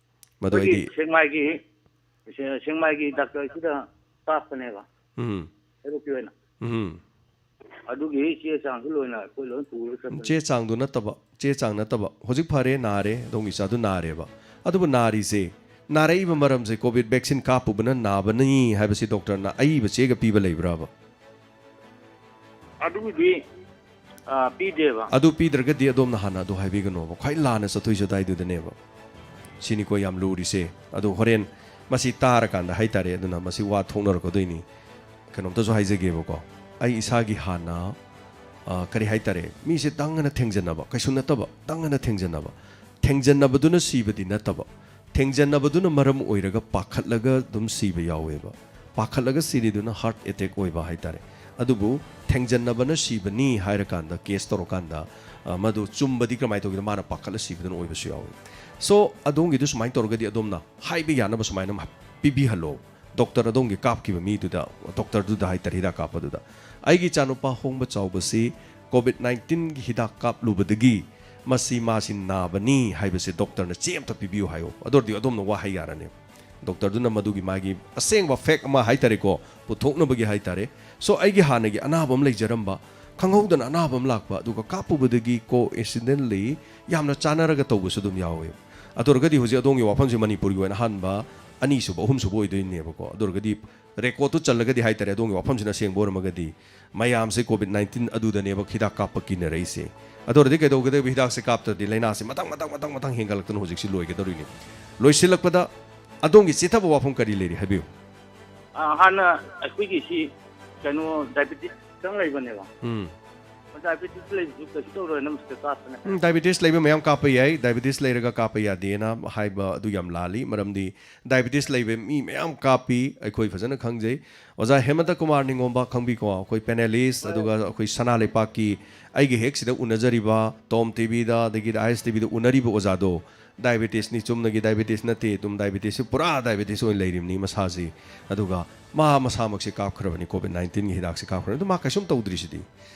ꯃꯗꯨ ꯑꯩꯈꯣꯏꯒꯤ ꯑꯩꯗꯤ ꯁꯦꯛꯃꯥꯏꯒꯤ, ꯁꯦ-, ꯁꯦꯛꯃꯥꯏꯒꯤ ꯗꯥꯛꯇꯔꯁꯤꯗ ꯀꯥꯞꯄꯅꯦꯕ꯫ ꯎꯝ꯫ ꯍꯩꯔꯣꯛꯀꯤ ꯑꯣꯏꯅ꯫ ꯎꯝ꯫ ꯑꯗꯨꯒꯤ ꯆꯦ ꯆꯥꯡꯁꯨ ꯂꯣꯏꯅ ꯑꯩꯈꯣꯏ ꯂꯣꯏ ꯄꯨꯔꯒ ꯆꯠꯄꯅꯦ꯫ ꯆꯦ ꯆꯥꯡꯗꯨ ꯅꯠꯇꯕ, ꯆꯦ ꯆꯥꯡ ꯅꯠꯇꯕ꯫ ꯍꯧꯖꯤꯛ ꯐꯔꯦ, ꯅꯥꯔꯦ, ꯑꯗꯣꯝꯒꯤ ꯏꯆꯥꯗꯨ ꯅꯥꯔꯦꯕ꯫ ꯑꯗꯨꯕꯨ ꯅꯥꯔꯤꯁꯦ, ꯅꯥꯔꯛꯏꯕ ꯃꯔꯝꯁꯦ ꯀꯣꯚꯤꯗ ꯚꯦꯛꯁꯤꯟ ꯀꯥꯞꯄꯨꯕꯅ ꯅꯥꯕꯅꯤ ꯍꯥꯏꯕꯁꯤ ꯗꯣꯛꯇꯔꯅ ꯑꯏꯕ ꯆꯦꯒ ꯄꯤꯕ ꯂꯩꯕ꯭ꯔꯥꯕ? ꯑꯗꯨꯒꯤꯗꯤ, ꯑꯥ, ꯄꯤꯗꯦꯕ꯫ ꯑꯗꯨ ꯄꯤꯗ꯭ꯔꯒꯗꯤ ꯑꯗꯣꯝꯅ ꯍꯥꯟꯅ ꯑꯗꯨ ꯍꯥꯏꯕꯤꯒꯅꯣꯕ꯫ ꯈ꯭ꯋꯥꯏ ꯂꯥꯟꯅ ꯆꯠꯊꯣꯏꯁꯦ ꯑꯗꯨꯋꯥꯏꯗꯨꯗꯅꯦꯕ꯫ ꯁꯤꯅꯤꯀꯣ ꯌꯥꯝ ꯂꯨꯔꯤꯁꯦ꯫ ꯑꯗꯣ ꯍꯣꯔꯦꯟ ꯃꯁꯤ ꯇꯥꯔꯀꯥꯟꯗ ꯍꯥꯏꯇꯥꯔꯦ, ꯑꯗꯨꯅ ꯃꯁꯤ ꯋꯥ ꯊꯣꯛꯅꯔꯛꯀꯗꯣꯏꯅꯤ꯫ ꯀꯩꯅꯣꯝꯇꯁꯨ ꯍꯥꯏꯖꯒꯦꯕꯀꯣ꯫ ꯑꯩ ꯏꯁꯥꯒꯤ ꯍꯥꯟꯅ, ꯑ, ꯀꯔꯤ ꯍꯥꯏꯇꯥꯔꯦ, ꯃꯤꯁꯦ ꯇꯪꯉꯅ ꯊꯦꯡꯖꯟꯅꯕ, ꯀꯩꯁꯨ ꯅꯠꯇꯕ, ꯇꯪꯉꯅ ꯊꯦꯡꯖꯟꯅꯕ꯫ ꯊꯦꯡꯖꯟꯅꯕꯗꯨꯅ ꯁꯤꯕꯗꯤ ꯅꯠꯇꯕ, ꯊꯦꯡꯖꯟꯅꯕꯗꯨꯅ ꯃꯔꯝ ꯑꯣꯏꯔꯒ ꯄꯥꯈꯠꯂꯒ ꯑꯗꯨꯝ ꯁꯤꯕ ꯌꯥꯎꯋꯦꯕ꯫ ꯄꯥꯈꯠꯂꯒ ꯁꯤꯔꯤꯗꯨꯅ ꯍꯥꯔꯠ ꯑꯦꯇꯦꯛ ꯑꯣꯏꯕ ꯍꯥꯏꯇꯥꯔꯦ꯫ ꯑꯗꯨꯕꯨ ꯊꯦꯡꯖꯟꯅꯕꯅ ꯁꯤꯕꯅꯤ ꯍꯥꯏꯔꯀꯥꯟꯗ, ꯀꯦꯁ ꯇꯧꯔꯀꯥꯟꯗ, ꯑ, ꯃꯗꯨ ꯆꯨꯝꯕꯗꯤ ꯀꯃꯥꯏꯅ ꯇꯧꯒꯦꯗ, ꯃꯥꯅ ꯄꯥꯈꯠꯂ ꯁꯤꯕꯗꯨꯅ ꯑꯣꯏꯕꯁꯨ ꯌꯥꯎꯋꯤ꯫ ꯁꯣ, ꯑꯗꯣꯝꯒꯤꯗꯨ ꯁꯨꯃꯥꯏꯅ ꯇꯧꯔꯒꯗꯤ ꯑꯗꯣꯝꯅ ꯍꯥꯏꯕ ꯌꯥꯅꯕ ꯁꯨꯃꯥꯏꯅ ꯑꯃ ꯄꯤꯕꯤꯍꯜꯂꯣ꯫ ꯗꯣꯛꯇꯔ ꯑꯗꯣꯝꯒꯤ ꯀꯥꯞꯈꯤꯕ ꯃꯤꯗꯨꯗ, ꯗꯣꯛꯇꯔꯗꯨꯗ ꯍꯥꯏꯇꯥꯔꯦ, ꯍꯤꯗꯥꯛ ꯀꯥꯞꯄꯗꯨꯗ, "ꯑꯩꯒꯤ ꯏꯆꯥꯅꯨꯄꯥ ꯍꯣꯡꯕ ꯆꯥꯎꯕꯁꯤ ꯀꯣꯚꯤꯗ ꯅꯥꯏꯟꯇꯤꯟꯒꯤ ꯍꯤꯗꯥꯛ ꯀꯥꯞꯂꯨꯕꯗꯒꯤ ꯃꯁꯤ, ꯃꯥꯁꯤ ꯅꯥꯕꯅꯤ ꯍꯥꯏꯕꯁꯦ ꯗꯣꯛꯇꯔꯅ ꯆꯦ ꯑꯃꯇ ꯄꯤꯕꯤꯌꯨ" ꯍꯥꯏꯌꯣ꯫ ꯑꯗꯨ ꯑꯣꯏꯔꯗꯤ ꯑꯗꯣꯝꯅ ꯋꯥ ꯍꯥꯏ ꯌꯥꯔꯅꯤ꯫ ꯗꯣꯛꯇꯔꯗꯨꯅ ꯃꯗꯨꯒꯤ ꯃꯥꯒꯤ ꯑꯁꯦꯡꯕ ꯐꯦꯛ ꯑꯃ ꯍꯥꯏꯇꯥꯔꯦꯀꯣ, ꯄꯨꯊꯣꯛꯅꯕꯒꯤ ꯍꯥꯏꯇꯥꯔꯦ꯫ "ꯁꯣ, ꯑꯩꯒꯤ ꯍꯥꯟꯅꯒꯤ ꯑꯅꯥꯕ ꯑꯃ ꯂꯩꯖꯔꯝꯕ, ꯈꯪꯍꯧꯗꯅ ꯑꯅꯥꯕ ꯑꯃ ꯂꯥꯛꯄ, ꯑꯗꯨꯒ ꯀꯥꯞꯄꯨꯕꯗꯒꯤ ꯀꯣ ꯏꯟꯁꯤꯗꯦꯟꯂꯤ ꯌꯥꯝꯅ ꯆꯥꯟꯅꯔꯒ ꯇꯧꯕꯁꯨ ꯑꯗꯨꯝ ꯌꯥꯎꯋꯦ"꯫ ꯑꯗꯨ ꯑꯣꯏꯔꯒꯗꯤ ꯍꯧꯖꯤꯛ ꯑꯗꯣꯝꯒꯤ ꯋꯥꯐꯝꯁꯤ ꯃꯅꯤꯄꯨꯔꯒꯤ ꯑꯣꯏꯅ ꯑꯍꯥꯟꯕ, ꯑꯅꯤꯁꯨꯕ, ꯑꯍꯨꯝꯁꯨꯕ ꯑꯣꯏꯗꯣꯏꯅꯦꯕꯀꯣ꯫ ꯑꯗꯨ ꯑꯣꯏꯔꯒꯗꯤ ꯔꯦꯀꯣꯔꯠꯇꯨ ꯆꯜꯂꯒꯗꯤ ꯍꯥꯏꯇꯥꯔꯦ, ꯑꯗꯣꯝꯒꯤ ꯋꯥꯐꯝꯁꯤꯅ ꯑꯁꯦꯡꯕ ꯑꯣꯏꯔꯝꯃꯒꯗꯤ, ꯃꯌꯥꯝꯁꯦ ꯀꯣꯚꯤꯗ ꯅꯥꯏꯟꯇꯤꯟ ꯑꯗꯨꯗꯅꯦꯕ ꯍꯤꯗꯥꯛ ꯀꯥꯞꯄ ꯀꯤꯅꯔꯛꯏꯁꯦ꯫ ꯑꯗꯨ ꯑꯣꯏꯔꯗꯤ ꯀꯩꯗꯧꯒꯗꯧꯕ? ꯍꯤꯗꯥꯛꯁꯦ ꯀꯥꯞꯇ꯭ꯔꯗꯤ ꯂꯥꯏꯅꯥꯁꯦ ꯃꯊꯪ, ꯃꯊꯪ, ꯃꯊꯪ, ꯃꯊꯪ ꯍꯦꯟꯒꯠꯂꯛꯇꯅ ꯍꯧꯖꯤꯛꯁꯤ ꯂꯣꯏꯒꯗꯧꯔꯤꯅꯤ꯫ ꯂꯣꯏꯁꯤꯜꯂꯛꯄꯗ ꯑꯗꯣꯝꯒꯤ ꯆꯤꯊꯕ ꯋꯥꯐꯝ ꯀꯔꯤ ꯂꯩꯔꯤ? ꯍꯥꯏꯕꯤꯌꯨ꯫ ꯑꯥ, ꯍꯥꯟꯅ ꯑꯩꯈꯣꯏꯒꯤ ꯁꯤ ꯀꯩꯅꯣ, ꯗꯥꯏꯕꯦꯇꯤꯁ ꯈꯤꯇꯪ ꯂꯩꯕꯅꯦꯕ꯫ ꯎꯝ ꯗꯥꯏꯕꯦꯇꯤꯁ ꯂꯩꯕꯁꯨ ꯀꯩꯁꯨ ꯇꯧꯔꯣꯏꯅ ꯃꯁꯤꯗ ꯀꯥꯞꯄꯅꯦ꯫ ꯎꯝ, ꯗꯥꯏꯕꯦꯇꯤꯁ ꯂꯩꯕ ꯃꯌꯥꯝ ꯀꯥꯞꯄ ꯌꯥꯏ꯫ ꯗꯥꯏꯕꯦꯇꯤꯁ ꯂꯩꯔꯒ ꯀꯥꯞꯄ ꯌꯥꯗꯦꯅ ꯍꯥꯏꯕ ꯑꯗꯨ ꯌꯥꯝ ꯂꯥꯜꯂꯤ꯫ ꯃꯔꯝꯗꯤ ꯗꯥꯏꯕꯦꯇꯤꯁ ꯂꯩꯕ ꯃꯤ ꯃꯌꯥꯝ ꯀꯥꯞꯄꯤ, ꯑꯩꯈꯣꯏ ꯐꯖꯅ ꯈꯪꯖꯩ꯫ ꯑꯣꯖꯥ ꯍꯦꯃꯟꯇ ꯀꯨꯃꯥꯔ ꯅꯤꯡꯉꯣꯝꯕ ꯈꯪꯕꯤꯀꯣ, ꯑꯩꯈꯣꯏ ꯄꯦꯅꯦꯂꯤꯁ, ꯑꯗꯨꯒ ꯑꯩꯈꯣꯏ ꯁꯅꯥ ꯂꯩꯄꯥꯛꯀꯤ ꯑꯩꯒꯤ ꯍꯦꯛ ꯁꯤꯗ ꯎꯅꯖꯔꯤꯕ ꯇꯣꯝ ꯇꯤꯚꯤꯗ, ꯑꯗꯒꯤꯗꯤ ꯑꯥꯏ ꯑꯦꯁ ꯇꯤꯚꯤꯗ ꯎꯅꯔꯤꯕ ꯑꯣꯖꯥꯗꯣ ꯗꯥꯏꯕꯦꯇꯤꯁꯅꯤ, ꯆꯨꯝꯅꯒꯤ ꯗꯥꯏꯕꯦꯇꯤꯁ ꯅꯠꯇꯦ, ꯑꯗꯨꯝ ꯗꯥꯏꯕꯦꯇꯤꯁꯁꯤ ꯄꯨꯔꯥ ꯗꯥꯏꯕꯦꯇꯤꯁ ꯑꯣꯏꯅ ꯂꯩꯔꯤꯕꯅꯤ ꯃꯁꯥꯁꯤ꯫ ꯑꯗꯨꯒ ꯃꯥ ꯃꯁꯥꯃꯛꯁꯤ ꯀꯥꯞꯈ꯭ꯔꯕꯅꯤ, ꯀꯣꯚꯤꯗ ꯅꯥꯏꯟꯇꯤꯟꯒꯤ ꯍꯤꯗꯥꯛꯁꯤ ꯀꯥꯞꯈ꯭ꯔꯕꯅꯤ꯫ ꯑꯗꯨ ꯃꯥ ꯀꯩꯁꯨꯝ ꯇꯧꯗ꯭ꯔꯤꯁꯤꯗꯤ꯫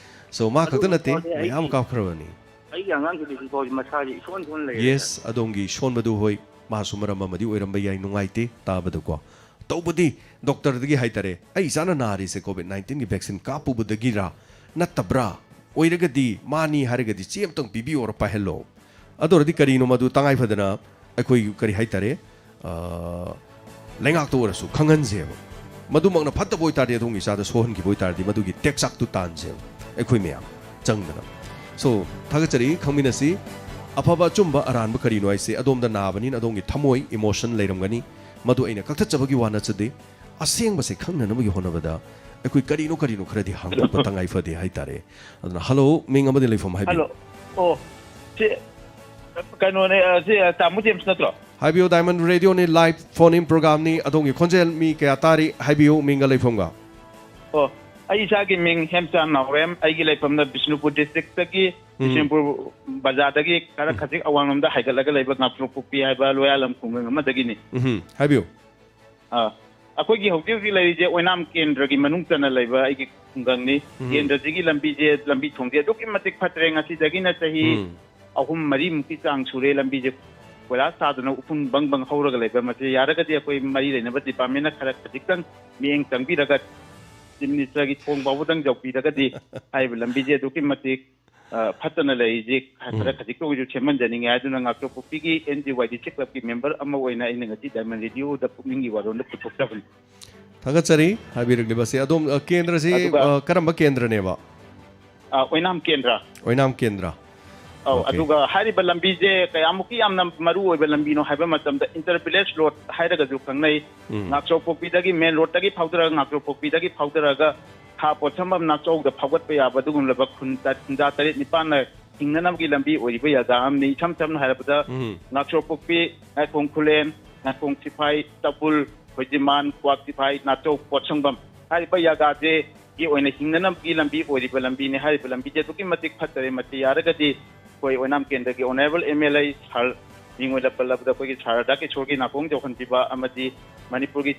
So ꯃꯥ ꯈꯛꯇ ꯅꯠꯇꯦ, ꯐꯥꯎꯗꯤ ꯑꯩꯒꯤ ꯃꯌꯥꯝ ꯀꯥꯞꯈ꯭ꯔꯕꯅꯤ꯫ ꯑꯩꯒꯤ ꯑꯉꯥꯡꯁꯤꯗꯤ ꯍꯧꯖꯤꯛꯐꯥꯎꯗꯤ ꯃꯁꯥꯁꯦ ꯏꯁꯣꯟ ꯁꯣꯟ ꯂꯩꯔꯦ꯫ ꯌꯦꯁ, ꯑꯗꯣꯝꯒꯤ ꯁꯣꯟꯕꯗꯨ ꯍꯣꯏ, ꯃꯥꯁꯨ ꯃꯔꯝ ꯑꯃꯗꯤ ꯑꯣꯏꯔꯝꯕ ꯌꯥꯏ, ꯅꯨꯡꯉꯥꯏꯇꯦ ꯇꯥꯕꯗꯀꯣ꯫ ꯇꯧꯕꯗꯤ ꯗꯣꯛꯇꯔꯗꯒꯤ ꯍꯥꯏꯇꯥꯔꯦ, ꯑꯩ ꯏꯆꯥꯅ ꯅꯥꯔꯤꯁꯦ ꯀꯣꯚꯤꯗ ꯅꯥꯏꯟꯇꯤꯟꯒꯤ ꯚꯦꯛꯁꯤꯟ ꯀꯥꯞꯄꯨꯕꯗꯒꯤꯔꯥ ꯅꯠꯇꯕ꯭ꯔꯥ? ꯑꯣꯏꯔꯒꯗꯤ ꯃꯥꯅꯤ ꯍꯥꯏꯔꯒꯗꯤ ꯆꯦ ꯑꯃꯇꯪ ꯄꯤꯕꯤꯌꯣꯔ ꯄꯥꯏꯍꯜꯂꯣ꯫ ꯑꯗꯨ ꯑꯣꯏꯔꯗꯤ ꯀꯔꯤꯅꯣ ꯃꯗꯨ ꯇꯉꯥꯏ ꯐꯗꯅ ꯑꯩꯈꯣꯏ ꯀꯔꯤ ꯍꯥꯏꯇꯥꯔꯦ, ꯑ, ꯂꯩꯉꯥꯛꯇ ꯑꯣꯏꯔꯁꯨ ꯈꯪꯍꯟꯁꯦꯕ꯫ ꯃꯗꯨꯃꯛꯅ ꯐꯠꯇꯕ ꯑꯣꯏꯇꯥꯔꯗꯤ, ꯑꯗꯣꯝꯒꯤ ꯏꯆꯥꯗ ꯁꯣꯛꯍꯟꯈꯤꯕ ꯑꯣꯏꯇꯥꯔꯗꯤ, ꯃꯗꯨꯒꯤ ꯇꯦꯛꯆꯥꯛꯇꯨ ꯇꯥꯟꯁꯦꯕ ꯑꯩꯈꯣꯏ ꯃꯌꯥꯝ ꯆꯪꯗꯅ꯫ So ꯊꯥꯒꯠꯆꯔꯤ, ꯈꯪꯃꯤꯟꯅꯁꯤ꯫ ꯑꯐꯕ ꯑꯆꯨꯝꯕ ꯑꯔꯥꯟꯕ ꯀꯔꯤꯅꯣ ꯍꯥꯏꯁꯦ ꯑꯗꯣꯝꯗ ꯅꯥꯕꯅꯤꯅ ꯑꯗꯣꯝꯒꯤ ꯊꯃꯣꯏ, ꯏꯃꯣꯁꯟ ꯂꯩꯔꯝꯒꯅꯤ, ꯃꯗꯨ ꯑꯩꯅ ꯀꯛꯊꯠꯆꯕꯒꯤ ꯋꯥ ꯅꯠꯆꯗꯦ꯫ ꯑꯁꯦꯡꯕꯁꯦ ꯈꯪꯅꯅꯕꯒꯤ ꯍꯣꯠꯅꯕꯗ ꯑꯩꯈꯣꯏ ꯀꯔꯤꯅꯣ ꯀꯔꯤꯅꯣ ꯈꯔꯗꯤ ꯍꯥꯡꯗꯣꯛꯄ ꯇꯉꯥꯏ ꯐꯗꯦ ꯍꯥꯏꯇꯥꯔꯦ꯫ ꯑꯗꯨꯅ ꯍꯜꯂꯣ, ꯃꯤꯡ ꯑꯃꯗꯤ ꯂꯩꯐꯝ ꯍꯥꯏꯕꯤꯌꯨ꯫ ꯍꯜꯂꯣ꯫ ꯑꯣ, ꯁꯤ ꯀꯩꯅꯣꯅꯦ, ꯑ, ꯁꯤ, ꯑ, ꯇꯥꯃꯣ ꯖꯦꯝꯁ ꯅꯠꯇ꯭ꯔꯣ? ꯍꯥꯏꯕꯤꯌꯨ, ꯗꯥꯏꯃꯟ ꯔꯦꯗꯤꯑꯣꯅꯤ, ꯂꯥꯏꯚ ꯐꯣꯟ ꯏꯟ ꯄ꯭ꯔꯣꯒꯥꯝꯅꯤ꯫ ꯑꯗꯣꯝꯒꯤ ꯈꯣꯟꯖꯦꯜ ꯃꯤ ꯀꯌꯥ ꯇꯥꯔꯤ? ꯍꯥꯏꯕꯤꯌꯨ, ꯃꯤꯡꯒ ꯂꯩꯐꯝꯒ꯫ ꯑꯣ, ꯑꯩ ꯏꯁꯥꯒꯤ ꯃꯤꯡ ꯍꯦꯝꯆꯥꯟ ꯅꯥꯎꯔꯦꯝ, ꯑꯩꯒꯤ ꯂꯩꯐꯝꯅ ꯕꯤꯁꯅꯨꯄꯨꯔ ꯗꯤꯁꯇ꯭ꯔꯤꯛꯇꯒꯤ, ꯎꯝ꯫ ꯕꯤꯁꯅꯨꯄꯨꯔ ꯕꯖꯥꯔꯗꯒꯤ ꯈꯔ ꯈꯖꯤꯛ ꯑꯋꯥꯡꯂꯣꯝꯗ ꯍꯥꯏꯒꯠꯂꯒ ꯂꯩꯕ ꯉꯥꯆꯣꯛꯄꯣꯛꯄꯤ ꯍꯥꯏꯕ ꯂꯣꯌꯥꯂꯝ ꯈꯨꯡꯒꯪ ꯑꯃꯗꯒꯤꯅꯤ꯫ ꯎꯝ, ꯍꯥꯏꯕꯤꯌꯨ꯫ ꯑꯥ, ꯑꯩꯈꯣꯏꯒꯤ ꯍꯧꯖꯤꯛ ꯍꯧꯖꯤꯛ ꯂꯩꯔꯤꯁꯦ ꯑꯣꯏꯅꯥꯝ ꯀꯦꯟꯗ꯭ꯔꯒꯤ ꯃꯅꯨꯡ ꯆꯟꯅ ꯂꯩꯕ ꯑꯩꯒꯤ ꯈꯨꯡꯒꯪꯅꯤ꯫ ꯎꯝ꯫ ꯀꯦꯟꯗ꯭ꯔꯁꯤꯒꯤ ꯂꯝꯕꯤꯁꯦ, ꯂꯝꯕꯤ ꯊꯣꯡꯁꯦ ꯑꯗꯨꯛꯀꯤ ꯃꯇꯤꯛ ꯐꯠꯇ꯭ꯔꯦ꯫ ꯉꯁꯤꯗꯒꯤꯅ ꯆꯍꯤ ꯎꯝ꯫ ꯑꯍꯨꯝ ꯃꯔꯤꯃꯨꯛꯀꯤ ꯆꯥꯡ ꯁꯨꯔꯦ ꯂꯝꯕꯤꯁꯦ ꯀꯣꯏꯂꯥꯁ ꯊꯥꯗꯅ ꯎꯐꯨꯟ ꯕꯪ ꯕꯪ ꯍꯧꯔꯒ ꯂꯩꯕ꯫ ꯃꯁꯤ ꯌꯥꯔꯒꯗꯤ ꯑꯩꯈꯣꯏ ꯃꯔꯤ ꯂꯩꯅꯕ ꯗꯤꯄꯥꯔꯠꯃꯦꯟꯅ ꯈꯔ ꯈꯖꯤꯛꯇꯪ ꯃꯤꯠꯌꯦꯡ ꯆꯪꯕꯤꯔꯒ ꯆꯤꯐ ꯃꯤꯅꯤꯁꯇꯔꯒꯤ ꯊꯣꯡ ꯐꯥꯎꯕꯗꯪ ꯌꯧꯕꯤꯔꯒꯗꯤ ꯍꯥꯏꯔꯤꯕ ꯂꯝꯕꯤꯁꯦ ꯑꯗꯨꯛꯀꯤ ꯃꯇꯤꯛ, ꯑ, ꯐꯠꯇꯅ ꯂꯩꯔꯤꯁꯦ ꯈꯔ ꯎꯝ꯫ ꯈꯖꯤꯛꯇ ꯑꯣꯏꯔꯁꯨ ꯁꯦꯝꯍꯟꯖꯅꯤꯡꯉꯦ ꯍꯥꯏꯗꯨꯅ ꯉꯥꯆꯣꯛꯄꯣꯛꯄꯤꯒꯤ ꯑꯦꯟ ꯖꯤ ꯋꯥꯏ ꯗꯤ ꯁꯤ ꯀ꯭ꯂꯕꯀꯤ ꯃꯦꯝꯕꯔ ꯑꯃ ꯑꯣꯏꯅ ꯑꯩꯅ ꯉꯁꯤ ꯗꯥꯏꯃꯟ ꯔꯦꯗꯤꯑꯣꯗ ꯄꯨꯛꯅꯤꯡꯒꯤ ꯋꯥꯔꯣꯜꯗ ꯄꯨꯊꯣꯛꯆꯕꯅꯤ꯫ ꯊꯥꯒꯠꯆꯔꯤ ꯍꯥꯏꯕꯤꯔꯛꯂꯤꯕꯁꯦ꯫ ꯑꯗꯣꯝ, ꯑ, ꯀꯦꯟꯗ꯭ꯔꯁꯤ, ꯑꯗꯨꯒ ꯑ, ꯀꯔꯝꯕ ꯀꯦꯟꯗ꯭ꯔꯅꯦꯕ? ꯑ, ꯑꯣꯏꯅꯥꯝ ꯀꯦꯟꯗ꯭ꯔ꯫ ꯑꯣꯏꯅꯥꯝ ꯀꯦꯟꯗ꯭ꯔ꯫ ꯑꯧ, Okay. ꯑꯗꯨꯒ ꯍꯥꯏꯔꯤꯕ ꯂꯝꯕꯤꯁꯦ ꯀꯌꯥꯃꯨꯛꯀꯤ ꯌꯥꯝꯅ ꯃꯔꯨ ꯑꯣꯏꯕ ꯂꯝꯕꯤꯅꯣ ꯍꯥꯏꯕ ꯃꯇꯝꯗ, ꯏꯟꯇꯔ ꯚꯤꯂꯦꯖ ꯔꯣꯗ ꯍꯥꯏꯔꯒꯁꯨ ꯈꯪꯅꯩ꯫ ꯎꯝ꯫ ꯉꯥꯆꯣꯛꯄꯣꯛꯄꯤꯗꯒꯤ, ꯃꯦꯟ ꯔꯣꯗꯇꯒꯤ ꯐꯥꯎꯗꯔꯒ, ꯉꯥꯆꯣꯛꯄꯣꯛꯄꯤꯗꯒꯤ ꯐꯥꯎꯗꯔꯒ ꯈꯥ ꯄꯣꯠꯁꯪꯕꯝ ꯅꯥꯆꯧꯗ ꯐꯥꯎꯒꯠꯄ ꯌꯥꯕ ꯑꯗꯨꯒꯨꯝꯂꯕ ꯈꯨꯟ ꯇ-, ꯈꯨꯟꯖꯥ ꯇꯔꯦꯠ ꯅꯤꯄꯥꯟꯅ ꯍꯤꯡꯅꯅꯕꯒꯤ ꯂꯝꯕꯤ ꯑꯣꯏꯔꯤꯕ ꯖꯒꯥ ꯑꯃꯅꯤ꯫ ꯏꯁꯝ ꯁꯝꯅ ꯍꯥꯏꯔꯕꯗ, ꯎꯝ꯫ ꯉꯥꯆꯣꯛꯄꯣꯛꯄꯤ, ꯉꯥꯏꯈꯣꯡ ꯈꯨꯂꯦꯟ, ꯉꯥꯏꯈꯣꯡ ꯁꯤꯐꯥꯏ, ꯇꯕꯨꯜ, ꯈꯣꯏꯖꯤꯃꯥꯟ, ꯀ꯭ꯋꯥꯛ ꯁꯤꯐꯥꯏ, ꯅꯥꯆꯧ, ꯄꯣꯠꯁꯪꯕꯝ ꯍꯥꯏꯔꯤꯕ ꯖꯒꯥꯁꯦ ꯒꯤ ꯑꯣꯏꯅ ꯍꯤꯡꯅꯅꯕꯒꯤ ꯂꯝꯕꯤ ꯑꯣꯏꯔꯤꯕ ꯂꯝꯕꯤꯅꯤ꯫ ꯍꯥꯏꯔꯤꯕ ꯂꯝꯕꯤꯁꯦ ꯑꯗꯨꯛꯀꯤ ꯃꯇꯤꯛ ꯐꯠꯇꯔꯦ꯫ ꯃꯁꯤ ꯌꯥꯔꯒꯗꯤ ꯑꯩꯈꯣꯏ ꯑꯣꯏꯅꯥꯝ ꯀꯦꯟꯗ꯭ꯔꯒꯤ ꯑꯣꯅꯔꯦꯕꯜ ꯑꯦꯝ ꯑꯦꯜ ꯑꯦ ꯁꯥꯔ, ꯃꯤꯡ ꯑꯣꯏꯅ ꯄꯜꯂꯕꯗ ꯑꯩꯈꯣꯏꯒꯤ ꯁꯥꯔ ꯔꯥꯙꯥꯀꯤꯁꯣꯔꯒꯤ ꯅꯥꯀꯣꯡ ꯌꯧꯍꯟꯕꯤꯕ ꯑꯃꯗꯤ ꯃꯅꯤꯄꯨꯔꯒꯤ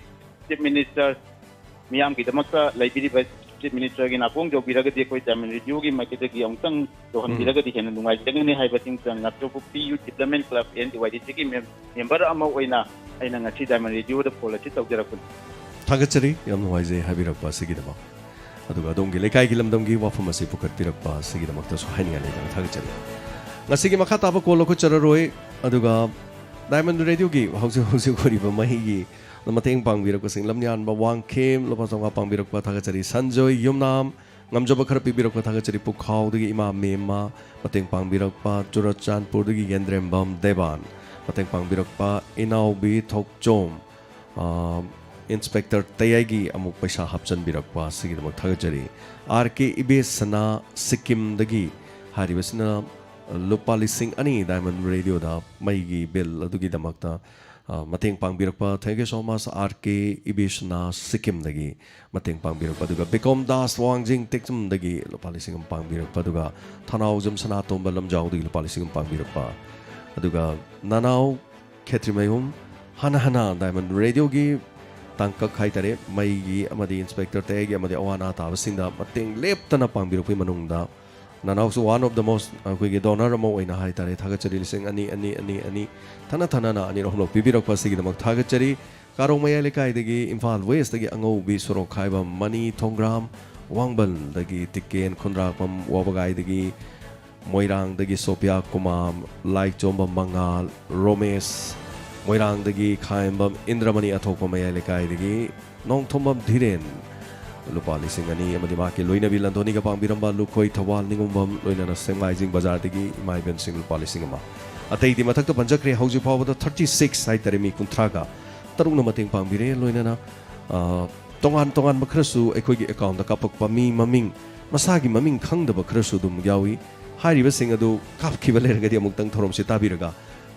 ꯆꯤꯐ ꯃꯤꯅꯤꯁꯇꯔ, ꯃꯤꯌꯥꯝꯒꯤꯗꯃꯛꯇ ꯂꯩꯕꯤꯔꯤꯕ ꯆꯤꯐ ꯃꯤꯅꯤꯁꯇꯔꯒꯤ ꯅꯥꯀꯣꯡ ꯌꯧꯕꯤꯔꯒꯗꯤ ꯑꯩꯈꯣꯏ ꯗꯥꯏꯃꯟ ꯔꯦꯗꯤꯑꯣꯒꯤ ꯃꯥꯏꯀꯩꯗꯒꯤ ꯑꯃꯨꯛꯇꯪ ꯌꯧꯍꯟꯕꯤꯔꯒꯗꯤ ꯍꯦꯟꯅ ꯅꯨꯡꯉꯥꯏꯖꯒꯅꯤ ꯍꯥꯏꯕꯁꯤꯡꯇꯪ ꯅꯥꯆꯣꯛꯄꯣꯛꯄꯤ ꯌꯨꯠ ꯗꯤꯕ꯭ꯂꯞꯃꯦꯟ ꯀ꯭ꯂꯕ, ꯑꯦꯟ ꯗꯤ ꯋꯥꯏ ꯗꯤ ꯁꯤꯒꯤ ꯃꯦꯝ-, ꯃꯦꯝꯕꯔ ꯑꯃ ꯑꯣꯏꯅ ꯑꯩꯅ ꯉꯁꯤ ꯗꯥꯏꯃꯟ ꯔꯦꯗꯤꯑꯣꯗ ꯐꯣꯟ ꯑꯁꯤ ꯇꯧꯖꯔꯛꯄꯅꯤ꯫ ꯊꯥꯒꯠꯆꯔꯤ, ꯌꯥꯝ ꯅꯨꯡꯉꯥꯏꯖꯩ ꯍꯥꯏꯕꯤꯔꯛꯄ ꯑꯁꯤꯒꯤꯗꯃꯛ꯫ ꯑꯗꯨꯒ ꯑꯗꯣꯝꯒꯤ ꯂꯩꯀꯥꯏꯒꯤ ꯂꯝꯗꯝꯒꯤ ꯋꯥꯐꯝ ꯑꯁꯤ ꯄꯨꯈꯠꯄꯤꯔꯛꯄ ꯑꯁꯤꯒꯤꯗꯃꯛꯇꯁꯨ ꯍꯥꯏꯅꯤꯡꯉꯥꯏ ꯂꯩꯇꯅ ꯊꯥꯒꯠꯆꯔꯤ꯫ ꯉꯁꯤꯒꯤ ꯃꯈꯥ ꯇꯥꯕ ꯀꯣꯜ ꯂꯧꯈꯠꯆꯔꯔꯣꯏ꯫ ꯑꯗꯨꯒ ꯗꯥꯏꯃꯟ ꯔꯦꯗꯤꯑꯣꯒꯤ ꯍꯧꯖꯤꯛ ꯍꯧꯖꯤꯛ ꯑꯣꯏꯔꯤꯕ ꯃꯍꯩꯒꯤ ꯃꯇꯦꯡ ꯄꯥꯡꯕꯤꯔꯛꯄꯁꯤꯡ, ꯂꯝꯌꯥꯟꯕ ꯋꯥꯡꯈꯦꯝ ꯂꯨꯄꯥ ꯆꯥꯝꯃꯉꯥ ꯄꯥꯡꯕꯤꯔꯛꯄ ꯊꯥꯒꯠꯆꯔꯤ, ꯁꯟꯖꯣꯏ ꯌꯨꯝꯅꯥꯝ ꯉꯝꯖꯕ ꯈꯔ ꯄꯤꯕꯤꯔꯛꯄ ꯊꯥꯒꯠꯆꯔꯤ, ꯄꯨꯈꯥꯎꯗꯒꯤ ꯏꯃꯥ ꯃꯦꯝꯃ ꯃꯇꯦꯡ ꯄꯥꯡꯕꯤꯔꯛꯄ, ꯆꯨꯔꯆꯥꯟꯄꯨꯔꯗꯒꯤ ꯌꯦꯟꯗ꯭ꯔꯦꯝꯕꯝ ꯗꯦꯕꯥꯟ ꯃꯇꯦꯡ ꯄꯥꯡꯕꯤꯔꯛꯄ, ꯏꯅꯥꯎꯕꯤ ꯊꯣꯛꯆꯣꯝ, ꯑ, ꯏꯟꯁꯄꯦꯛꯇꯔ ꯇꯌꯥꯏꯒꯤ ꯑꯃꯨꯛ ꯄꯩꯁꯥ ꯍꯥꯞꯆꯤꯟꯕꯤꯔꯛꯄ ꯑꯁꯤꯒꯤꯗꯃꯛ ꯊꯥꯒꯠꯆꯔꯤ꯫ ꯑꯥꯔ ꯀꯦ ꯏꯕꯦꯁꯅꯥ ꯁꯤꯛꯀꯤꯝꯗꯒꯤ ꯍꯥꯏꯔꯤꯕꯁꯤꯅ ꯂꯨꯄꯥ ꯂꯤꯁꯤꯡ ꯑꯅꯤ ꯗꯥꯏꯃꯟ ꯔꯦꯗꯤꯑꯣꯗ ꯃꯩꯒꯤ ꯕꯤꯜ ꯑꯗꯨꯒꯤꯗꯃꯛꯇ, ꯑ, ꯃꯇꯦꯡ ꯄꯥꯡꯕꯤꯔꯛꯄ꯫ Thank you so much, R K ꯏꯕꯦꯁꯅꯥ ꯁꯤꯛꯀꯤꯝꯗꯒꯤ ꯃꯇꯦꯡ ꯄꯥꯡꯕꯤꯔꯛꯄ꯫ ꯑꯗꯨꯒ ꯕꯤꯀꯣꯝ ꯗꯥꯁ ꯋꯥꯡꯖꯤꯡ ꯇꯦꯛꯆꯝꯗꯒꯤ ꯂꯨꯄꯥ ꯂꯤꯁꯤꯡ ꯑꯃ ꯄꯥꯡꯕꯤꯔꯛꯄ꯫ ꯑꯗꯨꯒ ꯊꯅꯥꯎꯖꯝ ꯁꯅꯥꯇꯣꯝꯕ ꯂꯝꯖꯥꯎꯗꯒꯤ ꯂꯨꯄꯥ ꯂꯤꯁꯤꯡ ꯑꯃ ꯄꯥꯡꯕꯤꯔꯛꯄ꯫ ꯑꯗꯨꯒ ꯅꯅꯥꯎ ꯈꯦꯇ꯭ꯔꯤꯃꯌꯨꯝ ꯍꯥꯟꯅ ꯍꯥꯟꯅ ꯗꯥꯏꯃꯟ ꯔꯦꯗꯤꯑꯣꯒꯤ ꯇꯥꯡꯀꯛ ꯍꯥꯏꯇꯥꯔꯦ, ꯃꯩꯒꯤ ꯑꯃꯗꯤ ꯏꯟꯁꯄꯦꯛꯇꯔ ꯇꯌꯥꯏꯒꯤ ꯑꯃꯗꯤ ꯑꯋꯥ ꯑꯅꯥ ꯇꯥꯕꯁꯤꯡꯗ ꯃꯇꯦꯡ ꯂꯦꯞꯇꯅ ꯄꯥꯡꯕꯤꯔꯛꯄꯒꯤ ꯃꯅꯨꯡꯗ ꯅꯅꯥꯎꯁꯨ one of the most ꯑꯩꯈꯣꯏꯒꯤ ꯗꯣꯅꯔ ꯑꯃ ꯑꯣꯏꯅ ꯍꯥꯏꯇꯥꯔꯦ, ꯊꯥꯒꯠꯆꯔꯤ꯫ ꯂꯤꯁꯤꯡ ꯑꯅꯤ, ꯑꯅꯤ, ꯑꯅꯤ, ꯑꯅꯤ ꯊꯅ ꯊꯅꯅ ꯑꯅꯤꯔꯛ ꯑꯍꯨꯝꯂꯛ ꯄꯤꯕꯤꯔꯛꯄ ꯑꯁꯤꯒꯤꯗꯃꯛ ꯊꯥꯒꯠꯆꯔꯤ꯫ ꯀꯥꯔꯣꯡ ꯃꯌꯥꯏ ꯂꯩꯀꯥꯏꯗꯒꯤ ꯏꯝꯐꯥꯜ ꯋꯦꯁꯇꯒꯤ ꯑꯉꯧꯕꯤ ꯁꯣꯔꯣꯛꯈꯥꯏꯕ ꯃꯅꯤ ꯊꯣꯡꯒ꯭ꯔꯥꯝ, ꯋꯥꯡꯕꯜꯗꯒꯤ ꯇꯤꯀꯦꯟ ꯈꯨꯟꯗ꯭ꯔꯥꯛꯄꯝ, ꯋꯥꯕꯒꯥꯏꯗꯒꯤ ꯃꯣꯏꯔꯥꯡꯗꯒꯤ ꯁꯣꯄꯤꯌꯥ ꯀꯨꯃꯥꯝ, ꯂꯥꯏꯆꯣꯝꯕ ꯃꯉꯥꯜ, ꯔꯣꯃꯦꯁ, ꯃꯣꯏꯔꯥꯡꯗꯒꯤ ꯈꯥꯏꯝꯕꯝ ꯏꯟꯗ꯭ꯔꯃꯅꯤ, ꯑꯊꯣꯛꯄ ꯃꯌꯥꯏ ꯂꯩꯀꯥꯏꯗꯒꯤ ꯅꯣꯡꯊꯣꯝꯕꯝ ꯙꯤꯔꯦꯟ ꯂꯨꯄꯥ ꯂꯤꯁꯤꯡ ꯑꯅꯤ ꯑꯃꯗꯤ ꯃꯍꯥꯛꯀꯤ ꯂꯣꯏꯅꯕꯤ ꯂꯟꯊꯣꯅꯤꯒ ꯄꯥꯡꯕꯤꯔꯝꯕ ꯂꯨꯈꯣꯏ ꯊꯧꯕꯥꯜ ꯅꯤꯉꯣꯝꯕꯝ, ꯂꯣꯏꯅꯅ ꯁꯦꯡꯃꯥꯏꯖꯤꯡ ꯕꯖꯥꯔꯗꯒꯤ ꯏꯃꯥ ꯏꯕꯦꯟꯁꯤꯡ ꯂꯨꯄꯥ ꯂꯤꯁꯤꯡ ꯑꯃ꯫ ꯑꯇꯩꯗꯤ ꯃꯊꯛꯇ ꯄꯟꯖꯈ꯭ꯔꯦ꯫ ꯍꯧꯖꯤꯛ ꯐꯥꯎꯕꯗ thirty six ꯍꯥꯏꯇꯥꯔꯦ, ꯃꯤ ꯀꯨꯟꯊ꯭ꯔꯥꯒ ꯇꯔꯨꯛꯅ ꯃꯇꯦꯡ ꯄꯥꯡꯕꯤꯔꯦ꯫ ꯂꯣꯏꯅꯅ, ꯑ, ꯇꯣꯉꯥꯟ ꯇꯣꯉꯥꯟꯕ ꯈꯔꯁꯨ ꯑꯩꯈꯣꯏꯒꯤ ꯑꯦꯀꯥꯎꯟꯗ ꯀꯥꯞꯄꯛꯄ ꯃꯤ ꯃꯃꯤꯡ, ꯃꯁꯥꯒꯤ ꯃꯃꯤꯡ ꯈꯪꯗꯕ ꯈꯔꯁꯨ ꯑꯗꯨꯝ ꯌꯥꯎꯏ꯫ ꯍꯥꯏꯔꯤꯕꯁꯤꯡ ꯑꯗꯨ ꯀꯥꯞꯈꯤꯕ ꯂꯩꯔꯒꯗꯤ ꯑꯃꯨꯛꯇꯪ ꯊꯧꯔꯝꯁꯤ ꯇꯥꯕꯤꯔꯒ,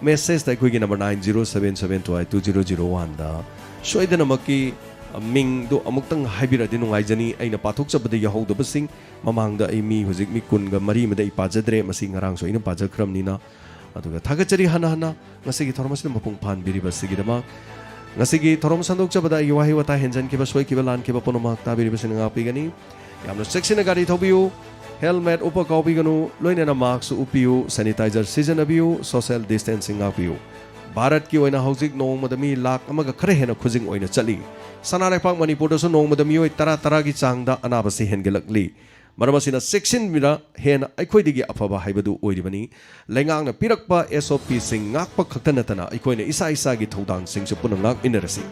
ꯃꯦꯁꯦꯖꯇ ꯑꯩꯈꯣꯏꯒꯤ number nine zero seven seven two eight two zero zero one ꯗ ꯁꯣꯏꯗꯅꯃꯛꯀꯤ ꯃꯤꯡꯗꯨ ꯑꯃꯨꯛꯇꯪ ꯍꯥꯏꯕꯤꯔꯛꯑꯗꯤ ꯅꯨꯡꯉꯥꯏꯖꯅꯤ꯫ ꯑꯩꯅ ꯄꯥꯊꯣꯛꯆꯕꯗ ꯌꯥꯎꯍꯧꯗꯕꯁꯤꯡ, ꯃꯃꯥꯡꯗ ꯑꯩ ꯃꯤ ꯍꯧꯖꯤꯛ ꯃꯤ ꯀꯨꯟꯒ ꯃꯔꯤ ꯑꯃꯗ ꯑꯩ ꯄꯥꯖꯗ꯭ꯔꯦ, ꯃꯁꯤ ꯉꯔꯥꯡꯁꯨ ꯑꯩꯅ ꯄꯥꯖꯈ꯭ꯔꯕꯅꯤꯅ꯫ ꯑꯗꯨꯒ ꯊꯥꯒꯠꯆꯔꯤ ꯍꯟꯅ ꯍꯟꯅ ꯉꯁꯤꯒꯤ ꯊꯧꯔꯝ ꯑꯁꯤꯗ ꯃꯄꯨꯡ ꯐꯥꯍꯟꯕꯤꯔꯤꯕꯁꯤꯒꯤꯗꯃꯛ꯫ ꯉꯁꯤꯒꯤ ꯊꯧꯔꯝ ꯁꯟꯗꯣꯛꯆꯕꯗ ꯑꯩꯒꯤ ꯋꯥꯍꯩ ꯋꯥꯇꯥ ꯍꯦꯟꯖꯟꯈꯤꯕ, ꯁꯣꯏꯈꯤꯕ, ꯂꯥꯟꯈꯤꯕ ꯄꯨꯝꯅꯃꯛ ꯇꯥꯕꯤꯔꯤꯕꯁꯤꯡꯅ ꯉꯥꯛꯄꯤꯒꯅꯤ꯫ ꯌꯥꯝꯅ ꯆꯦꯛꯁꯤꯟꯅ ꯒꯥꯔꯤ ꯊꯧꯕꯤꯌꯨ, ꯍꯦꯜꯃꯦꯠ ꯎꯞꯄ ꯀꯥꯎꯕꯤꯒꯅꯨ, ꯂꯣꯏꯅꯅ ꯃꯥꯛꯁ ꯎꯞꯄꯤꯌꯨ, ꯁꯦꯅꯤꯇꯥꯏꯖꯔ ꯁꯤꯖꯤꯟꯅꯕꯤꯌꯨ, ꯁꯣꯁꯦꯜ ꯗꯤꯁꯇꯦꯟꯁꯤꯡ ꯉꯥꯛꯄꯤꯌꯨ꯫ ꯚꯥꯔꯠꯀꯤ ꯑꯣꯏꯅ ꯍꯧꯖꯤꯛ ꯅꯣꯡꯃꯗ ꯃꯤ ꯂꯥꯈ ꯑꯃꯒ ꯈꯔ ꯍꯦꯟꯅ ꯈꯨꯖꯤꯡ ꯑꯣꯏꯅ ꯆꯠꯂꯤ꯫ ꯁꯅꯥ ꯂꯩꯄꯥꯛ ꯃꯅꯤꯄꯨꯔꯗꯁꯨ ꯅꯣꯡꯃꯗ ꯃꯤꯑꯣꯏ ꯇꯔꯥ ꯇꯔꯥꯒꯤ ꯆꯥꯡꯗ ꯑꯅꯥꯕꯁꯤ ꯍꯦꯟꯒꯠꯂꯛꯂꯤ꯫ ꯃꯔꯝ ꯑꯁꯤꯅ ꯆꯦꯛꯁꯤꯟꯕꯤꯔ ꯍꯦꯟꯅ ꯑꯩꯈꯣꯏꯗꯒꯤ ꯑꯐꯕ ꯍꯥꯏꯕꯗꯨ ꯑꯣꯏꯔꯤꯕꯅꯤ꯫ ꯂꯩꯉꯥꯛꯅ ꯄꯤꯔꯛꯄ S O P ꯁꯤꯡ ꯉꯥꯛꯄ ꯈꯛꯇ ꯅꯠꯇꯅ ꯑꯩꯈꯣꯏꯅ ꯏꯁꯥ ꯏꯁꯥꯒꯤ ꯊꯧꯗꯥꯡꯁꯤꯡꯁꯨ ꯄꯨꯟꯅ ꯉꯥꯛꯃꯤꯟꯅꯔꯁꯤ꯫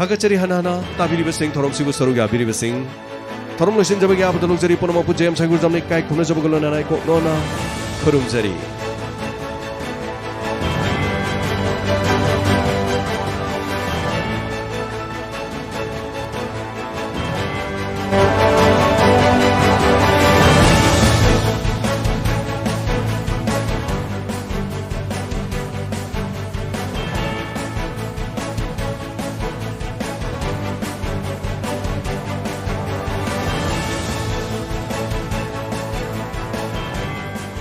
ꯊꯥꯒꯠꯆꯔꯤ ꯍꯟꯅ ꯍꯟꯅ ꯇꯥꯕꯤꯔꯤꯕꯁꯤꯡ, ꯊꯧꯔꯝꯁꯤꯕꯨ ꯁꯔꯨꯛ ꯌꯥꯕꯤꯔꯤꯕꯁꯤꯡ꯫ ꯊꯧꯔꯝ ꯂꯣꯏꯁꯤꯟꯖꯕꯒꯤ ꯑꯥꯕꯗ ꯂꯧꯖꯔꯤ꯫ ꯄꯨꯝꯅꯃꯛꯄꯨ J M ꯁꯪꯒꯨꯔꯖꯝꯅ ꯏꯀꯥꯏ ꯈꯨꯝꯅꯖꯕꯒ ꯂꯣꯏꯅꯅ ꯑꯩ ꯀꯣꯛꯅꯣꯅ ꯈꯨꯔꯨꯝꯖꯔꯤ꯫